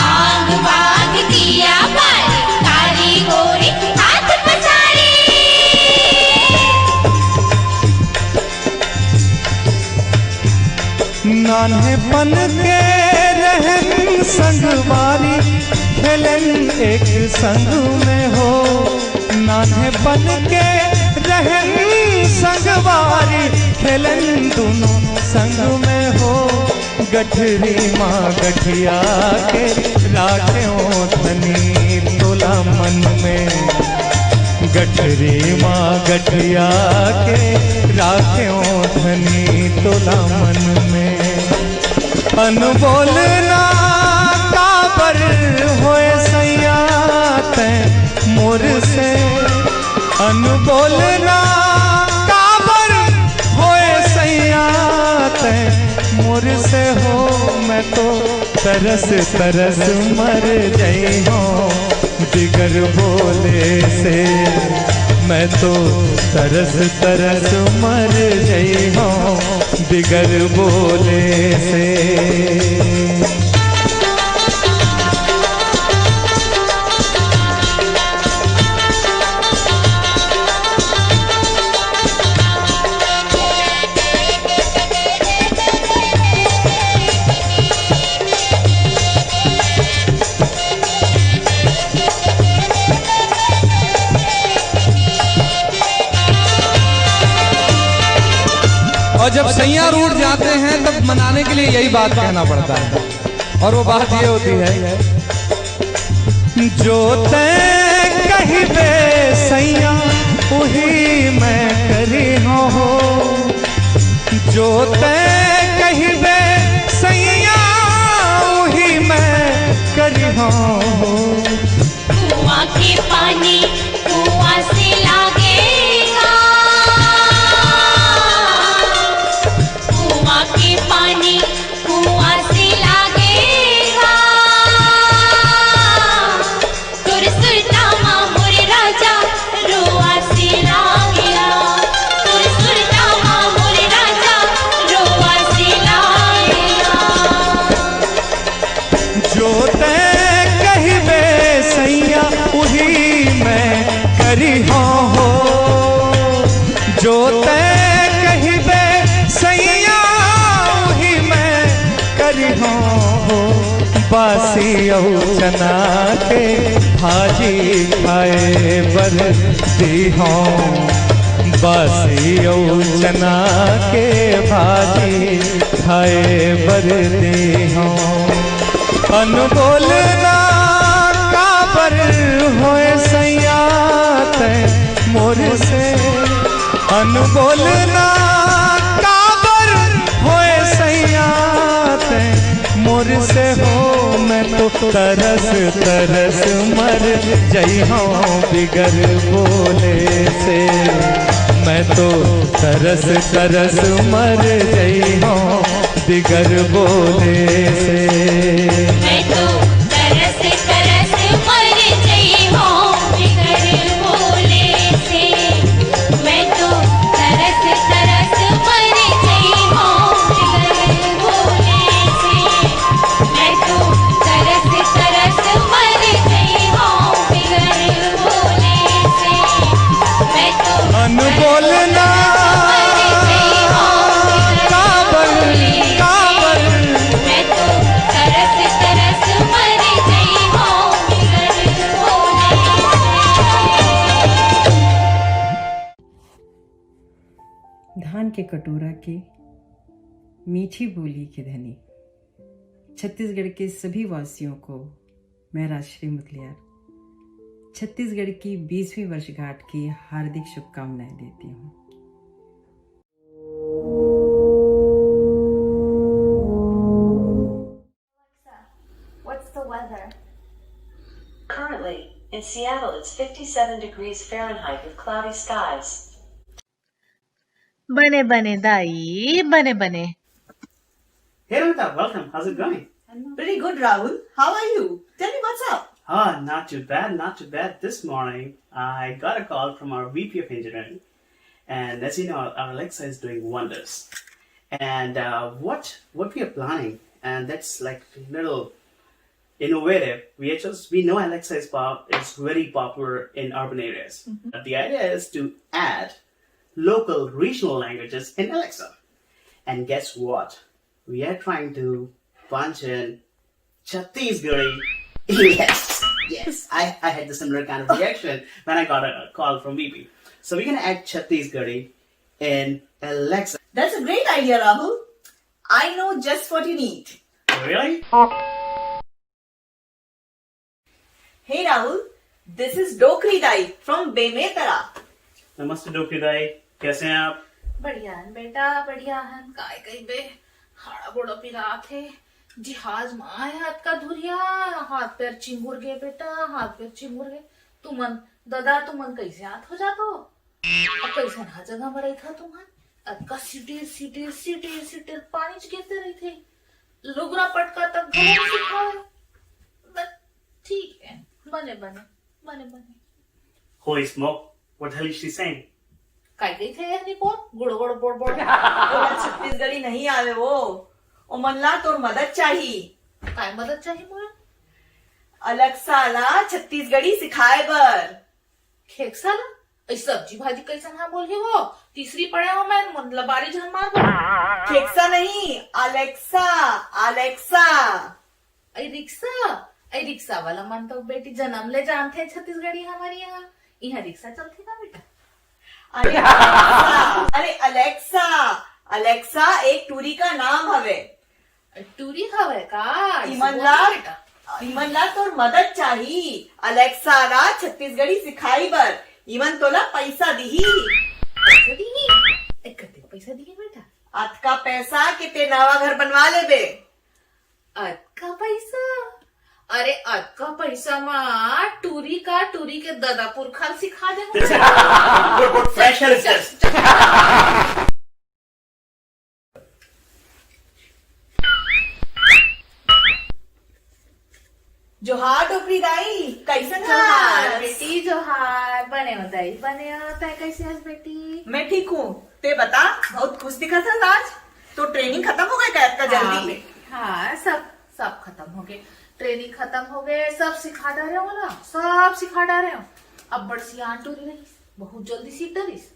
आग बाग दिया बारे, कारी गोरी हाथ पसारे। नान्हेपन के रहन संगवारी, खेलन एक संग में हो। नान्हेपन के रहन संगवारी, खेलन दुनों संग में हो। गठरी माँ गठिया के राखेओ धनी तोला मन में। गठरी माँ गठिया के राखेओ धनी तोला मन में। अनबोल ना काबर होए सैया तैं मोर से, अनबोल ना काबर होए सैया तैं मोर से हो। मैं तो तरस तरस मर जइहौं बिगर बोले से, मैं तो तरस तरस मर जइहौं बिगर बोले से। सैया रूठ जाते हैं तब मनाने के लिए यही बात कहना पड़ता है, और वो बात ये होती है। जो तैं कहिबे सैया, उही मैं करिहौं हो। जो तैं कहिबे सैया, उही मैं करिहौं हो। कुआं के पानी कुआं से लागेगा, कुआं के पानी कुआं से लागेगा। तोर सुरता मा मोर राजा रोआ से लागेगा, तोर सुरता मा मोर राजा रोआ से लागेगा। जो तैं कहिबे सैया, उही मैं करिहौं हो। जो तैं कहिबे सैया, उही मैं करिहौं हो। बासी अउ चना के भाजी खाए बर दिहौं, बासी अउ चना के भाजी खाए बर दिहौं। अनबोल ना काबर होए सैया तैं मोर से, अनबोल ना काबर होए सैया तैं मोर से हो। मैं तो तरस तरस मर जइहौं बिगर बोले से, मैं तो तरस तरस मर जइहौं बिगर बोले से। मैं तो तरस तरस मर जइहौं बिगर बोले से। मैं तो तरस तरस मर जइहौं बिगर बोले से। मैं तो तरस तरस मर जइहौं बिगर बोले से। मैं तो अनबोल ना काबर, काबर। मैं तो तरस तरस मर जइहौं बिगर बोले से। धान के कटोरा के मीठी बोली के धनी छत्तीसगढ़ के सभी वासियों को मैं राजश्री मुदलियार छत्तीसगढ़ की बीसवीं वर्षगांठ की हार्दिक शुभकामनाएं देती हूँ। What's the weather? Currently, in Seattle, it's fifty-seven degrees Fahrenheit with cloudy skies. बने बने दाई, बने बने। Hey Ramita, welcome. How's it going? Pretty good, Rahul. How are you? Tell me what's up. Ah, not too bad, not too bad. This morning, I got a call from our V P of engineering. And as you know, our Alexa is doing wonders. And uh, what what we are planning, and that's like a little innovative. We are just we know Alexa is pop is very popular in urban areas. Mm-hmm. But the idea is to add local regional languages in Alexa. And guess what? We are trying to punch in Chhattisgarhi. Yes, yes. I, I had the similar kind of reaction when I got a call from V P. So we're gonna add Chhattisgarhi in Alexa. That's a great idea, Rahul. I know just what you need. Really? Hey Rahul, this is Dokri Dai from Bemetara. नमस्ते डोकरी दाई, कैसे हैं आप? बढ़िया हन बेटा, बढ़िया हन। काय कहिबे, हाड़ा गोड़ा पिरात हे। जिहाज म आए हाथ का धुरिया, हाथ पैर चिंगुर गे बेटा, हाथ पैर चिंगुर गे। तुमन ददा, तुमन कैसे आत हो जात हो? अब कैसन हा जगह म रहिथा तुमन? अतका सिटिर सिटिर सिटिर सिटिर पानी च गिरते रहिथे। लुगरा पटका तक घलो नइ सुखावय। बस ठीक हे, बने बने, बने बने। Holy smoke, what the hell is she saying? काय कहिथे एहनी कोन? गुड़ गुड़ बोड़ बोड़। ओला छत्तीसगढ़ी नहीं आवे वो। ओमन ला तोर मदद चाही। काय मदद चाही मोला? अलग साला छत्तीसगढ़ी सिखाए बर। खेकसा ला? अई सब्जी भाजी कइसन हा बोलही वो? तीसरी पढ़े हो मैं, मन ला बारी झन मार दो। खेकसा नहीं, अलेक्सा, अलेक्सा। अई रिक्शा, अई रिक्शा वाला मन तो बेटी जनम ले जानथे छत्तीसगढ़ी हमर इहाँ। इहाँ रिक्शा चलथे का बेटा? अरे अलेक्सा, अरे अलेक्सा, अलेक्सा एक टूरी का नाम हवे। टूरी हवे का? इमन बोल ला, बेटा। इमन ला तोर मदद चाही अलेक्सा ला छत्तीसगढ़ी सिखाई बर। इमन तोला पैसा दिही। पैसा दिही? ए, कतेक पैसा दिही बेटा? अतका पैसा के ते नवा घर बनवा लेबे। अतका पैसा? अरे, अतका पैसा मा टूरी का टूरी के ददा पुरखा ल सिखा दे। What, what pressure is this? जोहार डोकरी दाई, कैसन जोहार हस? बेटी, जोहार। बने हो दाई, बने हो। तै कैसे हस बेटी? मैं ठीक हूँ, ते बता, बहुत खुश दिखत हस आज। तो ट्रेनिंग खत्म हो गए का इतना हाँ जल्दी? बेटी, हाँ, सब सब खत्म हो गए, ट्रेनिंग खत्म हो गए, सब सिखा डारे हो ना, सब सिखा डारे हो। अब्बड़ सियान टूरी रहिस, बहुत जल्दी सीख डरिस।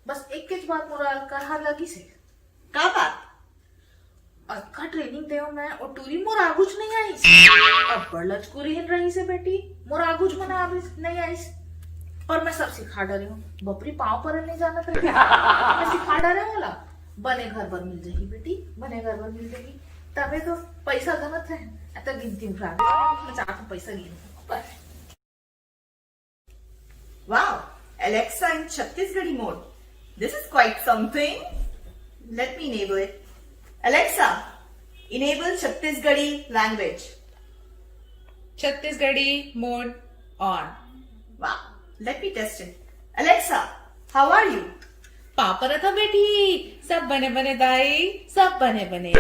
बस एक केच बात मोर अतका लगिस हे। का बात? अतका ट्रेनिंग देव मैं, ओ टूरी मोर आगूच नहीं आइस। अब्बड़ लचकुरी हिन रहिस हे बेटी, मोर आगूच मना आविस, नहीं आइस। पर मैं सब सिखा डारे हूँ, बपरी पाँव पर नहीं जानत रही। मैं सिखा डारे हूँ ला, बने घर बर मिल जाही बेटी, बने घर बर मिल जाही। तबे तो पैसा गनत है, अतका गिनती उठा दे, मैं चाहत हूँ पैसा गिनूँ। बस। Wow, Alexa in Chhattisgarhi mode. This is quite something. Let me enable it. Alexa, enable Chhattisgarhi language. Chhattisgarhi mode on. Wow, let me test it. Alexa, how are you? पाँव परत हँव बेटी, सब बने बने दाई, सब बने बने।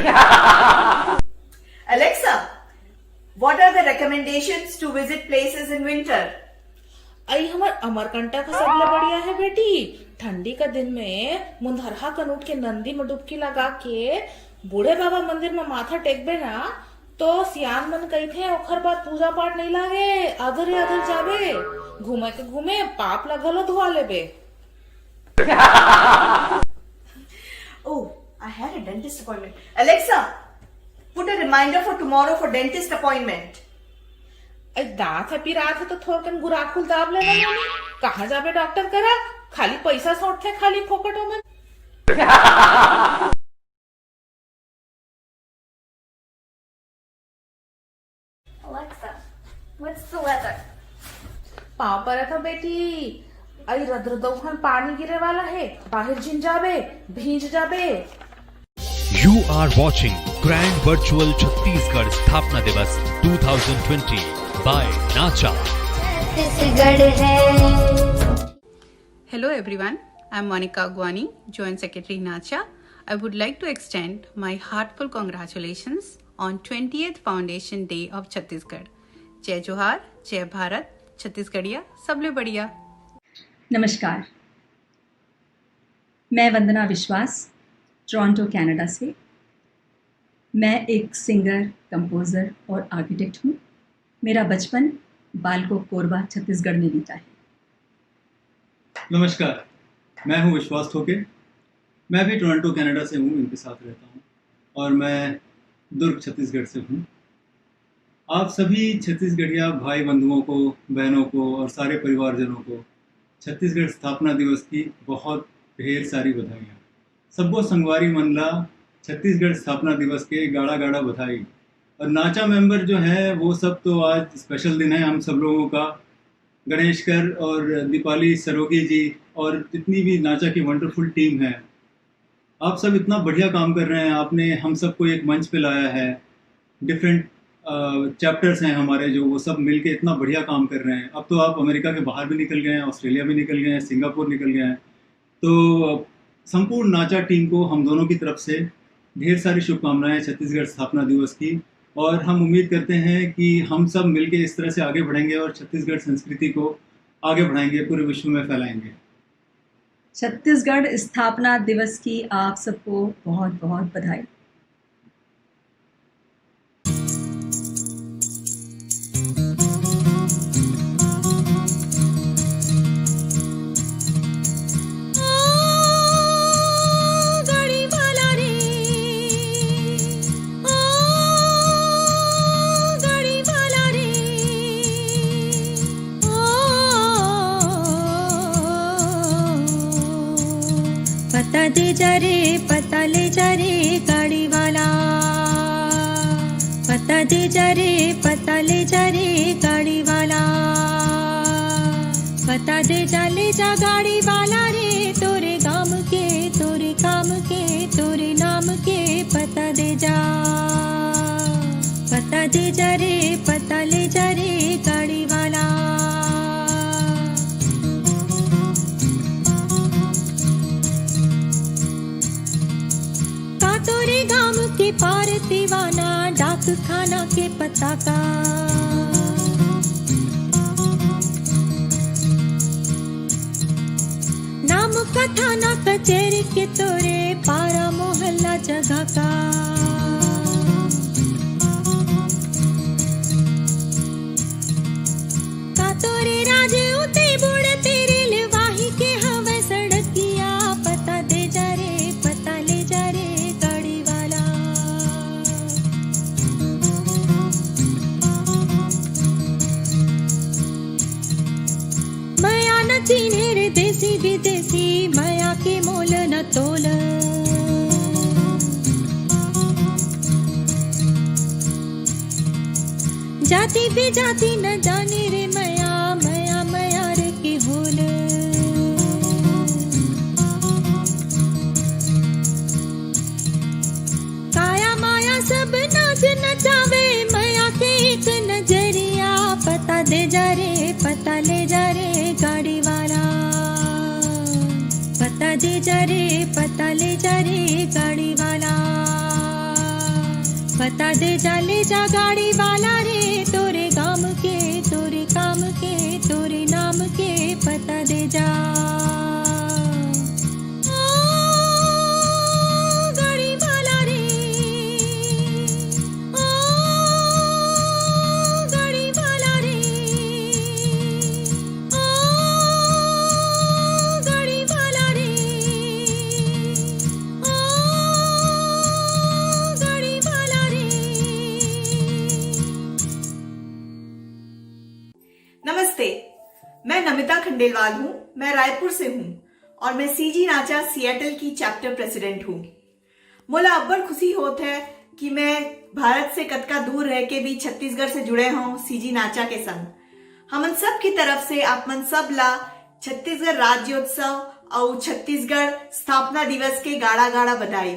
Alexa, what are the recommendations to visit places in winter? अई हमर अमरकंटक ह सबले बढ़िया हे बेटी। ठंडी का दिन में मुंदरहा कन उठ के नंदी में डुबकी लगा के बूढ़े बाबा मंदिर में माथा टेकबे ना, तो सियान मन कहिथे ओखर बाद पूजा पाठ नहीं लागे, आधर ही आधर जाबे, घूमे के घूमे पाप ला घलो धुआ लेबे। Oh, I had a dentist appointment. Alexa, put a reminder for tomorrow for dentist appointment. ए, दांत ह पिरात हे तो थोरकन गुराखुल दाब लेना नोनी। कहाँ जाबे डॉक्टर करा? खाली पैसा सोटथे, खाली फोकट ओमन। Alexa, what's the weather? पाँव परत हँव बेटी, अई रद्रदौहन पानी गिरे वाला हे, बाहिर झिन जाबे, भींज जाबे। You are watching Grand Virtual Chhattisgarh Sthapna Divas two thousand twenty by Nacha. Chhattisgarh है। Hello everyone, I'm Monica Agwani, Joint Secretary NACHA. I would like to extend my heartfelt congratulations on twentieth Foundation Day of Chhattisgarh. जय जोहार, जय भारत, छत्तीसगढ़िया, सबले बढ़िया। नमस्कार, मैं वंदना विश्वास, Toronto, Canada से। मैं एक सिंगर, कंपोजर और आर्किटेक्ट हूँ। मेरा बचपन बालको कोरबा, छत्तीसगढ़ में बीता है। नमस्कार, मैं हूं विश्वास ठोके। मैं भी टोरंटो, कनाडा से हूं, इनके साथ रहता हूं और मैं दुर्ग, छत्तीसगढ़ से हूं। आप सभी छत्तीसगढ़िया भाई बंधुओं को, बहनों को और सारे परिवारजनों को छत्तीसगढ़ स्थापना दिवस की बहुत ढेर सारी बधाइयाँ। सब्बो संगवारी मन ला छत्तीसगढ़ स्थापना दिवस के गाड़ा गाड़ा बधाई। और नाचा मेंबर जो है, वो सब तो आज स्पेशल दिन है हम सब लोगों का। गणेश कर और दीपाली सरोगी जी और जितनी भी नाचा की वंडरफुल टीम है, आप सब इतना बढ़िया काम कर रहे हैं। आपने हम सबको एक मंच पे लाया है। डिफरेंट चैप्टर्स हैं हमारे, जो वो सब मिलके इतना बढ़िया काम कर रहे हैं। अब तो आप अमेरिका के बाहर भी निकल गए हैं, ऑस्ट्रेलिया भी निकल गए हैं, सिंगापुर निकल गए हैं। तो संपूर्ण नाचा टीम को हम दोनों की तरफ से ढेर सारी शुभकामनाएं छत्तीसगढ़ स्थापना दिवस की। और हम उम्मीद करते हैं कि हम सब मिलके इस तरह से आगे बढ़ेंगे और छत्तीसगढ़ संस्कृति को आगे बढ़ाएंगे, पूरे विश्व में फैलाएंगे। छत्तीसगढ़ स्थापना दिवस की आप सबको बहुत बहुत बधाई। पता दे जा रे, पता ले दे जा रे, पता ले जा रे गाड़ी वाला। पता दे जा, ले जा गाड़ी वाला रे, तोरे गाम के, तोरे काम के, तोरे नाम के पता दे जा। पता दे जा रे, पता ले जा रे गाड़ी वाला। का तोरे गाम के पार दीवाना, डाक खाना के पता का? नाम का थाना कचेरी के तोरे, पारा मोहल्ला जगह का? का तोरे राज उते बुड़ तेरे ले वाही के हवे सड़किया? पता दे जा रे, पता ले जा रे गाड़ी वाला। मया न चीन्हे रे देसी विदेशी, मया के मोल न तोल। जाति विजाति न जाने रे मया, मया मया रे के होल। काया माया सब नाच नचावे, मया के एक नजरिया। पता दे जा रे, पता ले जा रे गाड़ी वाला। पता दे जा रे, पता ले जा रे गाड़ी वाला। पता दे जा, ले जा गाड़ी वाला रे, तोरे गाम के, तोरे काम के, तोरे नाम के पता दे जा। ओ गाड़ी वाला रे, ओ गाड़ी वाला रे, ओ गाड़ी वाला रे, ओ गाड़ी वाला रे। नमस्ते, मैं नमिता खंडेलवाल हूँ। मैं रायपुर से हूँ और मैं सीजी नाचा सियाटल की चैप्टर प्रेसिडेंट हूँ। मोला अब्बड़ खुशी होत है कि मैं भारत से कतका दूर रह के भी छत्तीसगढ़ से जुड़े हूँ सीजी नाचा के संग। हमन सब की तरफ से आप मन सब ला छत्तीसगढ़ राज्योत्सव और छत्तीसगढ़ स्थापना दिवस के गाड़ा गाड़ा बधाई।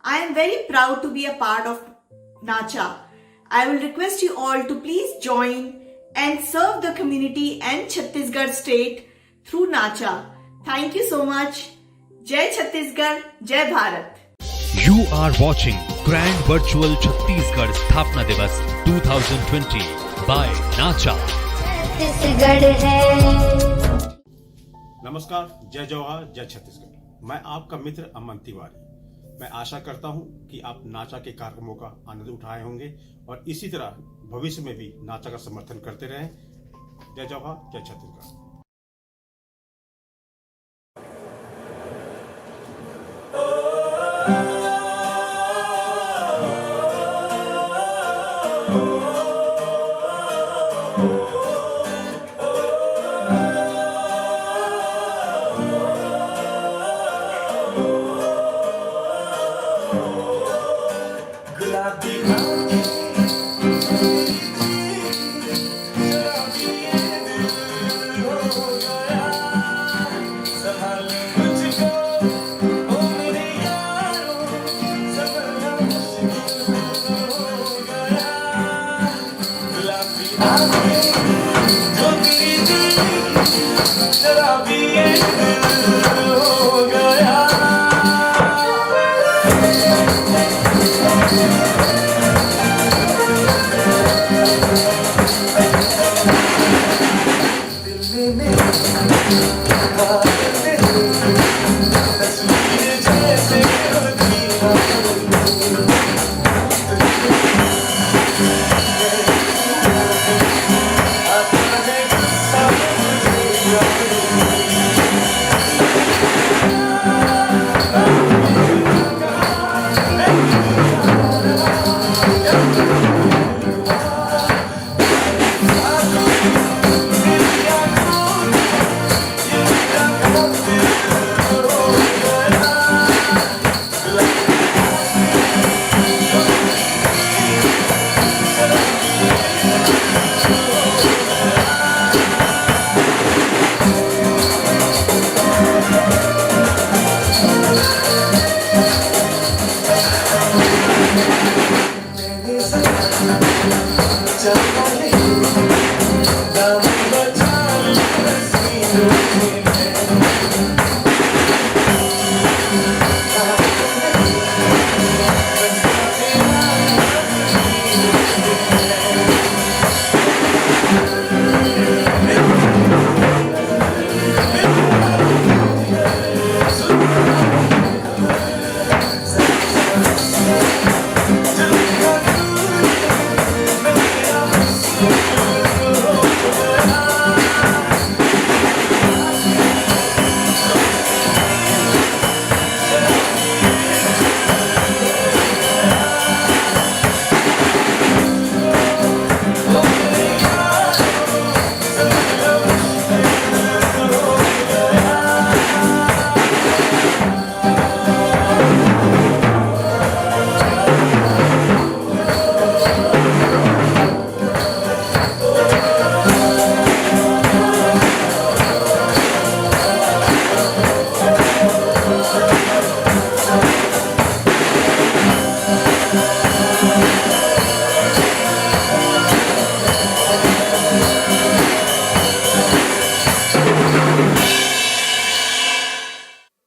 I am very proud to be a part of Nacha. I will request you all to please join and serve the community and Chhattisgarh state through Nacha. Thank you so much. जय छत्तीसगढ़, जय Bharat. You are watching Grand Virtual Chhattisgarh Sthapna Divas two thousand twenty by Nacha. Chhattisgarh है। नमस्कार, जय जोहार, जय छत्तीसगढ़। मैं आपका मित्र अमन तिवारी। मैं आशा करता हूं कि आप नाचा के कार्यक्रमों का आनंद उठाए होंगे और इसी तरह भविष्य में भी नाचा का समर्थन करते रहें। जय जोहार, जय छत्तीसगढ़।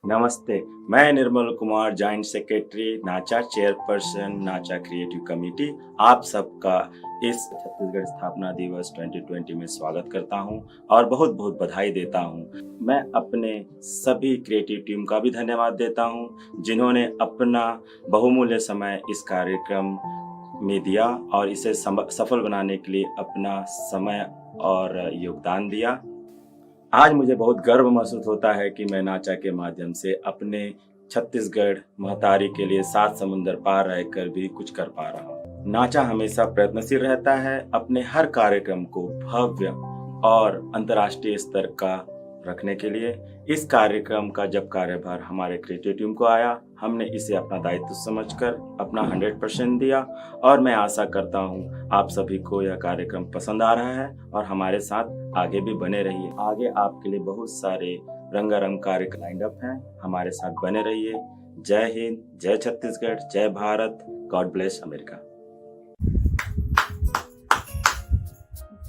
नमस्ते, मैं निर्मल कुमार, ज्वाइंट सेक्रेटरी नाचा, चेयरपर्सन नाचा क्रिएटिव कमेटी, आप सबका इस छत्तीसगढ़ स्थापना दिवस ट्वेंटी ट्वेंटी में स्वागत करता हूं और बहुत बहुत बधाई देता हूं। मैं अपने सभी क्रिएटिव टीम का भी धन्यवाद देता हूं, जिन्होंने अपना बहुमूल्य समय इस कार्यक्रम में दिया और इसे सम-, सफल बनाने के लिए अपना समय और योगदान दिया। आज मुझे बहुत गर्व महसूस होता है कि मैं नाचा के माध्यम से अपने छत्तीसगढ़ महतारी के लिए सात समुंदर पार रहकर भी कुछ कर पा रहा हूँ। नाचा हमेशा प्रयत्नशील रहता है अपने हर कार्यक्रम को भव्य और अंतर्राष्ट्रीय स्तर का रखने के लिए। इस कार्यक्रम का जब कार्यभार हमारे क्रिएटिव टीम को आया, हमने इसे अपना दायित्व समझकर अपना हंड्रेड परसेंट दिया और मैं आशा करता हूँ आप सभी को यह कार्यक्रम पसंद आ रहा है और हमारे साथ आगे भी बने रहिए। आगे आपके लिए बहुत सारे रंगारंग कार्यक्रम लाइंड अप हैं, हमारे साथ बने रहिए। जय हिंद, जय छत्तीसगढ़, जय Bharat. God bless America।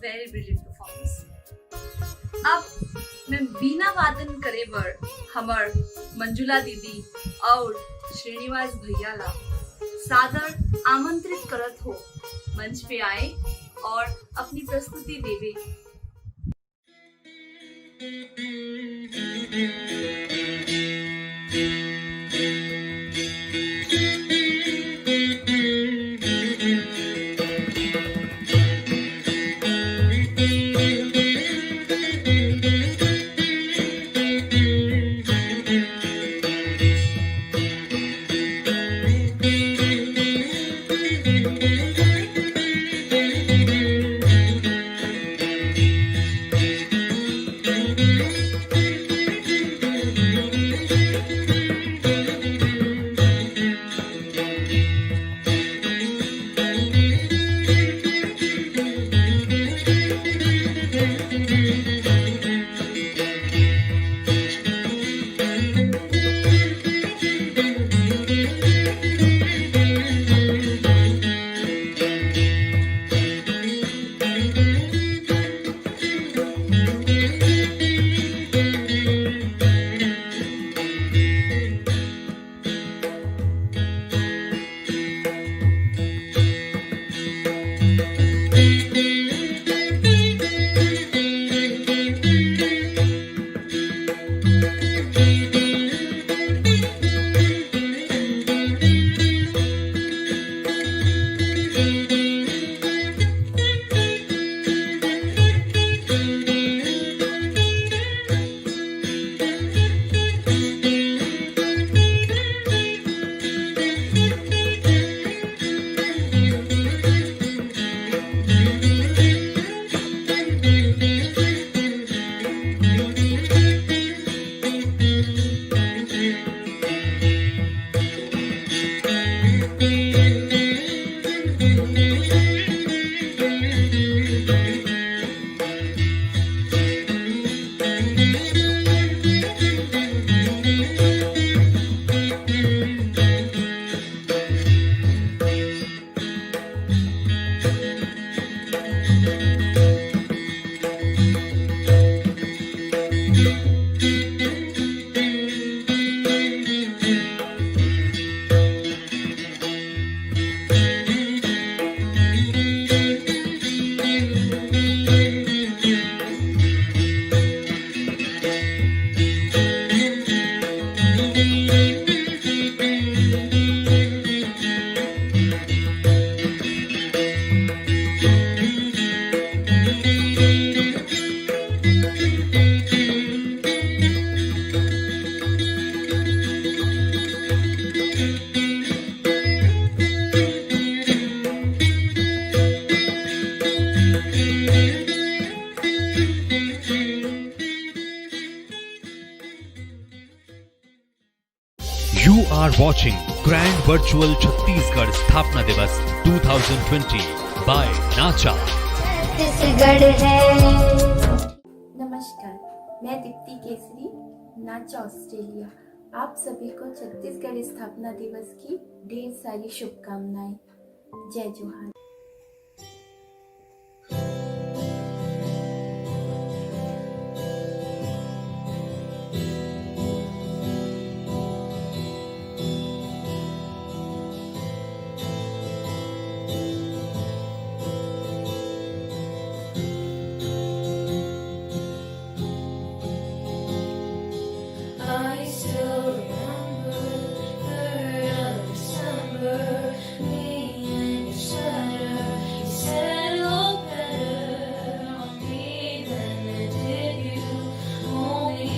Very brilliant performance। अब मैं बीना वादन करे बर हमर मंजुला दीदी और श्रीनिवास भैया ला सादर आमंत्रित करत हो मंच पे आए और अपनी प्रस्तुति देवे। You are watching Grand Virtual Chhattisgarh Sthapna Divas two thousand twenty by Nacha. Chhattisgarh है। नमस्कार, मैं दीप्ति केसरी, नाचा ऑस्ट्रेलिया। आप सभी को छत्तीसगढ़ स्थापना दिवस की ढेर सारी शुभकामनाएं। जय जोहार। I still remember the third of December, me and your sweater. You said it looked better on me than it did you. Only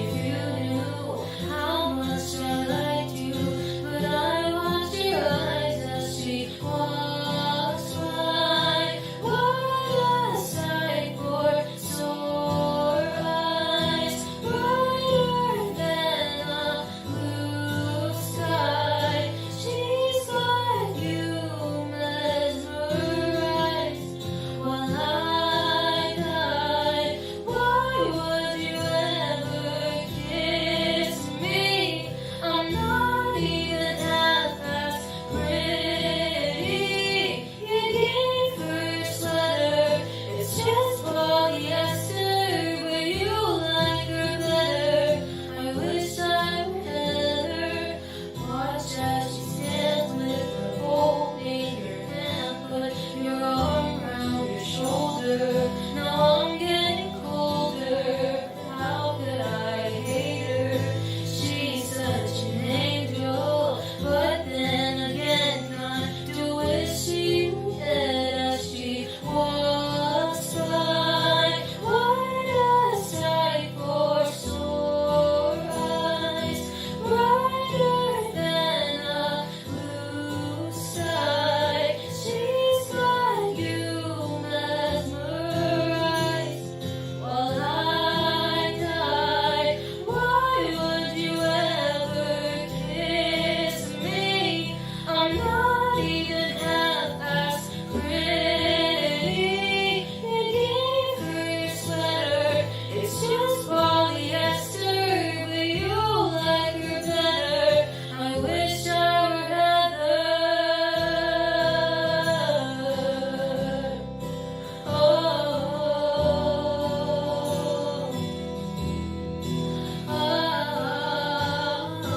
if you knew how much I liked you. But I watch your eyes as she walks by. What a sight for sore eyes, brighter than a blue sky. She's got you mesmerized while I die. Why would you ever kiss me? I'm not even half as pretty. You gave her a sweater, it's just polyester, but you like her better. I wish I were Heather. Watch as she stands with her holding your hand, put your arm around your shoulder. Now I'm getting colder. How could I hate her? She's such an angel, but then again, I do wish she were dead as she walks by. What a sight for sore eyes, brighter than a blue sky. She's got you mesmerized while I die. Why would you ever kiss me? I'm not even half as pretty. You gave her a sweater, it's just polyester, but you like her better. I wish I were Heather. Oh, oh, oh,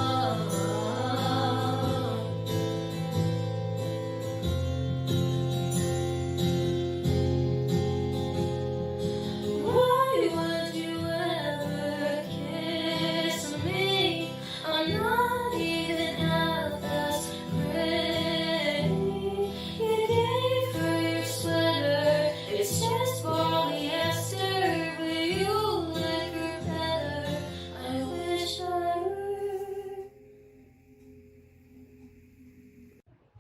oh. Why would you ever kiss me? I'm not even half as pretty. You gave her your sweater, it's just polyester, but you like her better. I wish I were.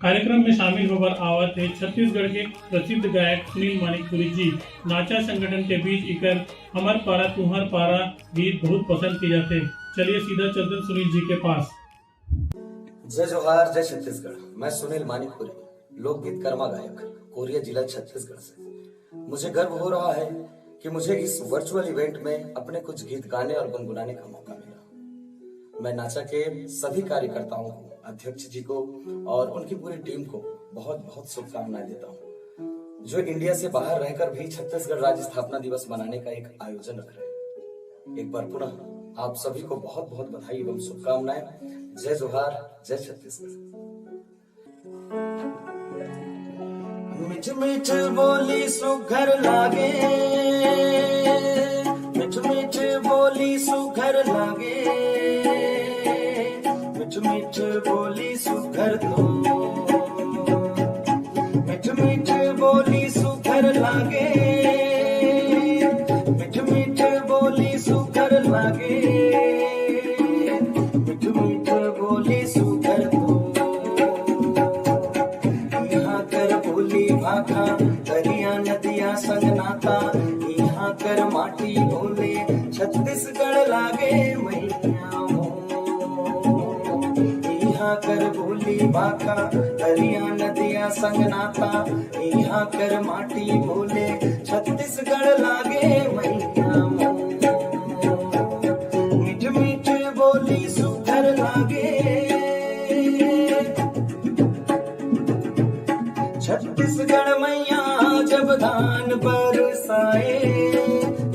कार्यक्रम में शामिल होकर आवत हे छत्तीसगढ़ के प्रसिद्ध गायक सुनील मानिकपुरी जी। नाचा संगठन के बीच इकर हमर पारा तुहर पारा गीत बहुत पसंद किए जाते। चलिए सीधा चलते सुनील जी के पास। जय जोहार, जय छत्तीसगढ़। मैं सुनील मानिकपुरी, लोकगीत कर्मा गायक, कोरिया जिला छत्तीसगढ़ से। मुझे गर्व हो रहा है कि मुझे इस वर्चुअल इवेंट में अपने कुछ गीत गाने और गुनगुनाने का मौका मिला। मैं नाचा के सभी कार्यकर्ताओं को, अध्यक्ष जी को और उनकी पूरी टीम को बहुत बहुत शुभकामनाएं देता हूँ। जो इंडिया से बाहर रहकर भी छत्तीसगढ़ राज्य स्थापना दिवस मनाने का एक आयोजन रख रहे हैं। एक बार पुनः आप सभी को बहुत बहुत बधाई एवं शुभकामनाएं। जय जोहार, जय छत्तीसगढ़। मीठ मीठ बोली सुघर लागे, मीठ मीठ बोली सुघर लागे, मीठ मीठ बोली सुघर तो, मीठ मीठ बोली सुघर लागे, मीठ मीठ बोली सुघर लागे, मीठ मीठ बोली सुघर तो। इहाँ कर बोली भाखा, दरिया नदिया संग नाता, इहाँ कर माटी बोले छत्तीसगढ़ लागे मैया हो। इहाँ कर बोली भाखा, दरिया नदिया संग नाता, इहाँ कर माटी बोले छत्तीसगढ़ लागे मैया हो। मीठ मीठ बोली सुघर लागे। छत्तीसगढ़ मैया जब धान बरसाए,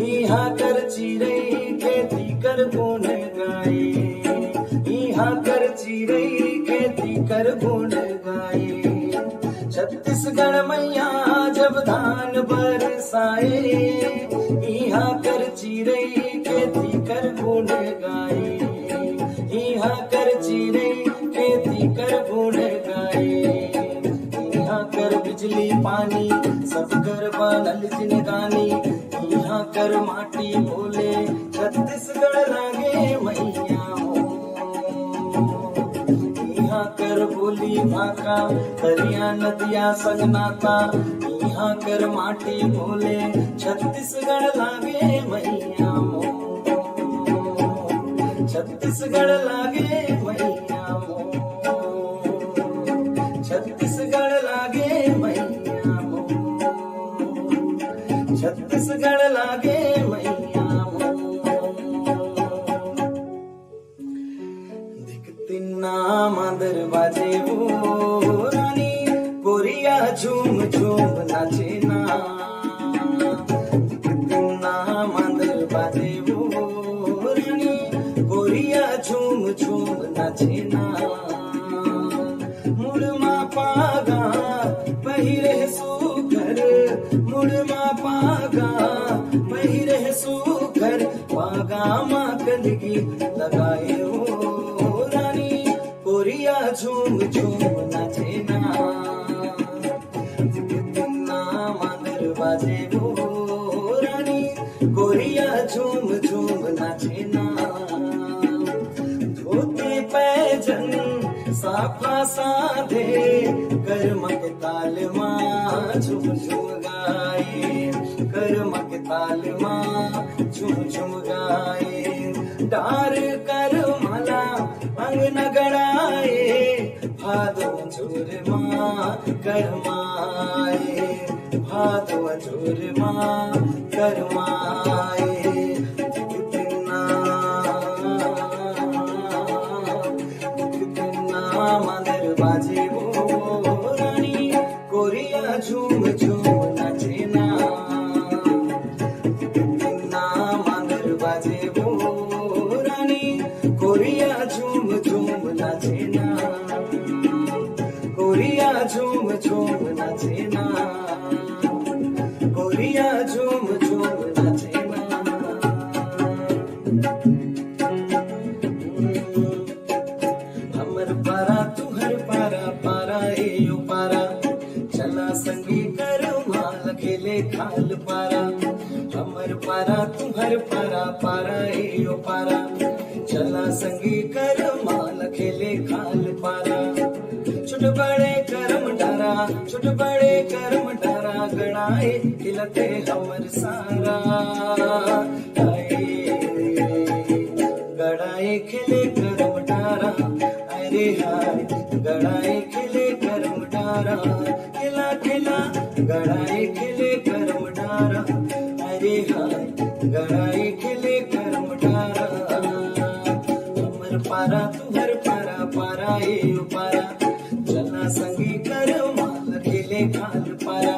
इहाँ कर चिरई खेती कर गुण गाए, इहाँ कर चिरई खेती कर गुण गाए। छत्तीसगढ़ मैया जब धान बरसाए, इहाँ कर चिरई खेती कर गुण गाए, इहाँ कर चिरई खेती कर गुण गाए। इहाँ कर बिजली पानी सब कर बनल जिनगानी, इहाँ कर माटी बोले छत्तीसगढ़ लागे मैया हो। इहाँ कर बोली भाखा, दरिया नदिया संग नाता, इहाँ कर माटी बोले छत्तीसगढ़ लागे मैया हो। छत्तीसगढ़ लागे मैया हो। छत्तीसगढ़ लागे मैया हो। छत्तीसगढ़ लागे मैया हो। धिक तिन्ना मांदर बाजे वो रानी, कोरिया झूम झूम नाचे ना। धिक तिन्ना मांदर बाजे वो रानी, कोरिया झूम झूम नाचे ना। मुड़मा पागा पहिरे सुघर, मुड़मा पागा पहिरे सुघर, पागा मा कलगी लगाए हो रानी, कोरिया झूम झूम नाचे ना। धिक तिन्ना मांदर बाजे वो रानी, कोरिया झूम झूम नाचे ना। धोती पैजन साफा साधे, करमक ताल मा झुम झुम गाए, करमक ताल मा झुम झुम गाए। डार कर मला अंगना गड़ाए, भादो झोर मा करमाए, भादो झोर मा करमाए। धिक तिन्ना, धिक तिन्ना मांदर बाजे वो रानी, कोरिया झूम झूम नाचे ना। धिक तिन्ना मांदर बाजे वो रानी, कोरिया झूम झूम नाचे ना। कोरिया झूम झूम नाचे ना। कोरिया झूम झूम नाचे ना। हमर पारा तुहर पारा, पारा ए यो पारा, चला संगी कर माल खेले खाल पारा। हमर पारा तुहर पारा, पारा ए यो पारा, चला संगी कर माल खेले खाल पारा। छोट बड़े करम डारा, छोट बड़े करम डारा, गड़ाए खिलते हमर सारा। हाय, गड़ाए खिले करम डारा, अरे हाय, गड़ाए खिले करम डारा, खिला खिला गड़ाए खिले करम डारा, अरे हाय, गड़ाए खिले करम डारा। हमर पारा तुहर पारा, पारा ए पारा, चला संगी कर माल खेले खाल पारा।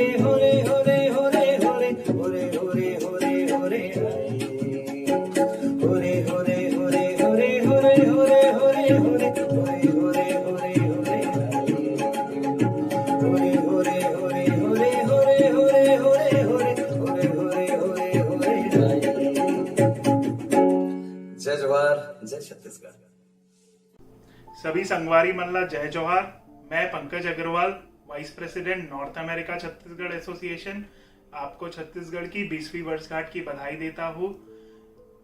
जय जोहार, जय छत्तीसगढ़। सभी संगवारी मन ला जय जोहार। मैं Pankaj Agrawal, vice president north America Chhattisgarh association, आपको छत्तीसगढ़ की बीसवीं वर्षगांठ की बधाई देता हूँ।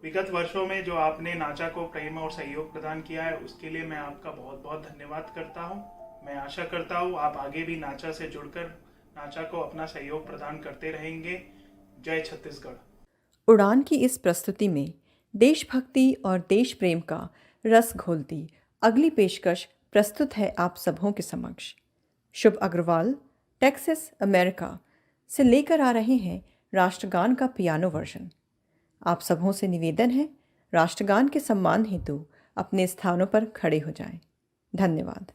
विगत वर्षों में जो आपने नाचा को प्रेम और सहयोग प्रदान किया है, उसके लिए मैं आपका बहुत बहुत धन्यवाद करता हूँ। मैं आशा करता हूँ आप आगे भी नाचा से जुड़कर नाचा को अपना सहयोग प्रदान करते रहेंगे। जय छत्तीसगढ़। उड़ान की इस प्रस्तुति में देशभक्ति और देश प्रेम का रस घोलती अगली पेशकश प्रस्तुत है आप सबों के समक्ष। शुभ अग्रवाल टेक्सास, अमेरिका से लेकर आ रहे हैं राष्ट्रगान का पियानो वर्जन। आप सबों से निवेदन है, राष्ट्रगान के सम्मान हेतु अपने स्थानों पर खड़े हो जाएं। धन्यवाद।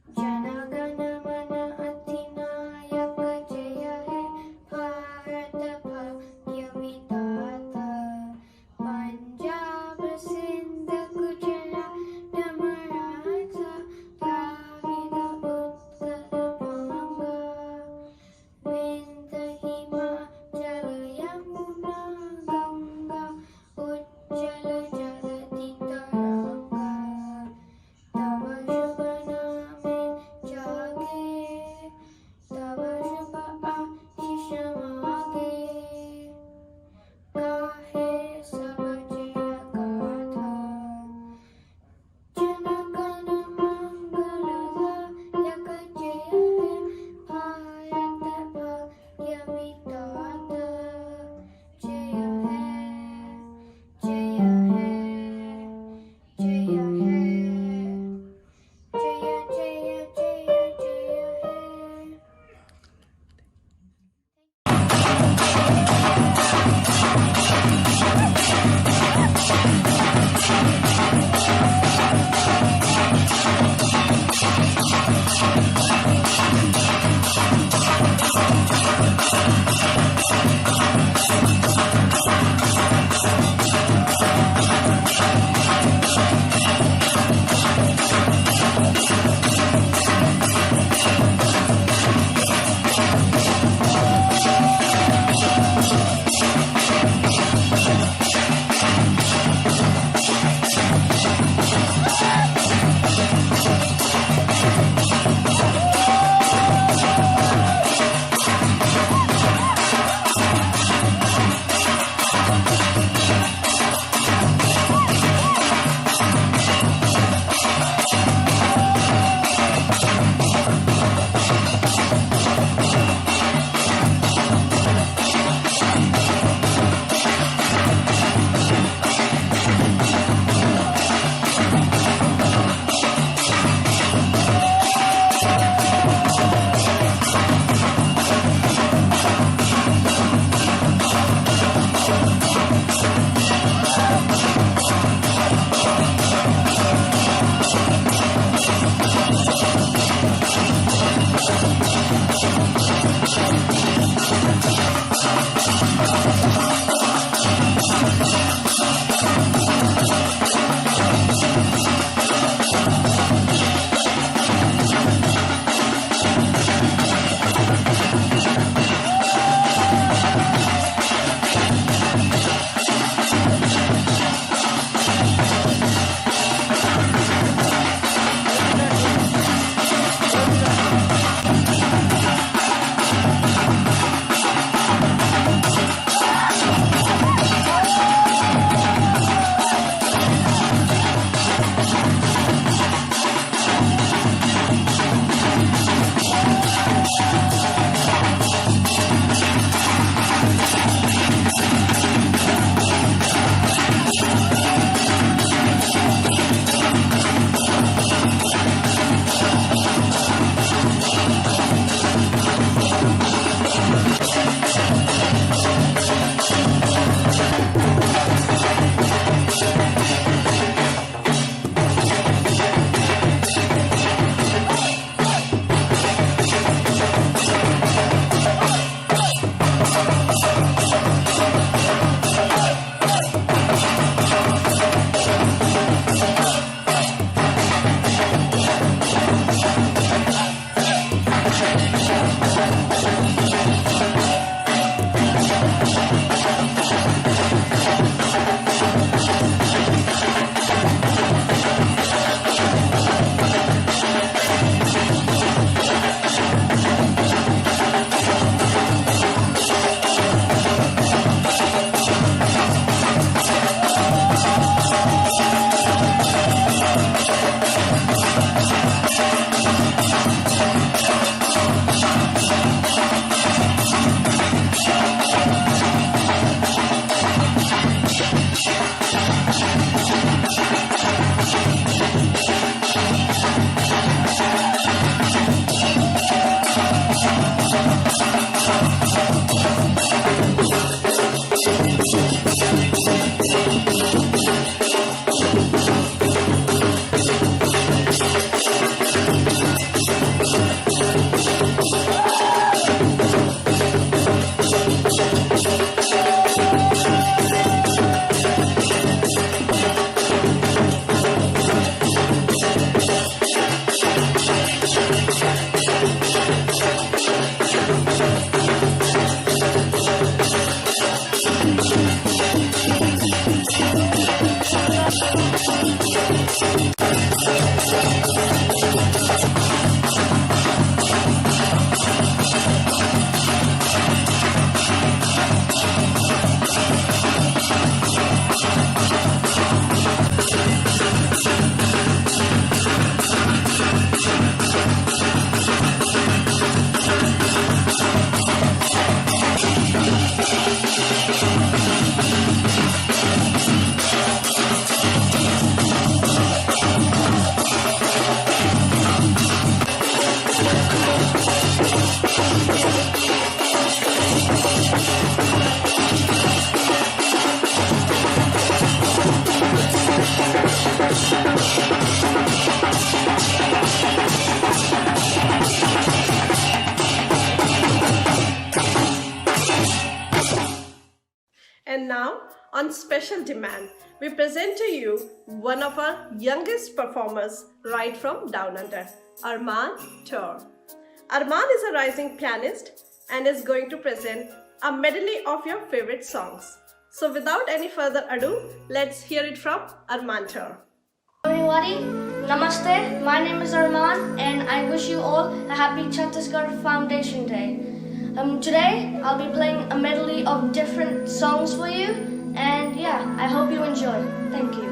जन गण मन अधिनायक जय हे भारत भाग्य विधाता। पंजाब सिंध गुजरात मराठा द्राविड उत्कल बंगा। विंध्य हिमाचल यमुना गंगा उज्जल जलधि तरंगा। तव शुभ नामे Now, on special demand, we present to you one of our youngest performers right from down under, Arman Toor. Arman is a rising pianist and is going to present a medley of your favorite songs. So, without any further ado, let's hear it from Arman Toor. Everybody, namaste. My name is Arman, and I wish you all a happy Chhattisgarh Foundation Day. Um, today, I'll be playing a medley of different songs for you, and yeah, I hope you enjoy. Thank you.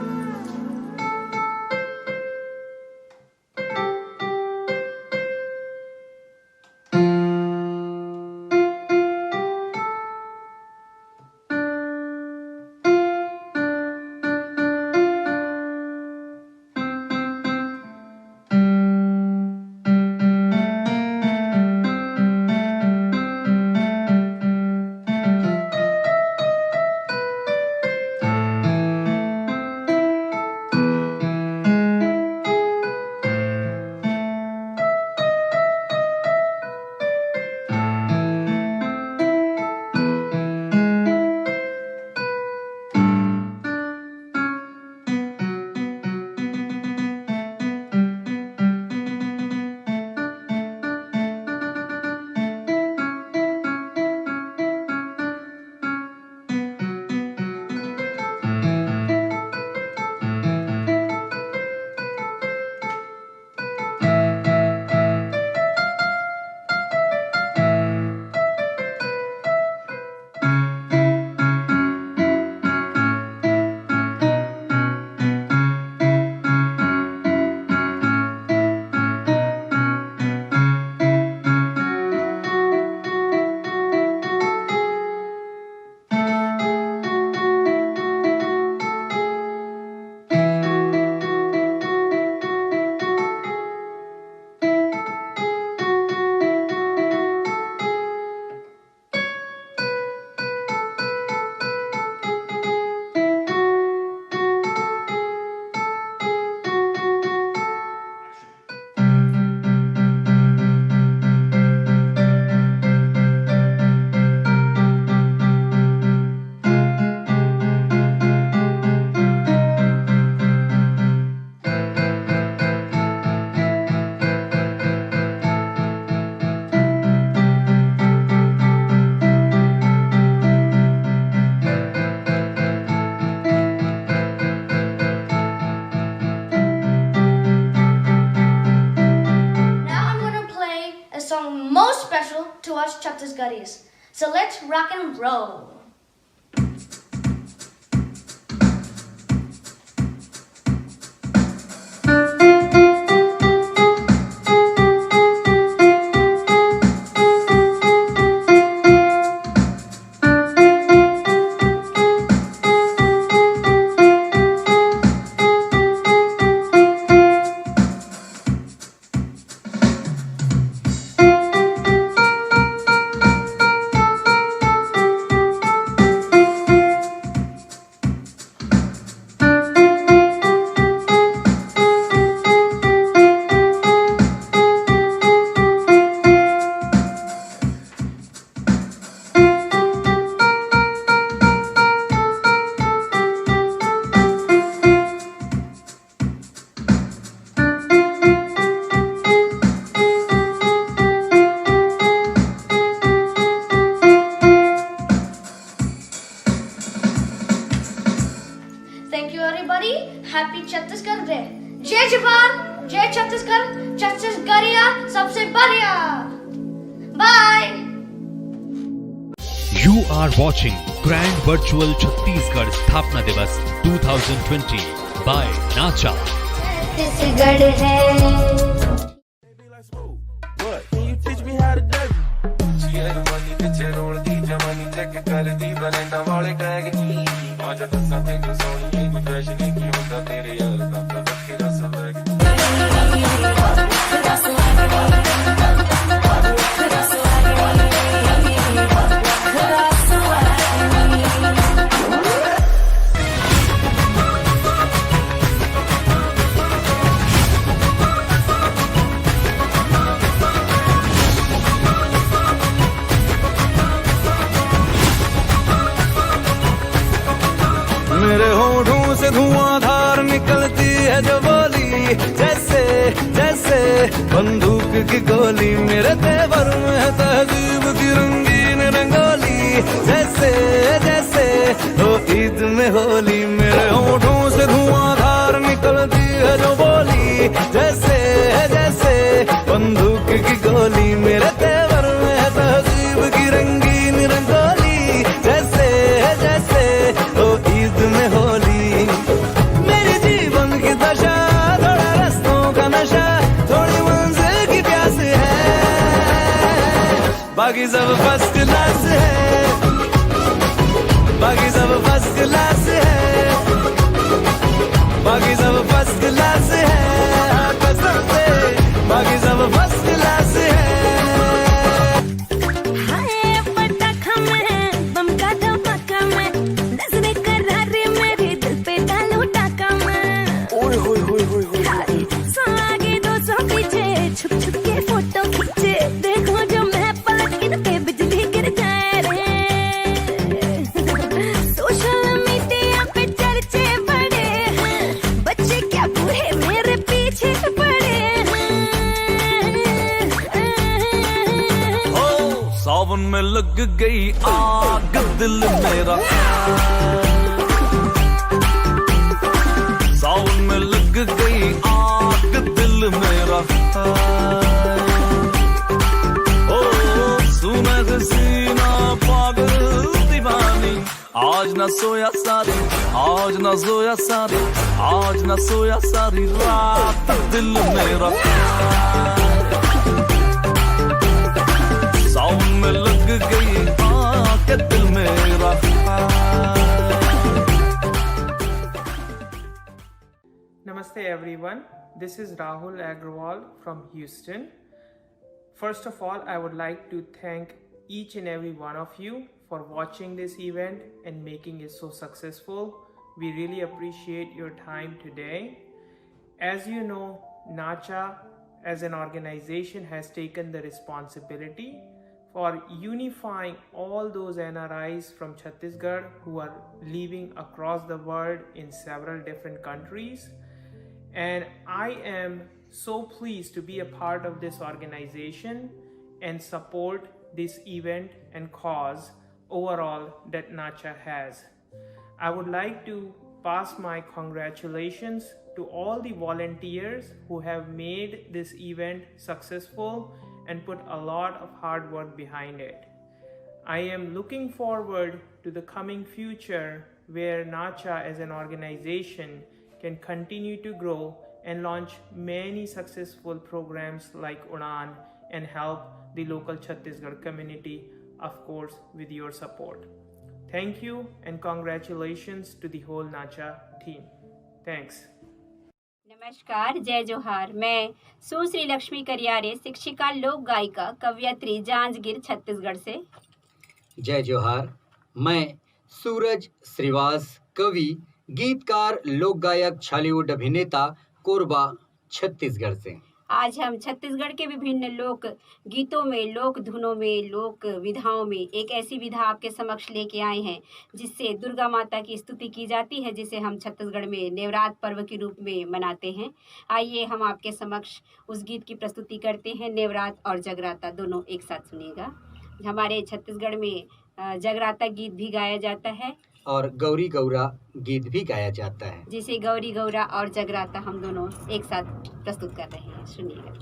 Now I'm gonna play a song most special to us Chhattisgarhis. So let's rock and roll. Thank you everybody. Happy Chhattisgarh Day. जय जोहार, जय छत्तीसगढ़, छत्तीसगढ़िया सबसे बढ़िया। Bye. You are watching Grand Virtual Chhattisgarh Sthapna Divas two thousand twenty by Nacha. Chhattisgarh है। What? Can you teach me how to dance? बंदूक की गोली मेरे तेवर में है, तहजीब की रंगीन रंगोली। जैसे जैसे हो ईद में होली, मेरे होठों से धुआंधार निकलती है जो बोली। जैसे जैसे बंदूक की गोली मेरे तेवर में है, तहजीब की रंगीन रंगोली। जैसे जैसे हो ईद में होली, मेरे जीवन की दशा, थोड़ा रस्तों का नशा, थोड़ी मंजिल की प्यास है। बाकी सब फर्स्ट क्लास है, बाकी सब फर्स्ट क्लास है, बाकी सब फर्स्ट क्लास है। हाँ, कसम से, बाकी सब फर्स्ट क्लास है। हाय, पटाखा मैं, बम का धमाका मैं, नजरें करारी मेरी, दिल पे डालूं टाका मैं। ओए होए होए होए होए। हाय, सौ आगे, दो सौ पीछे, छुप छुप के फोटो खींचे। देखो जो मैं पलट, इन पे बिजली गिर जाए रे। सोशल मीडिया पे चर्चे बड़े हैं, बच्चे क्या बूढ़े मेरे पीछे पड़े हैं। ओ, सावन में लग गई आग दिल मेरा, सावन में लग गई आग दिल मेरा। ओ, सुना हसीना पागल दीवानी, आज ना सोया सारी, आज ना सोया सारी, आज ना सोया सारी रात दिल मेरा। सावन में लग गई आके दिल मेरा। Namaste everyone, this is Rahul Agrawal from Houston. First of all, I would like to thank each and every one of you for watching this event and making it so successful. We really appreciate your time today. As you know, NACHA as an organization has taken the responsibility for unifying all those N R Is from Chhattisgarh who are living across the world in several different countries. And I am so pleased to be a part of this organization and support this event and cause overall that NACHA has. I would like to pass my congratulations to all the volunteers who have made this event successful and put a lot of hard work behind it. I am looking forward to the coming future where NACHA as an organization can continue to grow and launch many successful programs like Udan and help the local Chhattisgarh community, of course, with your support. Thank you and congratulations to the whole NACHA team. Thanks. नमस्कार, जय जोहार। मैं सुश्री लक्ष्मी करियारे, शिक्षिका, लोक गायिका, कवयित्री, जांजगीर, छत्तीसगढ़ से। जय जोहार। मैं सूरज श्रीवास, कवि, गीतकार, लोक गायक, छॉलीवुड अभिनेता, कोरबा, छत्तीसगढ़ से। आज हम छत्तीसगढ़ के विभिन्न लोक गीतों में, लोक धुनों में, लोक विधाओं में एक ऐसी विधा आपके समक्ष लेके आए हैं जिससे दुर्गा माता की स्तुति की जाती है, जिसे हम छत्तीसगढ़ में नेवरात पर्व के रूप में मनाते हैं। आइए हम आपके समक्ष उस गीत की प्रस्तुति करते हैं। नेवरात और जगराता दोनों एक साथ सुनिएगा। हमारे छत्तीसगढ़ में अ, जगराता गीत भी गाया जाता है। और गौरी गौरा गीत भी गाया जाता है। जिसे गौरी गौरा और जगराता हम दोनों एक साथ प्रस्तुत कर रहे हैं, सुनिएगा।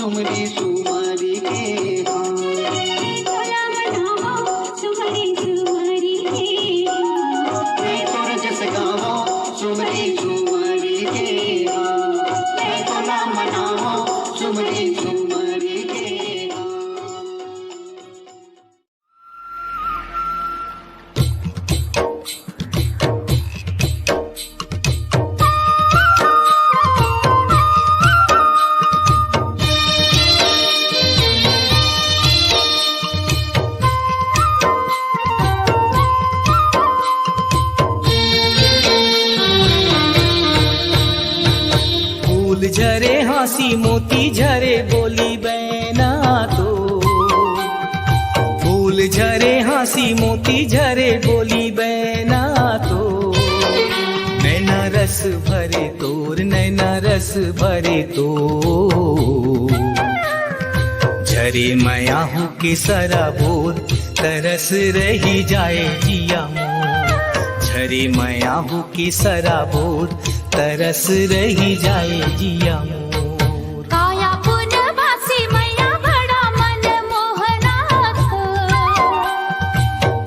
सुमरी सुमरी के हाँ। तोला मनावो सुमरी सुमरी के हाँ। मैं तोर जस गावो सुमरी सुमरी के हाँ। मैं तोला मनावो सुमरी सुमरी के हाँ। फूल झरे हाँसी मोती झरे बोली बैना तो। फूल झरे हाँसी मोती झरे बोली बैना तो। नैना रस भरे तोर नैना रस भरे तो। झरे मया हो के सराबोर तरस रही जाए जिया मोर। झरे मया हो के सराबोर तरस रही जाए जिया मोर। काया पुनवासी मैया बड़ा मन मोहनाथ।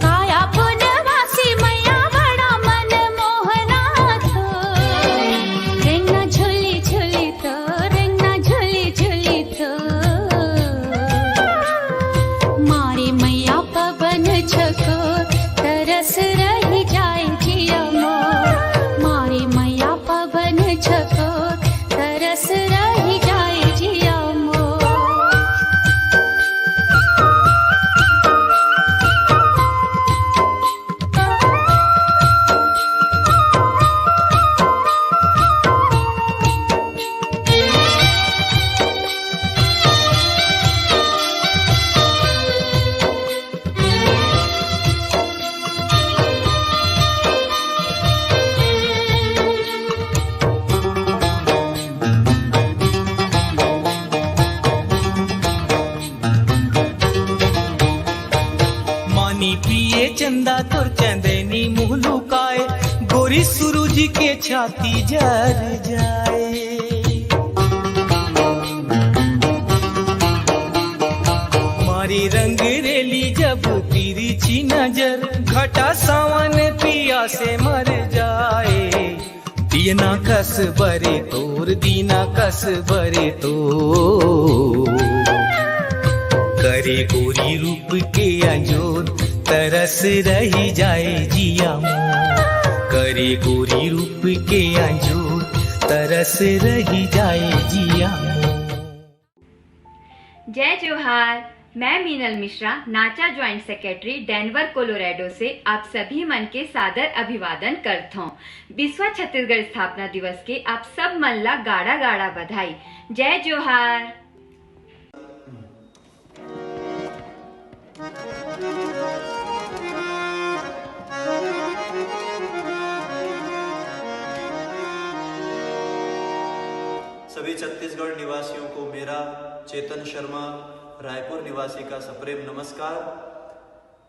काया पुनवासी मैया बड़ा मन मोहनाथ। रेंगना झुली झुली तो, रेंगना झुली झुली तो। मारी मैया पवन झको तरस रही जाए जिया मोर। मारी मैया पवन झको तरस रही जाए जिया मोर। मानी पिए चंदा तोर चंदनी मुँह लुकाए, गोरी सूरज के छाती जर जाए। मारी रंग रेली जब तिरछी नजर, घटा सावन पिया से मर जाए। दियना कस बरे तोर, दीना कस बरे तोर। करे गोरी रूप के अंजोर, तरस रही जाए जिया मोर। करे गोरी रूप के अंजोर, तरस रही जाए जिया मोर। जय जोहार, मैं मीनल मिश्रा, नाचा ज्वाइंट सेक्रेटरी डेनवर कोलोराडो से आप सभी मन के सादर अभिवादन करथौं। बिसवा छत्तीसगढ़ स्थापना दिवस के आप सब मन ला गाड़ा गाड़ा बधाई। जय जोहार। सभी छत्तीसगढ़ निवासियों को मेरा, चेतन शर्मा, रायपुर निवासी का सप्रेम नमस्कार।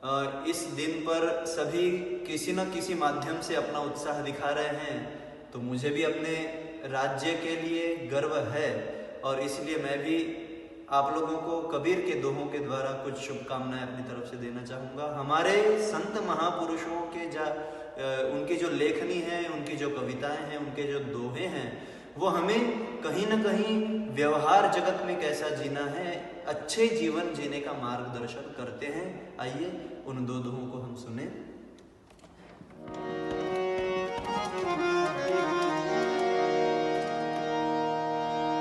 अ, इस दिन पर सभी किसी न किसी माध्यम से अपना उत्साह दिखा रहे हैं, तो मुझे भी अपने राज्य के लिए गर्व है और इसलिए मैं भी आप लोगों को कबीर के दोहों के द्वारा कुछ शुभकामनाएं अपनी तरफ से देना चाहूँगा। हमारे संत महापुरुषों के जा, अ, उनकी जो लेखनी है, उनकी जो कविताएं हैं, उनके जो दोहे हैं, वो हमें कहीं न कहीं व्यवहार जगत में कैसा जीना है, अच्छे जीवन जीने का मार्गदर्शन करते हैं। आइए, उन दो दोहों को हम सुने।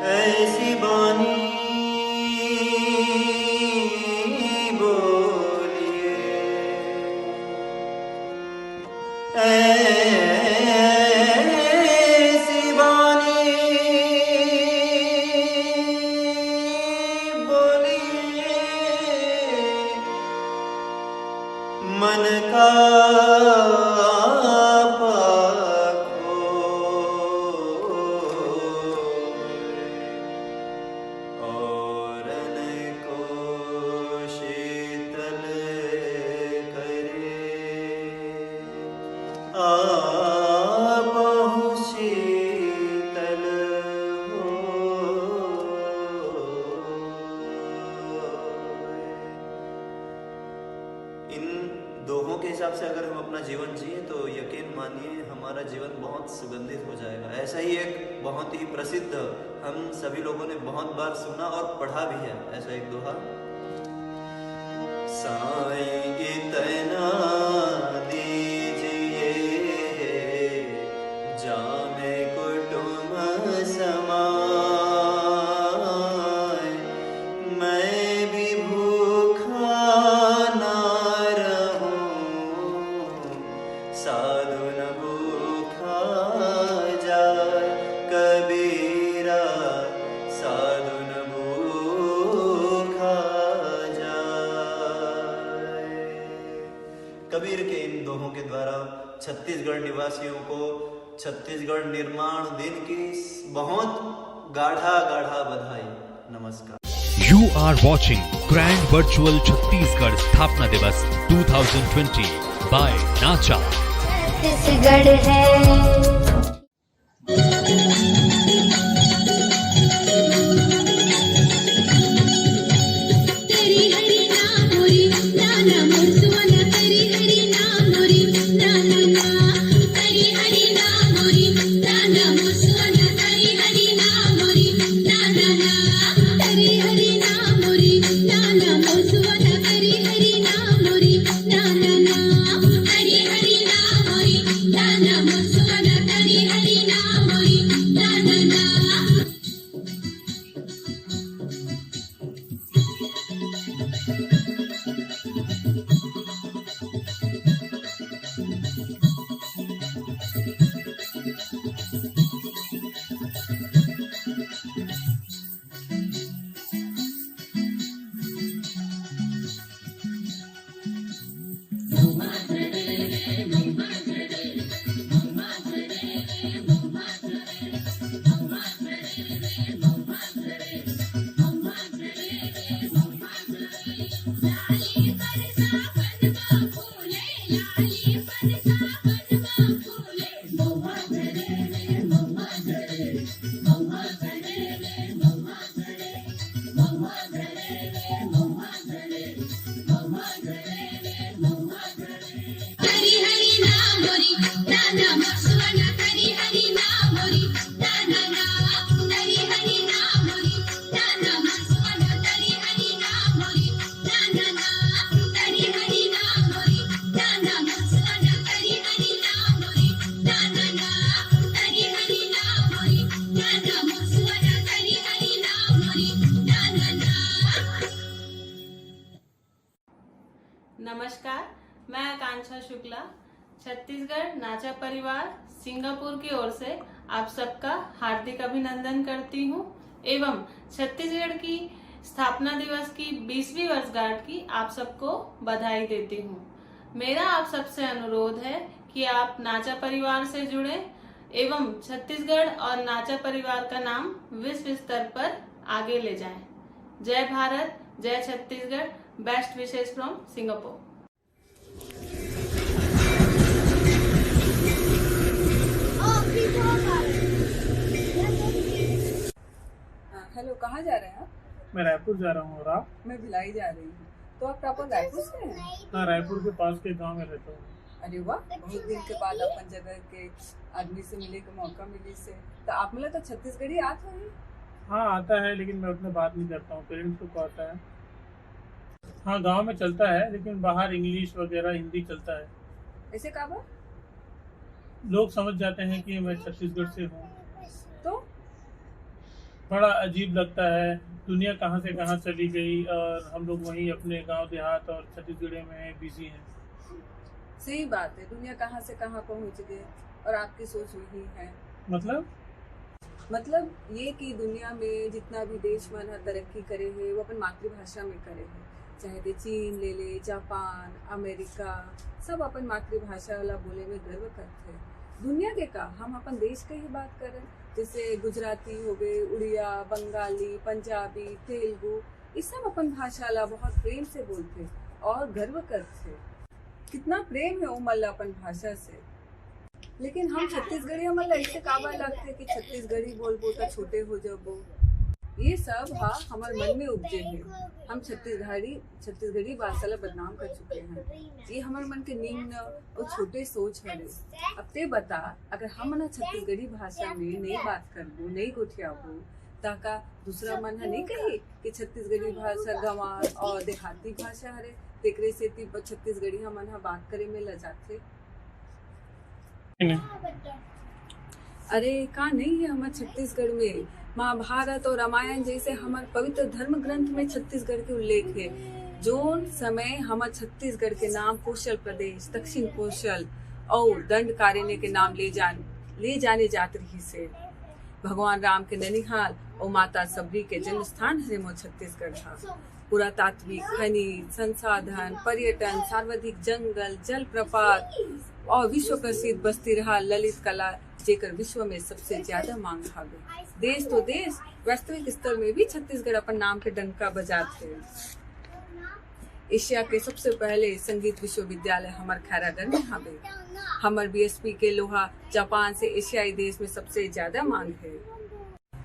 ऐसी बानी बोलिए, ऐसी बानी बोलिए, मन का पाखो औरन को शीतल करे, आपहु शीतल हो। दोहों के हिसाब से अगर हम अपना जीवन जिए तो यकीन मानिए हमारा जीवन बहुत सुगंधित हो जाएगा। ऐसा ही एक बहुत ही प्रसिद्ध, हम सभी लोगों ने बहुत बार सुना और पढ़ा भी है, ऐसा एक दोहा। साईं इतना दीजिए जामे कुटुम समाए, मैं भी भूखा ना रहूं, साधु न भूखा जाए। कबीरा, साधु न भूखा जाए। कबीर के इन दोहों के द्वारा छत्तीसगढ़ निवासियों को छत्तीसगढ़ निर्माण दिन की बहुत गाढ़ा गाढ़ा बधाई। नमस्कार। You are watching Grand Virtual Chhattisgarh Sthapna Divas twenty twenty by Nacha. Chhattisgarh है। नमस्कार, मैं आकांक्षा शुक्ला छत्तीसगढ़ नाचा परिवार सिंगापुर की ओर से आप सबका हार्दिक अभिनंदन करती हूँ एवं छत्तीसगढ़ की स्थापना दिवस की बीसवीं वर्षगांठ की आप सबको बधाई देती हूँ। मेरा आप सबसे अनुरोध है कि आप नाचा परिवार से जुड़ें एवं छत्तीसगढ़ और नाचा परिवार का नाम विश्व स्तर पर आगे ले जाएं। जय भारत, जय Chhattisgarh. Best wishes from Singapore. Hello, कहाँ जा रहे हैं आप? मैं रायपुर जा रहा हूँ। और आप? मैं भिलाई जा रही हूँ। तो आप प्रॉपर रायपुर से हैं? हाँ, रायपुर के पास के गांव में रहता हूँ। अरे वाह, बहुत दिन के बाद अपन जगह के आदमी से मिले का मौका मिली से। तो आप मिला तो छत्तीसगढ़ी आत होही? हाँ, आता है, लेकिन मैं उतना बात नहीं करता हूँ। पेरेंट्स लोग को आता है। हाँ, गांव में चलता है, लेकिन बाहर इंग्लिश वगैरह हिंदी चलता है। ऐसे काबर? लोग समझ जाते हैं कि मैं छत्तीसगढ़ से हूँ। तो? बड़ा अजीब लगता है, दुनिया कहाँ से कहाँ चली गई और हम लोग वहीं अपने गांव देहात और छत्तीसगढ़ में बिजी हैं। सही बात है, दुनिया कहाँ से कहाँ पहुँच गई और आपकी सोच वही है। मतलब? मतलब ये कि दुनिया में जितना भी देश मन ह तरक्की करे हे, वो अपन मातृभाषा में करे हे। चाहे ते चीन ले ले, जापान, अमेरिका, सब अपन मातृभाषा ला बोले में गर्व करथे। दुनिया के का, हम अपन देश के ही बात करें, जैसे गुजराती हो गए, उड़िया, बंगाली, पंजाबी, तेलुगु, ये सब अपन भाषा ला बहुत प्रेम से बोलथे और गर्व करथे। कितना प्रेम है उमन ला अपन भाषा से। लेकिन हम छत्तीसगढ़िया मन ला ऐसे काबर लगथे कि छत्तीसगढ़ी बोलबो त छोटे हो जाबो? ये सब हा हमर मन में उपजे हे। हम छत्तीसगढ़ी छत्तीसगढ़ी भाषा ला बदनाम कर चुके हैं। ये हमर मन के निम्न और छोटे सोच हरे। अब ते बता, अगर हमन ह छत्तीसगढ़ी भाषा में नई बात करबो, नई गोठियाबो, त का दूसरा मन ह नई कही कि छत्तीसगढ़ी भाषा गंवार और देहाती भाषा हरे, तेकरे सेती ब-, छत्तीसगढ़ी हमन ह बात करे में लजाथे? अरे, का नई हे हमर छत्तीसगढ़ में? महाभारत और रामायण जैसे हमर पवित्र धर्म ग्रंथ में छत्तीसगढ़ के उल्लेख हे। जोन समय हमर छत्तीसगढ़ के नाम कोशल प्रदेश, दक्षिण कोशल और दंडकारण्य के नाम ले जान, ले जाने जात रहिस हे। भगवान राम के ननिहाल और माता सबरी के जन्म स्थान हरे मोर छत्तीसगढ़ हा। पुरातात्विक, खनिज, संसाधन, पर्यटन, सर्वाधिक जंगल, जलप्रपात और विश्व प्रसिद्ध बस्तीरहा ललित कला, जेकर विश्व में सबसे ज्यादा मांग हवे। देश तो देश, वैश्विक स्तर में भी छत्तीसगढ़ अपन नाम के डंका बजात हे। एशिया के सबसे पहले संगीत विश्वविद्यालय हमर खैरागढ़ में हवे। हमर बीएसपी के लोहा जापान से एशियाई देश में सबसे ज्यादा मांग हे।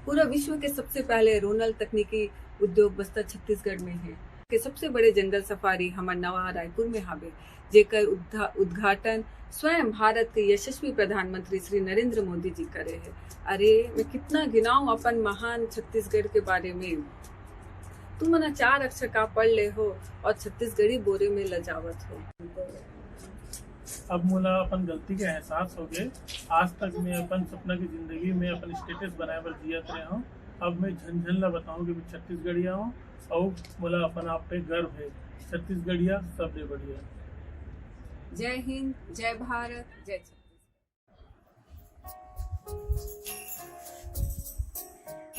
पूरा विश्व के सबसे पहले रोनल तकनीकी उद्योग बस्तर छत्तीसगढ़ में हे। के सबसे बड़े जंगल सफारी हमर नवा रायपुर में हावे, जेकर उद्घा-, उद्घाटन स्वयं भारत के यशस्वी प्रधानमंत्री श्री नरेंद्र मोदी जी करे हे। अरे, मैं कितना गिनाऊं अपन महान छत्तीसगढ़ के बारे में। तुमन ह चार अक्षर का पढ़ ले हो और छत्तीसगढ़ी बोरे में लजावत हो। अब मोला अपन गलती के एहसास हो गए। आज तक मैं अपन सपना की जिंदगी में अपन स्टेटस बनाए बर जियत रहे हूँ। अब मैं झन झन ला बताऊँ कि मैं छत्तीसगढ़िया हूँ और मोला अपन आप पे गर्व है। छत्तीसगढ़िया सबले बढ़िया। जय हिंद, जय भारत, जय Chhattisgarh.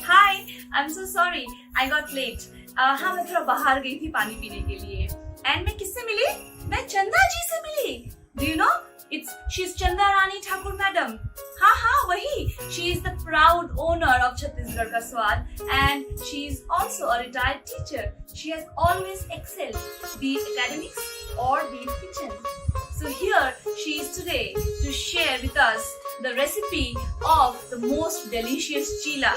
Hi, I'm so sorry, I got late. Uh, हाँ, मैं थोड़ा बाहर गई थी पानी पीने के लिए। एंड मैं किससे मिली? मैं चंदा जी से मिली। Do you know? It's she's Chanda Rani Thakur madam. हाँ हाँ, वही। She is the proud owner of Chhattisgarh का स्वाद and she is also a retired teacher. She has always excelled, be it academics or be it kitchen. So here she is today to share with us the recipe of the most delicious chila.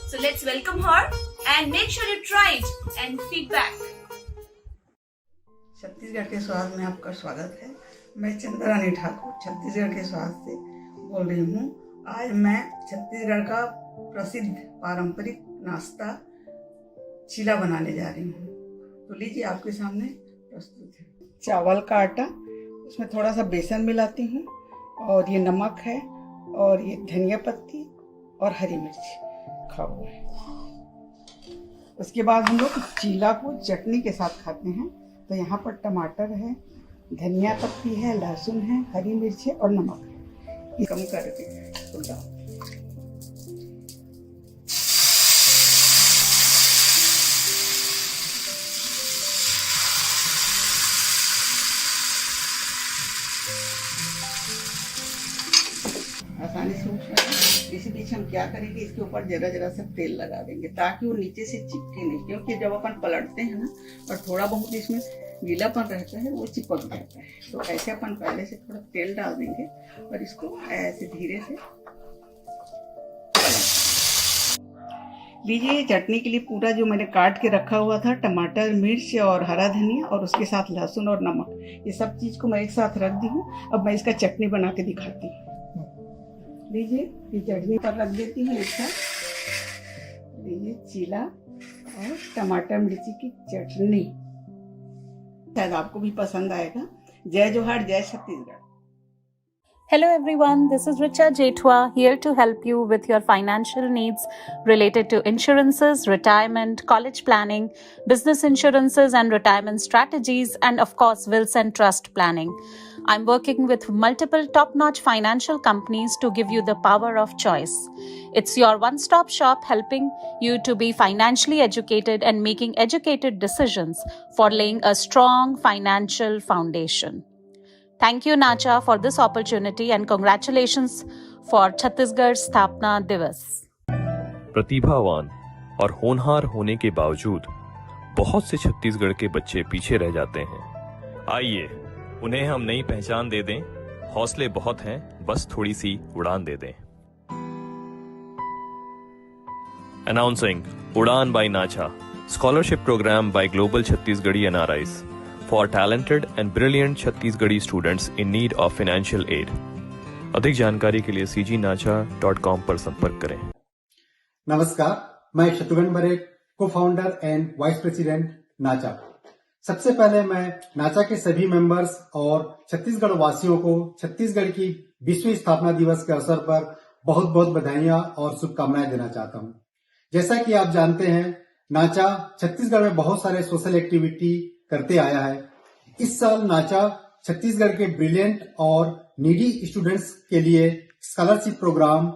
So let's welcome her and make sure you try it and feedback. Chhattisgarh के स्वाद में आपका स्वागत है। मैं चंद्रानी ठाकुर छत्तीसगढ़ के स्वाद से बोल रही हूँ। आज मैं छत्तीसगढ़ का प्रसिद्ध पारंपरिक नाश्ता चीला बनाने जा रही हूँ। तो लीजिए, आपके सामने प्रस्तुत है चावल का आटा, उसमें थोड़ा सा बेसन मिलाती हूँ और ये नमक है और ये धनिया पत्ती और हरी मिर्च खाओ। उसके बाद हम लोग चीला को चटनी के साथ खाते हैं। तो यहाँ पर टमाटर है, धनिया पत्ती है, लहसुन है, हरी मिर्च है और नमक है। ये कम कर देते हैं थोड़ा। आसानी से उठ रहा है। इसी बीच हम क्या करेंगे, इसके ऊपर जरा जरा सा तेल लगा देंगे ताकि वो नीचे से चिपके नहीं, क्योंकि जब अपन पलटते हैं ना और थोड़ा बहुत इसमें गीलापन रहता है, वो चिपक जाता है। तो ऐसे अपन पहले से थोड़ा तेल डाल देंगे और इसको ऐसे धीरे से लीजिए। चटनी के लिए पूरा जो मैंने काट के रखा हुआ था, टमाटर, मिर्च और हरा धनिया और उसके साथ लहसुन और नमक, ये सब चीज को मैं एक साथ रख दी हूँ। अब मैं इसका चटनी बना के दिखाती हूँ। लीजिए, ये चटनी पर रख देती हूँ एक साथ। लीजिए, चीला और टमाटर मिर्ची की चटनी, शायद आपको भी पसंद आएगा। जय जोहार, जय Chhattisgarh. Hello everyone, this is Richa Jethwa, here to help you with your financial needs related to insurances, retirement, college planning, business insurances and retirement strategies, and of course, wills and trust planning. I'm working with multiple top notch financial companies to give you the power of choice. It's your one stop shop helping you to be financially educated and making educated decisions for laying a strong financial foundation. Thank you, Nacha, for this opportunity and congratulations for Chhattisgarh Sthapna Divas. प्रतिभावान और होनहार होने के बावजूद बहुत से छत्तीसगढ़ के बच्चे पीछे रह जाते हैं। आइए, उन्हें हम नई पहचान दे दें। हौसले बहुत हैं, बस थोड़ी सी उड़ान दे दें। Announcing Udaan by NACHA, scholarship program by Global Chhattisgarhi N R Is for talented and brilliant Chhattisgarhi students in need of financial aid. अधिक जानकारी के लिए C G nacha dot com पर संपर्क करें। नमस्कार, मैं Shatrughan बरेट, co-founder and vice president NACHA। सबसे पहले मैं नाचा के सभी मेंबर्स और छत्तीसगढ़ वासियों को छत्तीसगढ़ की बीसवीं स्थापना दिवस के अवसर पर बहुत बहुत बधाइयां और शुभकामनाएं देना चाहता हूं। जैसा कि आप जानते हैं, नाचा छत्तीसगढ़ में बहुत सारे सोशल एक्टिविटी करते आया है। इस साल नाचा छत्तीसगढ़ के ब्रिलियंट और नीडी स्टूडेंट्स के लिए स्कॉलरशिप प्रोग्राम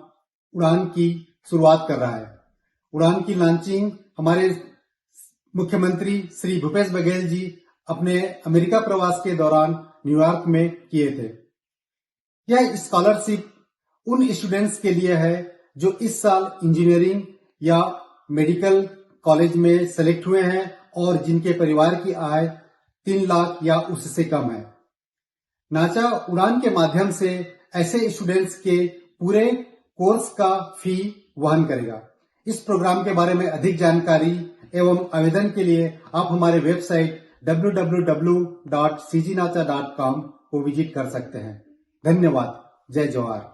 उड़ान की शुरुआत कर रहा है। उड़ान की लॉन्चिंग हमारे मुख्यमंत्री श्री भूपेश बघेल जी अपने अमेरिका प्रवास के दौरान न्यूयॉर्क में किए थे। यह स्कॉलरशिप उन स्टूडेंट्स के लिए है जो इस साल इंजीनियरिंग या मेडिकल कॉलेज में सेलेक्ट हुए हैं और जिनके परिवार की आय तीन लाख या उससे कम है। नाचा उड़ान के माध्यम से ऐसे स्टूडेंट्स के पूरे कोर्स का फी वहन करेगा। इस प्रोग्राम के बारे में अधिक जानकारी एवं आवेदन के लिए आप हमारे website W W W dot C G Nacha dot com को विजिट कर सकते हैं। धन्यवाद। जय जोहार।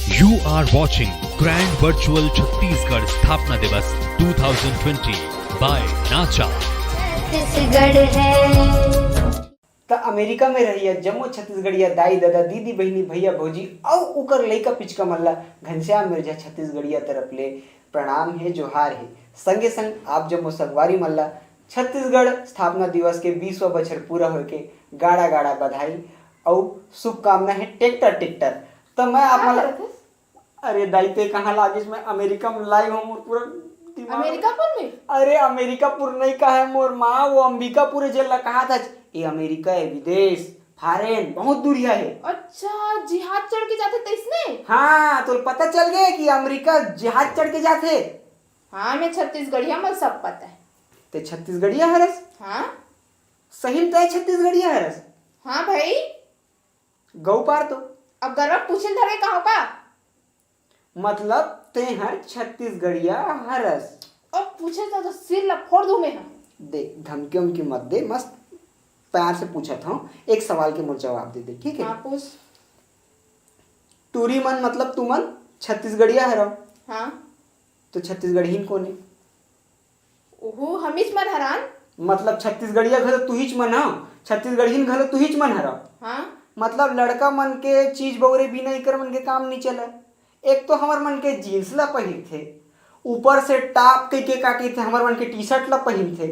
You are watching Grand Virtual Chhattisgarh Sthapna Divas two thousand twenty by NACHA। Chhattisgarh है। त अमेरिका में रहइया जम्मो छत्तीसगढ़िया दाई ददा दीदी बहिनी भइया भौजी अउ उकर लइका पिचका मन ला घनश्याम मिर्झा छत्तीसगढ़िया तरफ ले प्रणाम हे, जोहार हे। संगे संग आप जम्मो संगवारी मन ला छत्तीसगढ़ स्थापना दिवस के बीसवाँ बछर पूरा होए के गाड़ा गाड़ा बधाई अउ शुभकामना हे। टेक्टर टेक्टर त मैं आप मन ला अरे दाई, ते कहाँ लागिस? मैं अमेरिका में लाइव हूँ, मोर पूरा दिमाग अमेरिकापुर में? अरे अमेरिकापुर नहीं कहा है मोर माँ, वो अंबिकापुर है, जेला कहा था। ये अमेरिका है, विदेश, फॉरेन, बहुत दूरिया है। अच्छा, जिहाज चढ़ के जाथे तैसने? हाँ, तो पता चल गए कि अमेरिका जिहाज चढ़ के जाथे। हाँ, मैं छत्तीसगढ़िया, मोला सब पता है। ते छत्तीसगढ़िया हरस? हाँ। सही में तय छत्तीसगढ़िया हरस? हाँ भाई। गऊ पार तो। अब गरवा पूछे धरे कहो का? मतलब तेहर छत्तीसगढ़िया हरस? अब पूछे तो, तो सिर ला फोड़ दूं मैं। हाँ। देख, धमकी उमकी मत दे, मस्त प्यार से पूछत हूँ, एक सवाल के मोर जवाब दे दे, ठीक है? हाँ, पूछ। टूरी मन मतलब तुमन छत्तीसगढ़िया हरव। हाँ। तो छत्तीसगढ़ीन कोन हे? ओहो, हमीच मन हरान। मतलब छत्तीसगढ़िया घलो तुहीच मन हव, छत्तीसगढ़ीन घलो तुहीच मन हरव। हाँ। मतलब लड़का मन के चीज बउरे बिना इकर मन के काम नहीं चले। एक तो हमर मन के जींस ला पहिरथे, ऊपर से टॉप कहिके का कहिथे, हमर मन के टी शर्ट ला पहिरथे,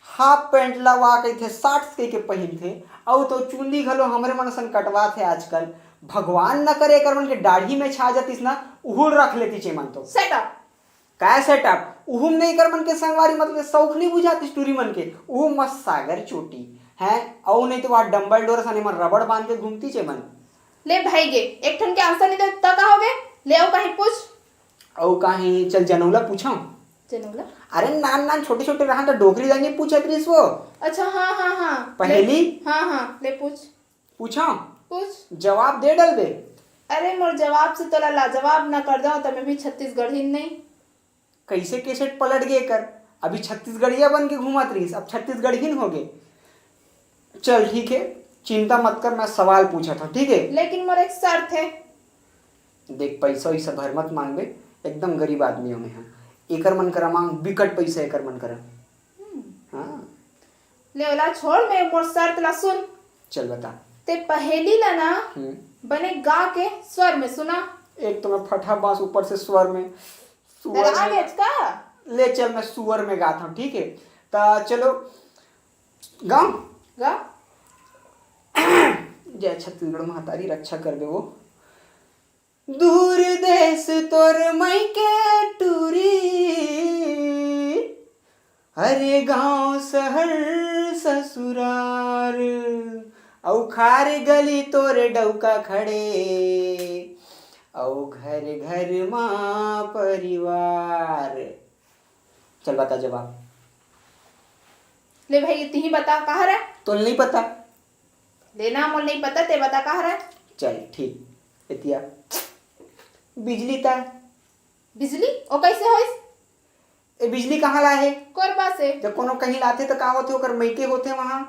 हाफ पैंट ला वा कहिथे, शॉर्ट्स कहिके पहिरथे, अउ तो चुंदी घलो हमरे मन सन कटवाथे आजकल। भगवान न करे एकर मन के दाढ़ी में छा जातिस ना, उहुल रख लेतिस एमन तो। सेटअप। काय सेटअप? उहुम नहीं कर मन के संगवारी, मतलब शौक नहीं बुझातिस टूरी मन के। उहू मस्त सागर चोटी है, अउ नहीं तो वहाँ डंबल डोर सने मन रबड़ बांध के घूमतिस एमन। ले भाई गे, एक ठन के आंसर नहीं दे त का होगे? ले अउ कहीं पूछ। अउ कहीं चल जनौला पूछो। जनौला? अरे नान नान छोटे छोटे रहन तो डोकरी जाएंगे पूछत रहिस वो। अच्छा, हाँ हाँ हाँ। पहेली? ले, हाँ हाँ, ले पूछ। पूछो। पूछ। जवाब दे डलबे। अरे मोर जवाब से तोला लाजवाब ना कर दो, त मैं भी छत्तीसगढ़ी नहीं। कैसे कैसे पलट गए कर? अभी छत्तीसगढ़िया बन के घूमत रहिस, अब छत्तीसगढ़ीन हो गए। चल ठीक है, चिंता मत कर, मैं सवाल पूछत हूँ, ठीक है? लेकिन मोर एक शर्त है। देख, पैसा वैसा भर मत मांगबे, एकदम गरीब आदमी हूँ मैं। हाँ, एकर मन करा मांग, बिकट पैसा एकर मन करा। हाँ। ले ओला छोड़, मैं मोर शर्त ला सुन। चल बता। ते पहेली ला ना हम्म। बने गा के स्वर में सुना। एक तो मैं फटा बांस, ऊपर से स्वर में। सुअर डरा में- गेच का? ले चल, मैं सुअर में गाता हूँ, ठीक है? ता चलो गाओ। गा। जय छत्तीसगढ़ महतारी, रक्षा कर दे वो। दूर देश तोर मायके टूरी, अरे गांव शहर ससुरार, अउ खार गली तोर डौका खड़े, अउ घर घर मा परिवार। चल बता जवाब। ले भाई, तिही बता, का हरे? तो नहीं पता। लेना मोल नहीं पता, ते बता, का हरे? चल ठीक, एतिया बिजली ता। बिजली? ओ कैसे होइस? ए, बिजली कहाँ ला हे? कोरबा से। जब कोनो कहीं लाथे तो का होथे, ओकर मइके होथे वहाँ।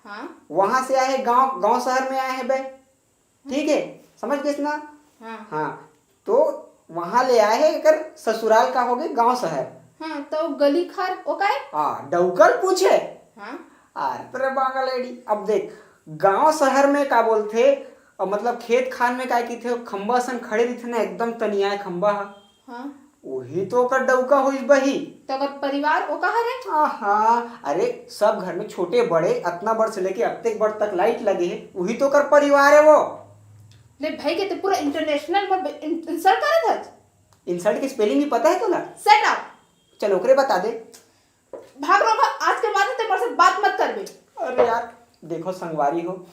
हाँ। वहाँ से आए हे, गांव गांव शहर में आए हे बे। ठीक है, समझ गए ना? हाँ। हाँ, तो वहाँ ले आए हे, एकर ससुराल का होगे गांव शहर। हाँ, तो गली खार ओ काय? हाँ, डौकल पूछे। हाँ। अरे तेरे बांगा लेडी, अब देख, गांव शहर में का बोलथे, अब मतलब खेत खार में का किथे, खंबा सन खड़े दिथे ना, एकदम तनियाए खंबा हा। हाँ। वही तो ओकर डौका होइस बही। तो अगर परिवार ओ कहा रे? आहा, अरे सब घर में छोटे बड़े, अतना बड़ से लेके अतेक बड़ तक लाइट लगे हे, वही तो ओकर परिवार है वो। ले भाई के ते पूरा इंटरनेशनल पर इंसल्ट करत हस। इंसल्ट के स्पेलिंग भी पता है तोला? Set up. चल ओकरे बता दे। भाग रहा, आज के बाद ते मोर से बात मत करबे। अरे यार, देखो संगवारी हो,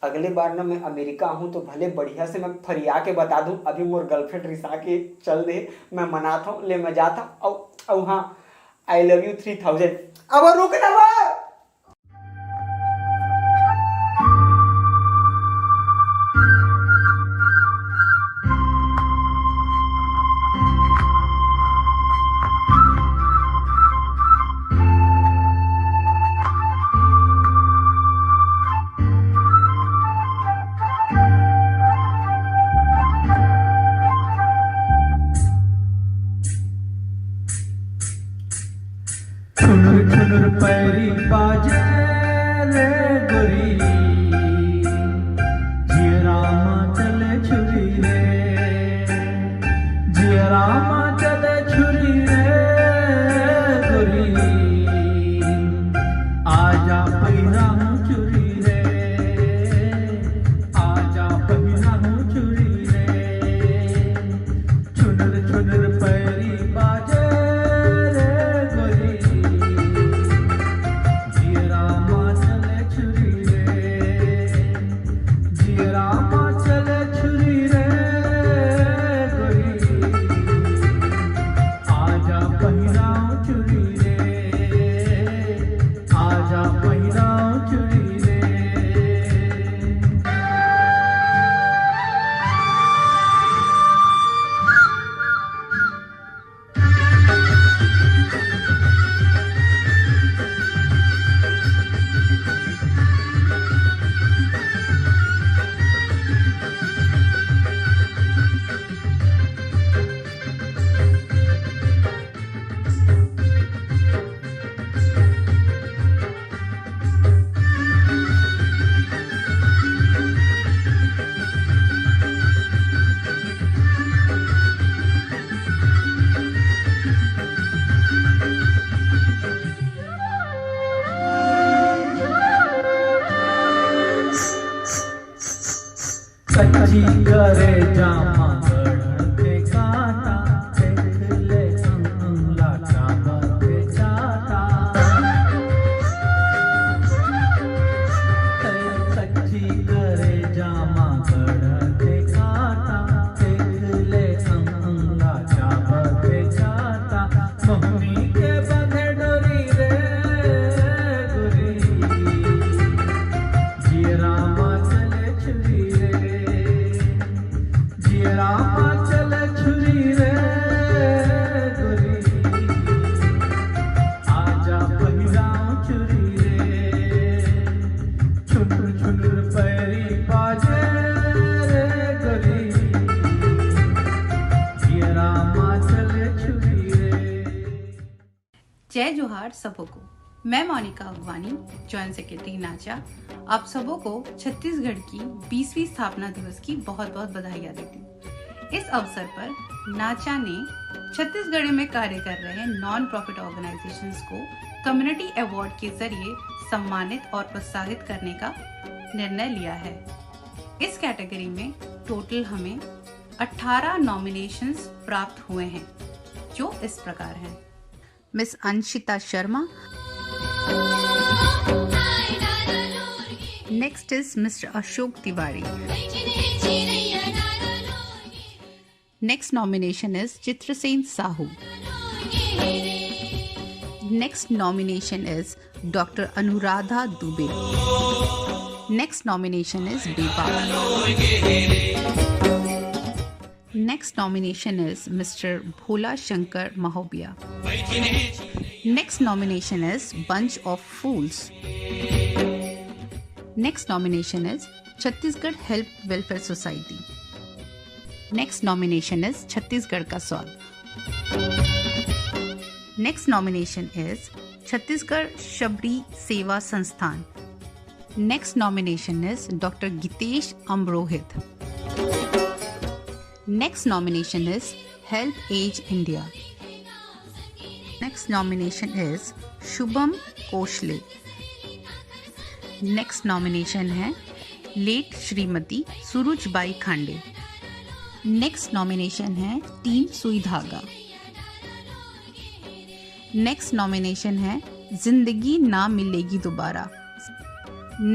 अगले बार ना मैं अमेरिका आहूँ तो भले बढ़िया से मैं फरिया के बता दूँ। अभी मोर गर्लफ्रेंड रिसा के चल दे, मैं मनात हूँ, ले मैं जात हूँ। अउ अउ हाँ, I love you three thousand। अब रुक ना वो। छुनुर छुनुर पैरी बाजे रे गोरी, जियरा मा चले छुरी रे, जियरा मा चले छुरी रे गोरी, आजा पहिरा हूँ चुरी रे, आजा पहिरा हूँ चुरी रे। छुनुर छुनुर पैरी बाजे रे गोरी, जियरा मा चले छुरी रे, जियरा मा चले छुरी रे गोरी, आजा पहिराव चुरी रे, आजा पहिराव चुरी रे। कच्ची करेजा मा गढ़थे कांटा, देख ले अंग अंग ला चाबथे चाटा। कच्ची करेजा मा गढ़थे कांटा, देख ले अंग अंग ला चाबथे चाटा। मोहनी के बंधे डोरी रे गोरी, जियरा मा चले छुरी रे, जियरा मा चले छुरी रे गोरी, आजा पहिराव चुरी रे। छुनुर छुनुर पैरी बाजे रे गोरी, जियरा मा चले छुरी रे। जय जोहार सबो को। मैं मोनिका अगवानी, जॉइंट सेक्रेटरी नाचा, आप सबों को छत्तीसगढ़ की बीसवीं स्थापना दिवस की बहुत बहुत बधाइयाँ देती हूँ। इस अवसर पर नाचा ने छत्तीसगढ़ में कार्य कर रहे नॉन प्रॉफिट ऑर्गेनाइजेशंस को कम्युनिटी अवार्ड के जरिए सम्मानित और प्रोत्साहित करने का निर्णय लिया है। इस कैटेगरी में टोटल हमें अठारह नॉमिनेशंस प्राप्त हुए हैं, जो इस प्रकार हैं। Miss Anshita Sharma. Next is Mister Ashok Tiwari. Next nomination is Chitrasen Sahu. Next nomination is Doctor Anuradha Dubey. Next nomination is Beba. Next Next nomination is Mister Bhola Shankar Mahobia. Next nomination is Bunch of Fools. Next nomination is Chhattisgarh Help Welfare Society. Next nomination is Chhattisgarh Ka Swaad. Next nomination is Chhattisgarh Shabri Seva Sansthan. Next nomination is Doctor Gitesh Amrohit. Next nomination is Help Age India. Next nomination is Shubham Koshle. Next nomination है late Shrimati Suruj Bai Khande. Next nomination है Team Sui Dhaga. Next nomination है जिंदगी ना मिलेगी दोबारा.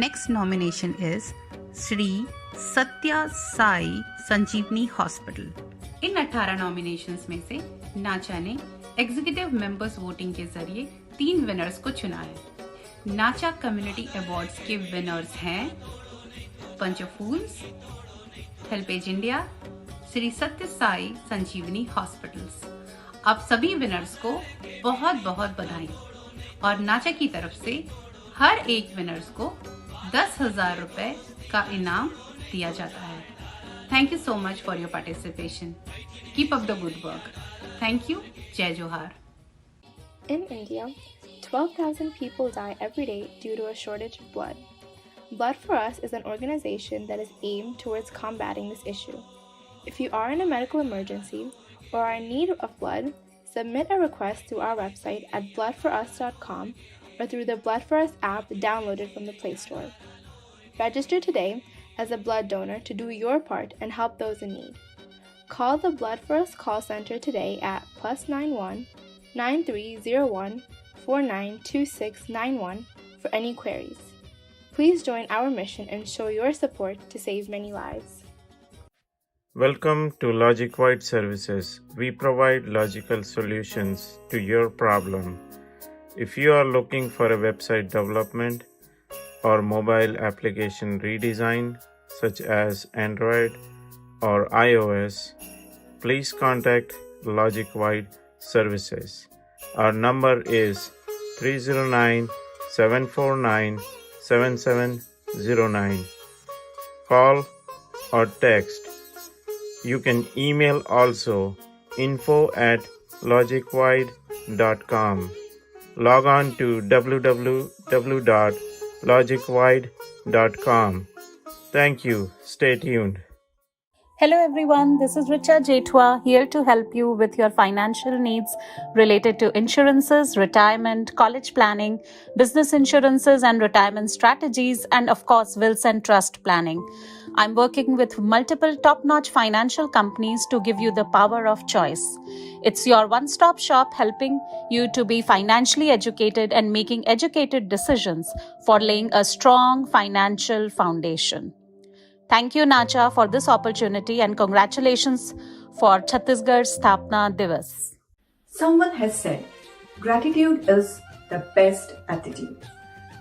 Next nomination is Shri Satya Sai Sanjeevani hospital. इन अठारह nominations में से नाचा ने एग्जीक्यूटिव मेंबर्स वोटिंग के जरिए तीन विनर्स को चुना है. नाचा कम्युनिटी अवार्ड्स के विनर्स हैं पंच of fools, HelpAge India, Shri सत्य साई संजीवनी हॉस्पिटल्स. आप सभी विनर्स को बहुत बहुत बधाई और नाचा की तरफ से हर एक विनर्स को दस हजार रुपए का इनाम दिया जाता है. Thank you so much for your participation. Keep up the good work. Thank you. जय जोहार. In India, twelve thousand people die every day due to a shortage of blood. Blood for Us is an organization that is aimed towards combating this issue. If you are in a medical emergency or are in need of blood, submit a request through our website at blood for us dot com or through the Blood for Us app downloaded from the Play Store. Register today as a blood donor to do your part and help those in need. Call the Blood for Us call center today at plus nine one, nine three zero one, four nine two six nine one for any queries. Please join our mission and show your support to save many lives. Welcome to Logic Wide Services. We provide logical solutions to your problem. If you are looking for a website development or mobile application redesign, such as Android or iOS, please contact Logic Wide Services. Our number is three zero nine, seven four nine, seven seven zero nine. Call or text. You can email also, info at logicwide dot com. Log on to w w w dot logicwide dot com. Thank you. Stay tuned. Hello everyone, this is Richa Jethwa, here to help you with your financial needs related to insurances, retirement, college planning, business insurances and retirement strategies, and of course, wills and trust planning. I'm working with multiple top notch financial companies to give you the power of choice. It's your one stop shop helping you to be financially educated and making educated decisions for laying a strong financial foundation. Thank you, Nacha, for this opportunity and congratulations for Chhattisgarh Sthapna Divas. Someone has said, gratitude is the best attitude.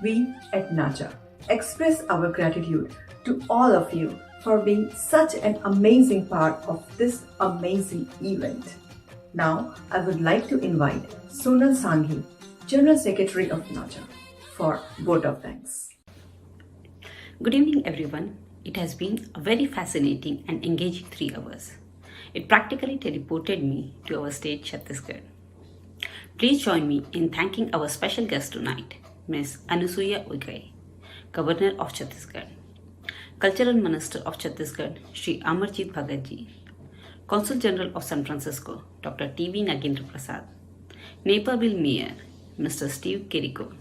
We at Nacha express our gratitude to all of you for being such an amazing part of this amazing event. Now, I would like to invite Sonal Sanghi, General Secretary of Nacha, for vote of thanks. Good evening, everyone. It has been a very fascinating and engaging three hours. It practically teleported me to our state, Chhattisgarh. Please join me in thanking our special guest tonight, Miss Anusuya Uikey, Governor of Chhattisgarh, Cultural Minister of Chhattisgarh, Shri Amarjit Bhagat ji, Consul General of San Francisco, Doctor T V Nagendra Prasad, Naperville Mayor, Mister Steve Kirikou,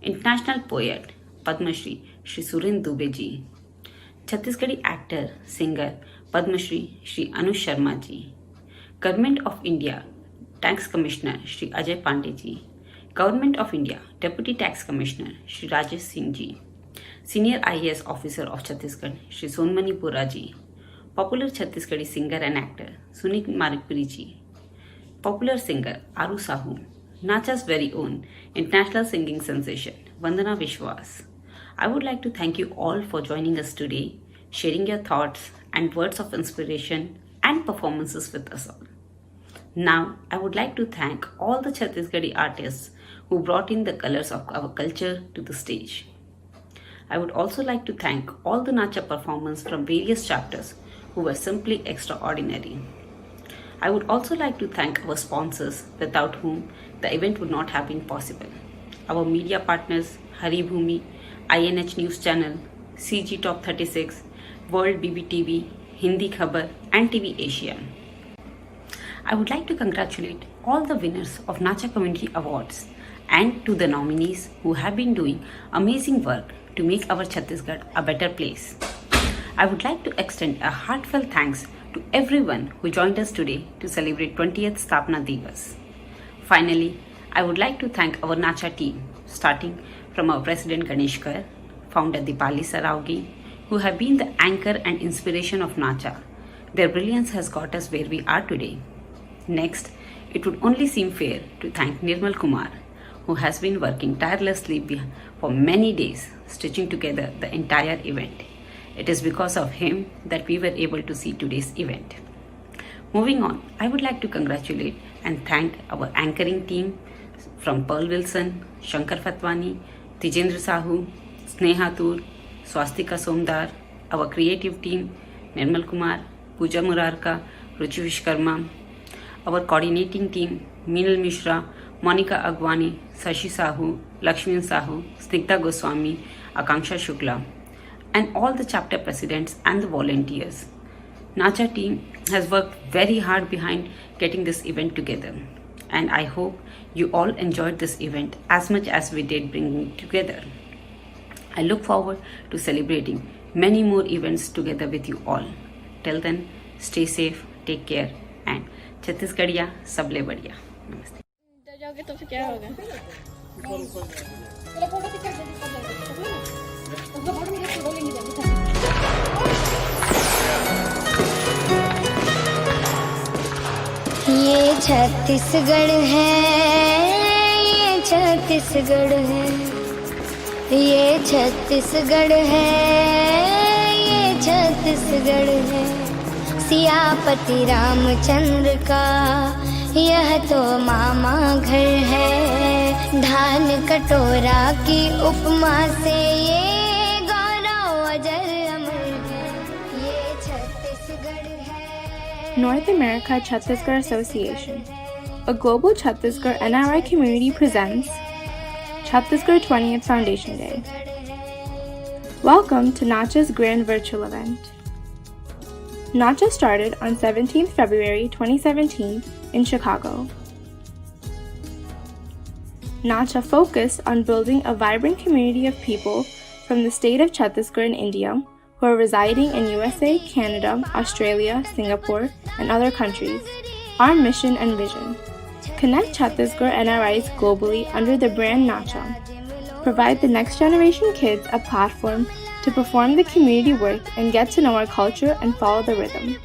International Poet, Padma Shri, Shri Suren Dubey ji, Chhattisgarhi actor, singer, Padma Shri, Shri Anuj Sharma ji, Government of India Tax Commissioner, Shri Ajay Pandey ji, Government of India Deputy Tax Commissioner, Shri Rajesh Singh ji, Senior I A S Officer of Chhattisgarh, Shri Sonmani Bora ji, popular Chhattisgarhi singer and actor, Sunil Maripuri ji, popular singer, Aru Sahu, Nacha's very own international singing sensation, Vandana Vishwas. I would like to thank you all for joining us today, sharing your thoughts and words of inspiration and performances with us all. Now, I would like to thank all the Chhattisgarhi artists who brought in the colors of our culture to the stage. I would also like to thank all the Nacha performers from various chapters who were simply extraordinary. I would also like to thank our sponsors, without whom the event would not have been possible. Our media partners, Haribhumi, I N H News Channel, C G Top thirty-six, World B B T V, Hindi Khabar, and T V Asia. I would like to congratulate all the winners of Nacha Community Awards and to the nominees who have been doing amazing work to make our Chhattisgarh a better place. I would like to extend a heartfelt thanks to everyone who joined us today to celebrate twentieth Sthapna Divas. Finally, I would like to thank our Nacha team, starting from our president Ganesh Kar, founder Dipali Saraogi, who have been the anchor and inspiration of Nacha. Their brilliance has got us where we are today. Next, it would only seem fair to thank Nirmal Kumar, who has been working tirelessly be- for many days, stitching together the entire event. It is because of him that we were able to see today's event. Moving on, I would like to congratulate and thank our anchoring team from Pearl Wilson, Shankar Fatwani, Tijendra Sahu, Sneha Tur, Swastika Somdar, our creative team, Nirmal Kumar, Pooja Murarka, Ruchi Vishkarma, our coordinating team, Meenal Mishra, Monica Agwani, Sashi Sahu, Lakshmi Sahu, Snigdha Goswami, Akanksha Shukla, and all the chapter presidents and the volunteers. Nacha team has worked very hard behind getting this event together, and I hope you all enjoyed this event as much as we did bringing it together. I look forward to celebrating many more events together with you all. Till then, stay safe, take care, and Chhattisgarhiya सबले बढ़िया। नमस्ते। जाओगे तो फिर क्या होगा? ये छत्तीसगढ़ है, ये छत्तीसगढ़ है, ये छत्तीसगढ़ है, ये छत्तीसगढ़ है। सियापति रामचंद्र का यह तो मामा घर है। धान कटोरा की उपमा से ये गौरव अजर अमर है। ये छत्तीसगढ़ है। North America Chhattisgarh Association, a global Chhattisgarh N R I community, presents Chhattisgarh twentieth Foundation Day. Welcome to Nacha's grand virtual event. Nacha started on seventeenth February twenty seventeen in Chicago. Nacha focused on building a vibrant community of people from the state of Chhattisgarh in India who are residing in U S A, Canada, Australia, Singapore, and other countries. Our mission and vision: connect Chhattisgarh N R Is globally under the brand Nacha. Provide the next generation kids a platform to perform the community work and get to know our culture and follow the rhythm.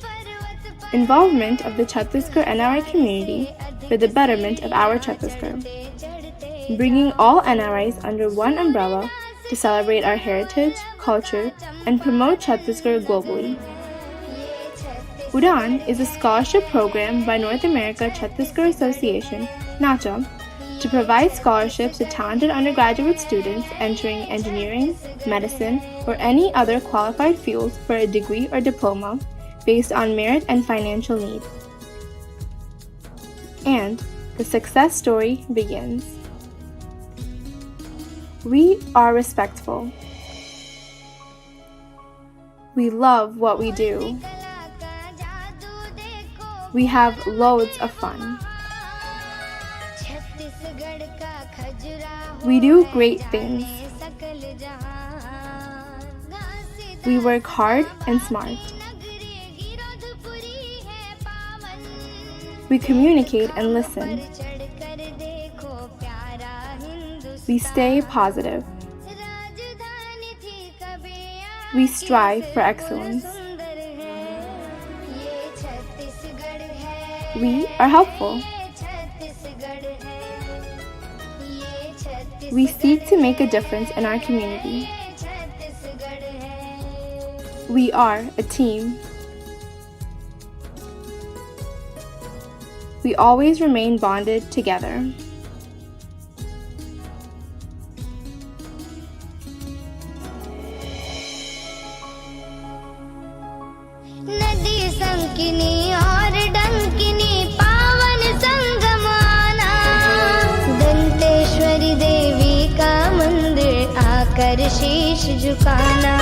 Involvement of the Chhattisgarh N R I community for the betterment of our Chhattisgarh. Bringing all N R Is under one umbrella to celebrate our heritage, culture, and promote Chhattisgarh globally. Udaan is a scholarship program by North America Chhattisgarh Association, Nacha, to provide scholarships to talented undergraduate students entering engineering, medicine, or any other qualified fields for a degree or diploma based on merit and financial need. And the success story begins. We are respectful. We love what we do. We have loads of fun. We do great things. We work hard and smart. We communicate and listen. We stay positive. We strive for excellence. We are helpful. We seek to make a difference in our community. We are a team. We always remain bonded together. नदी संकिनी और डंकिनी पावन संगम आना। दंतेश्वरी देवी का मंदिर आकर शीश झुकाना।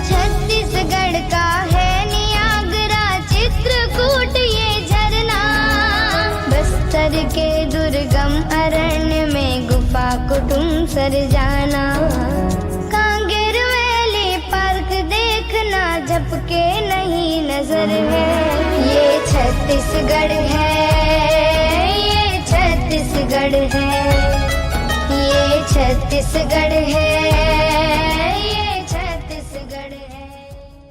छत्तीसगढ़ का है नियाग्रा चित्रकूट ये झरना। बस्तर के दुर्गम अरण्य में गुफा कुटुम सर जाना। कांगेर वैली पार्क देखना झपके नहीं नजर है। ये छत्तीसगढ़ है, ये छत्तीसगढ़ है, ये छत्तीसगढ़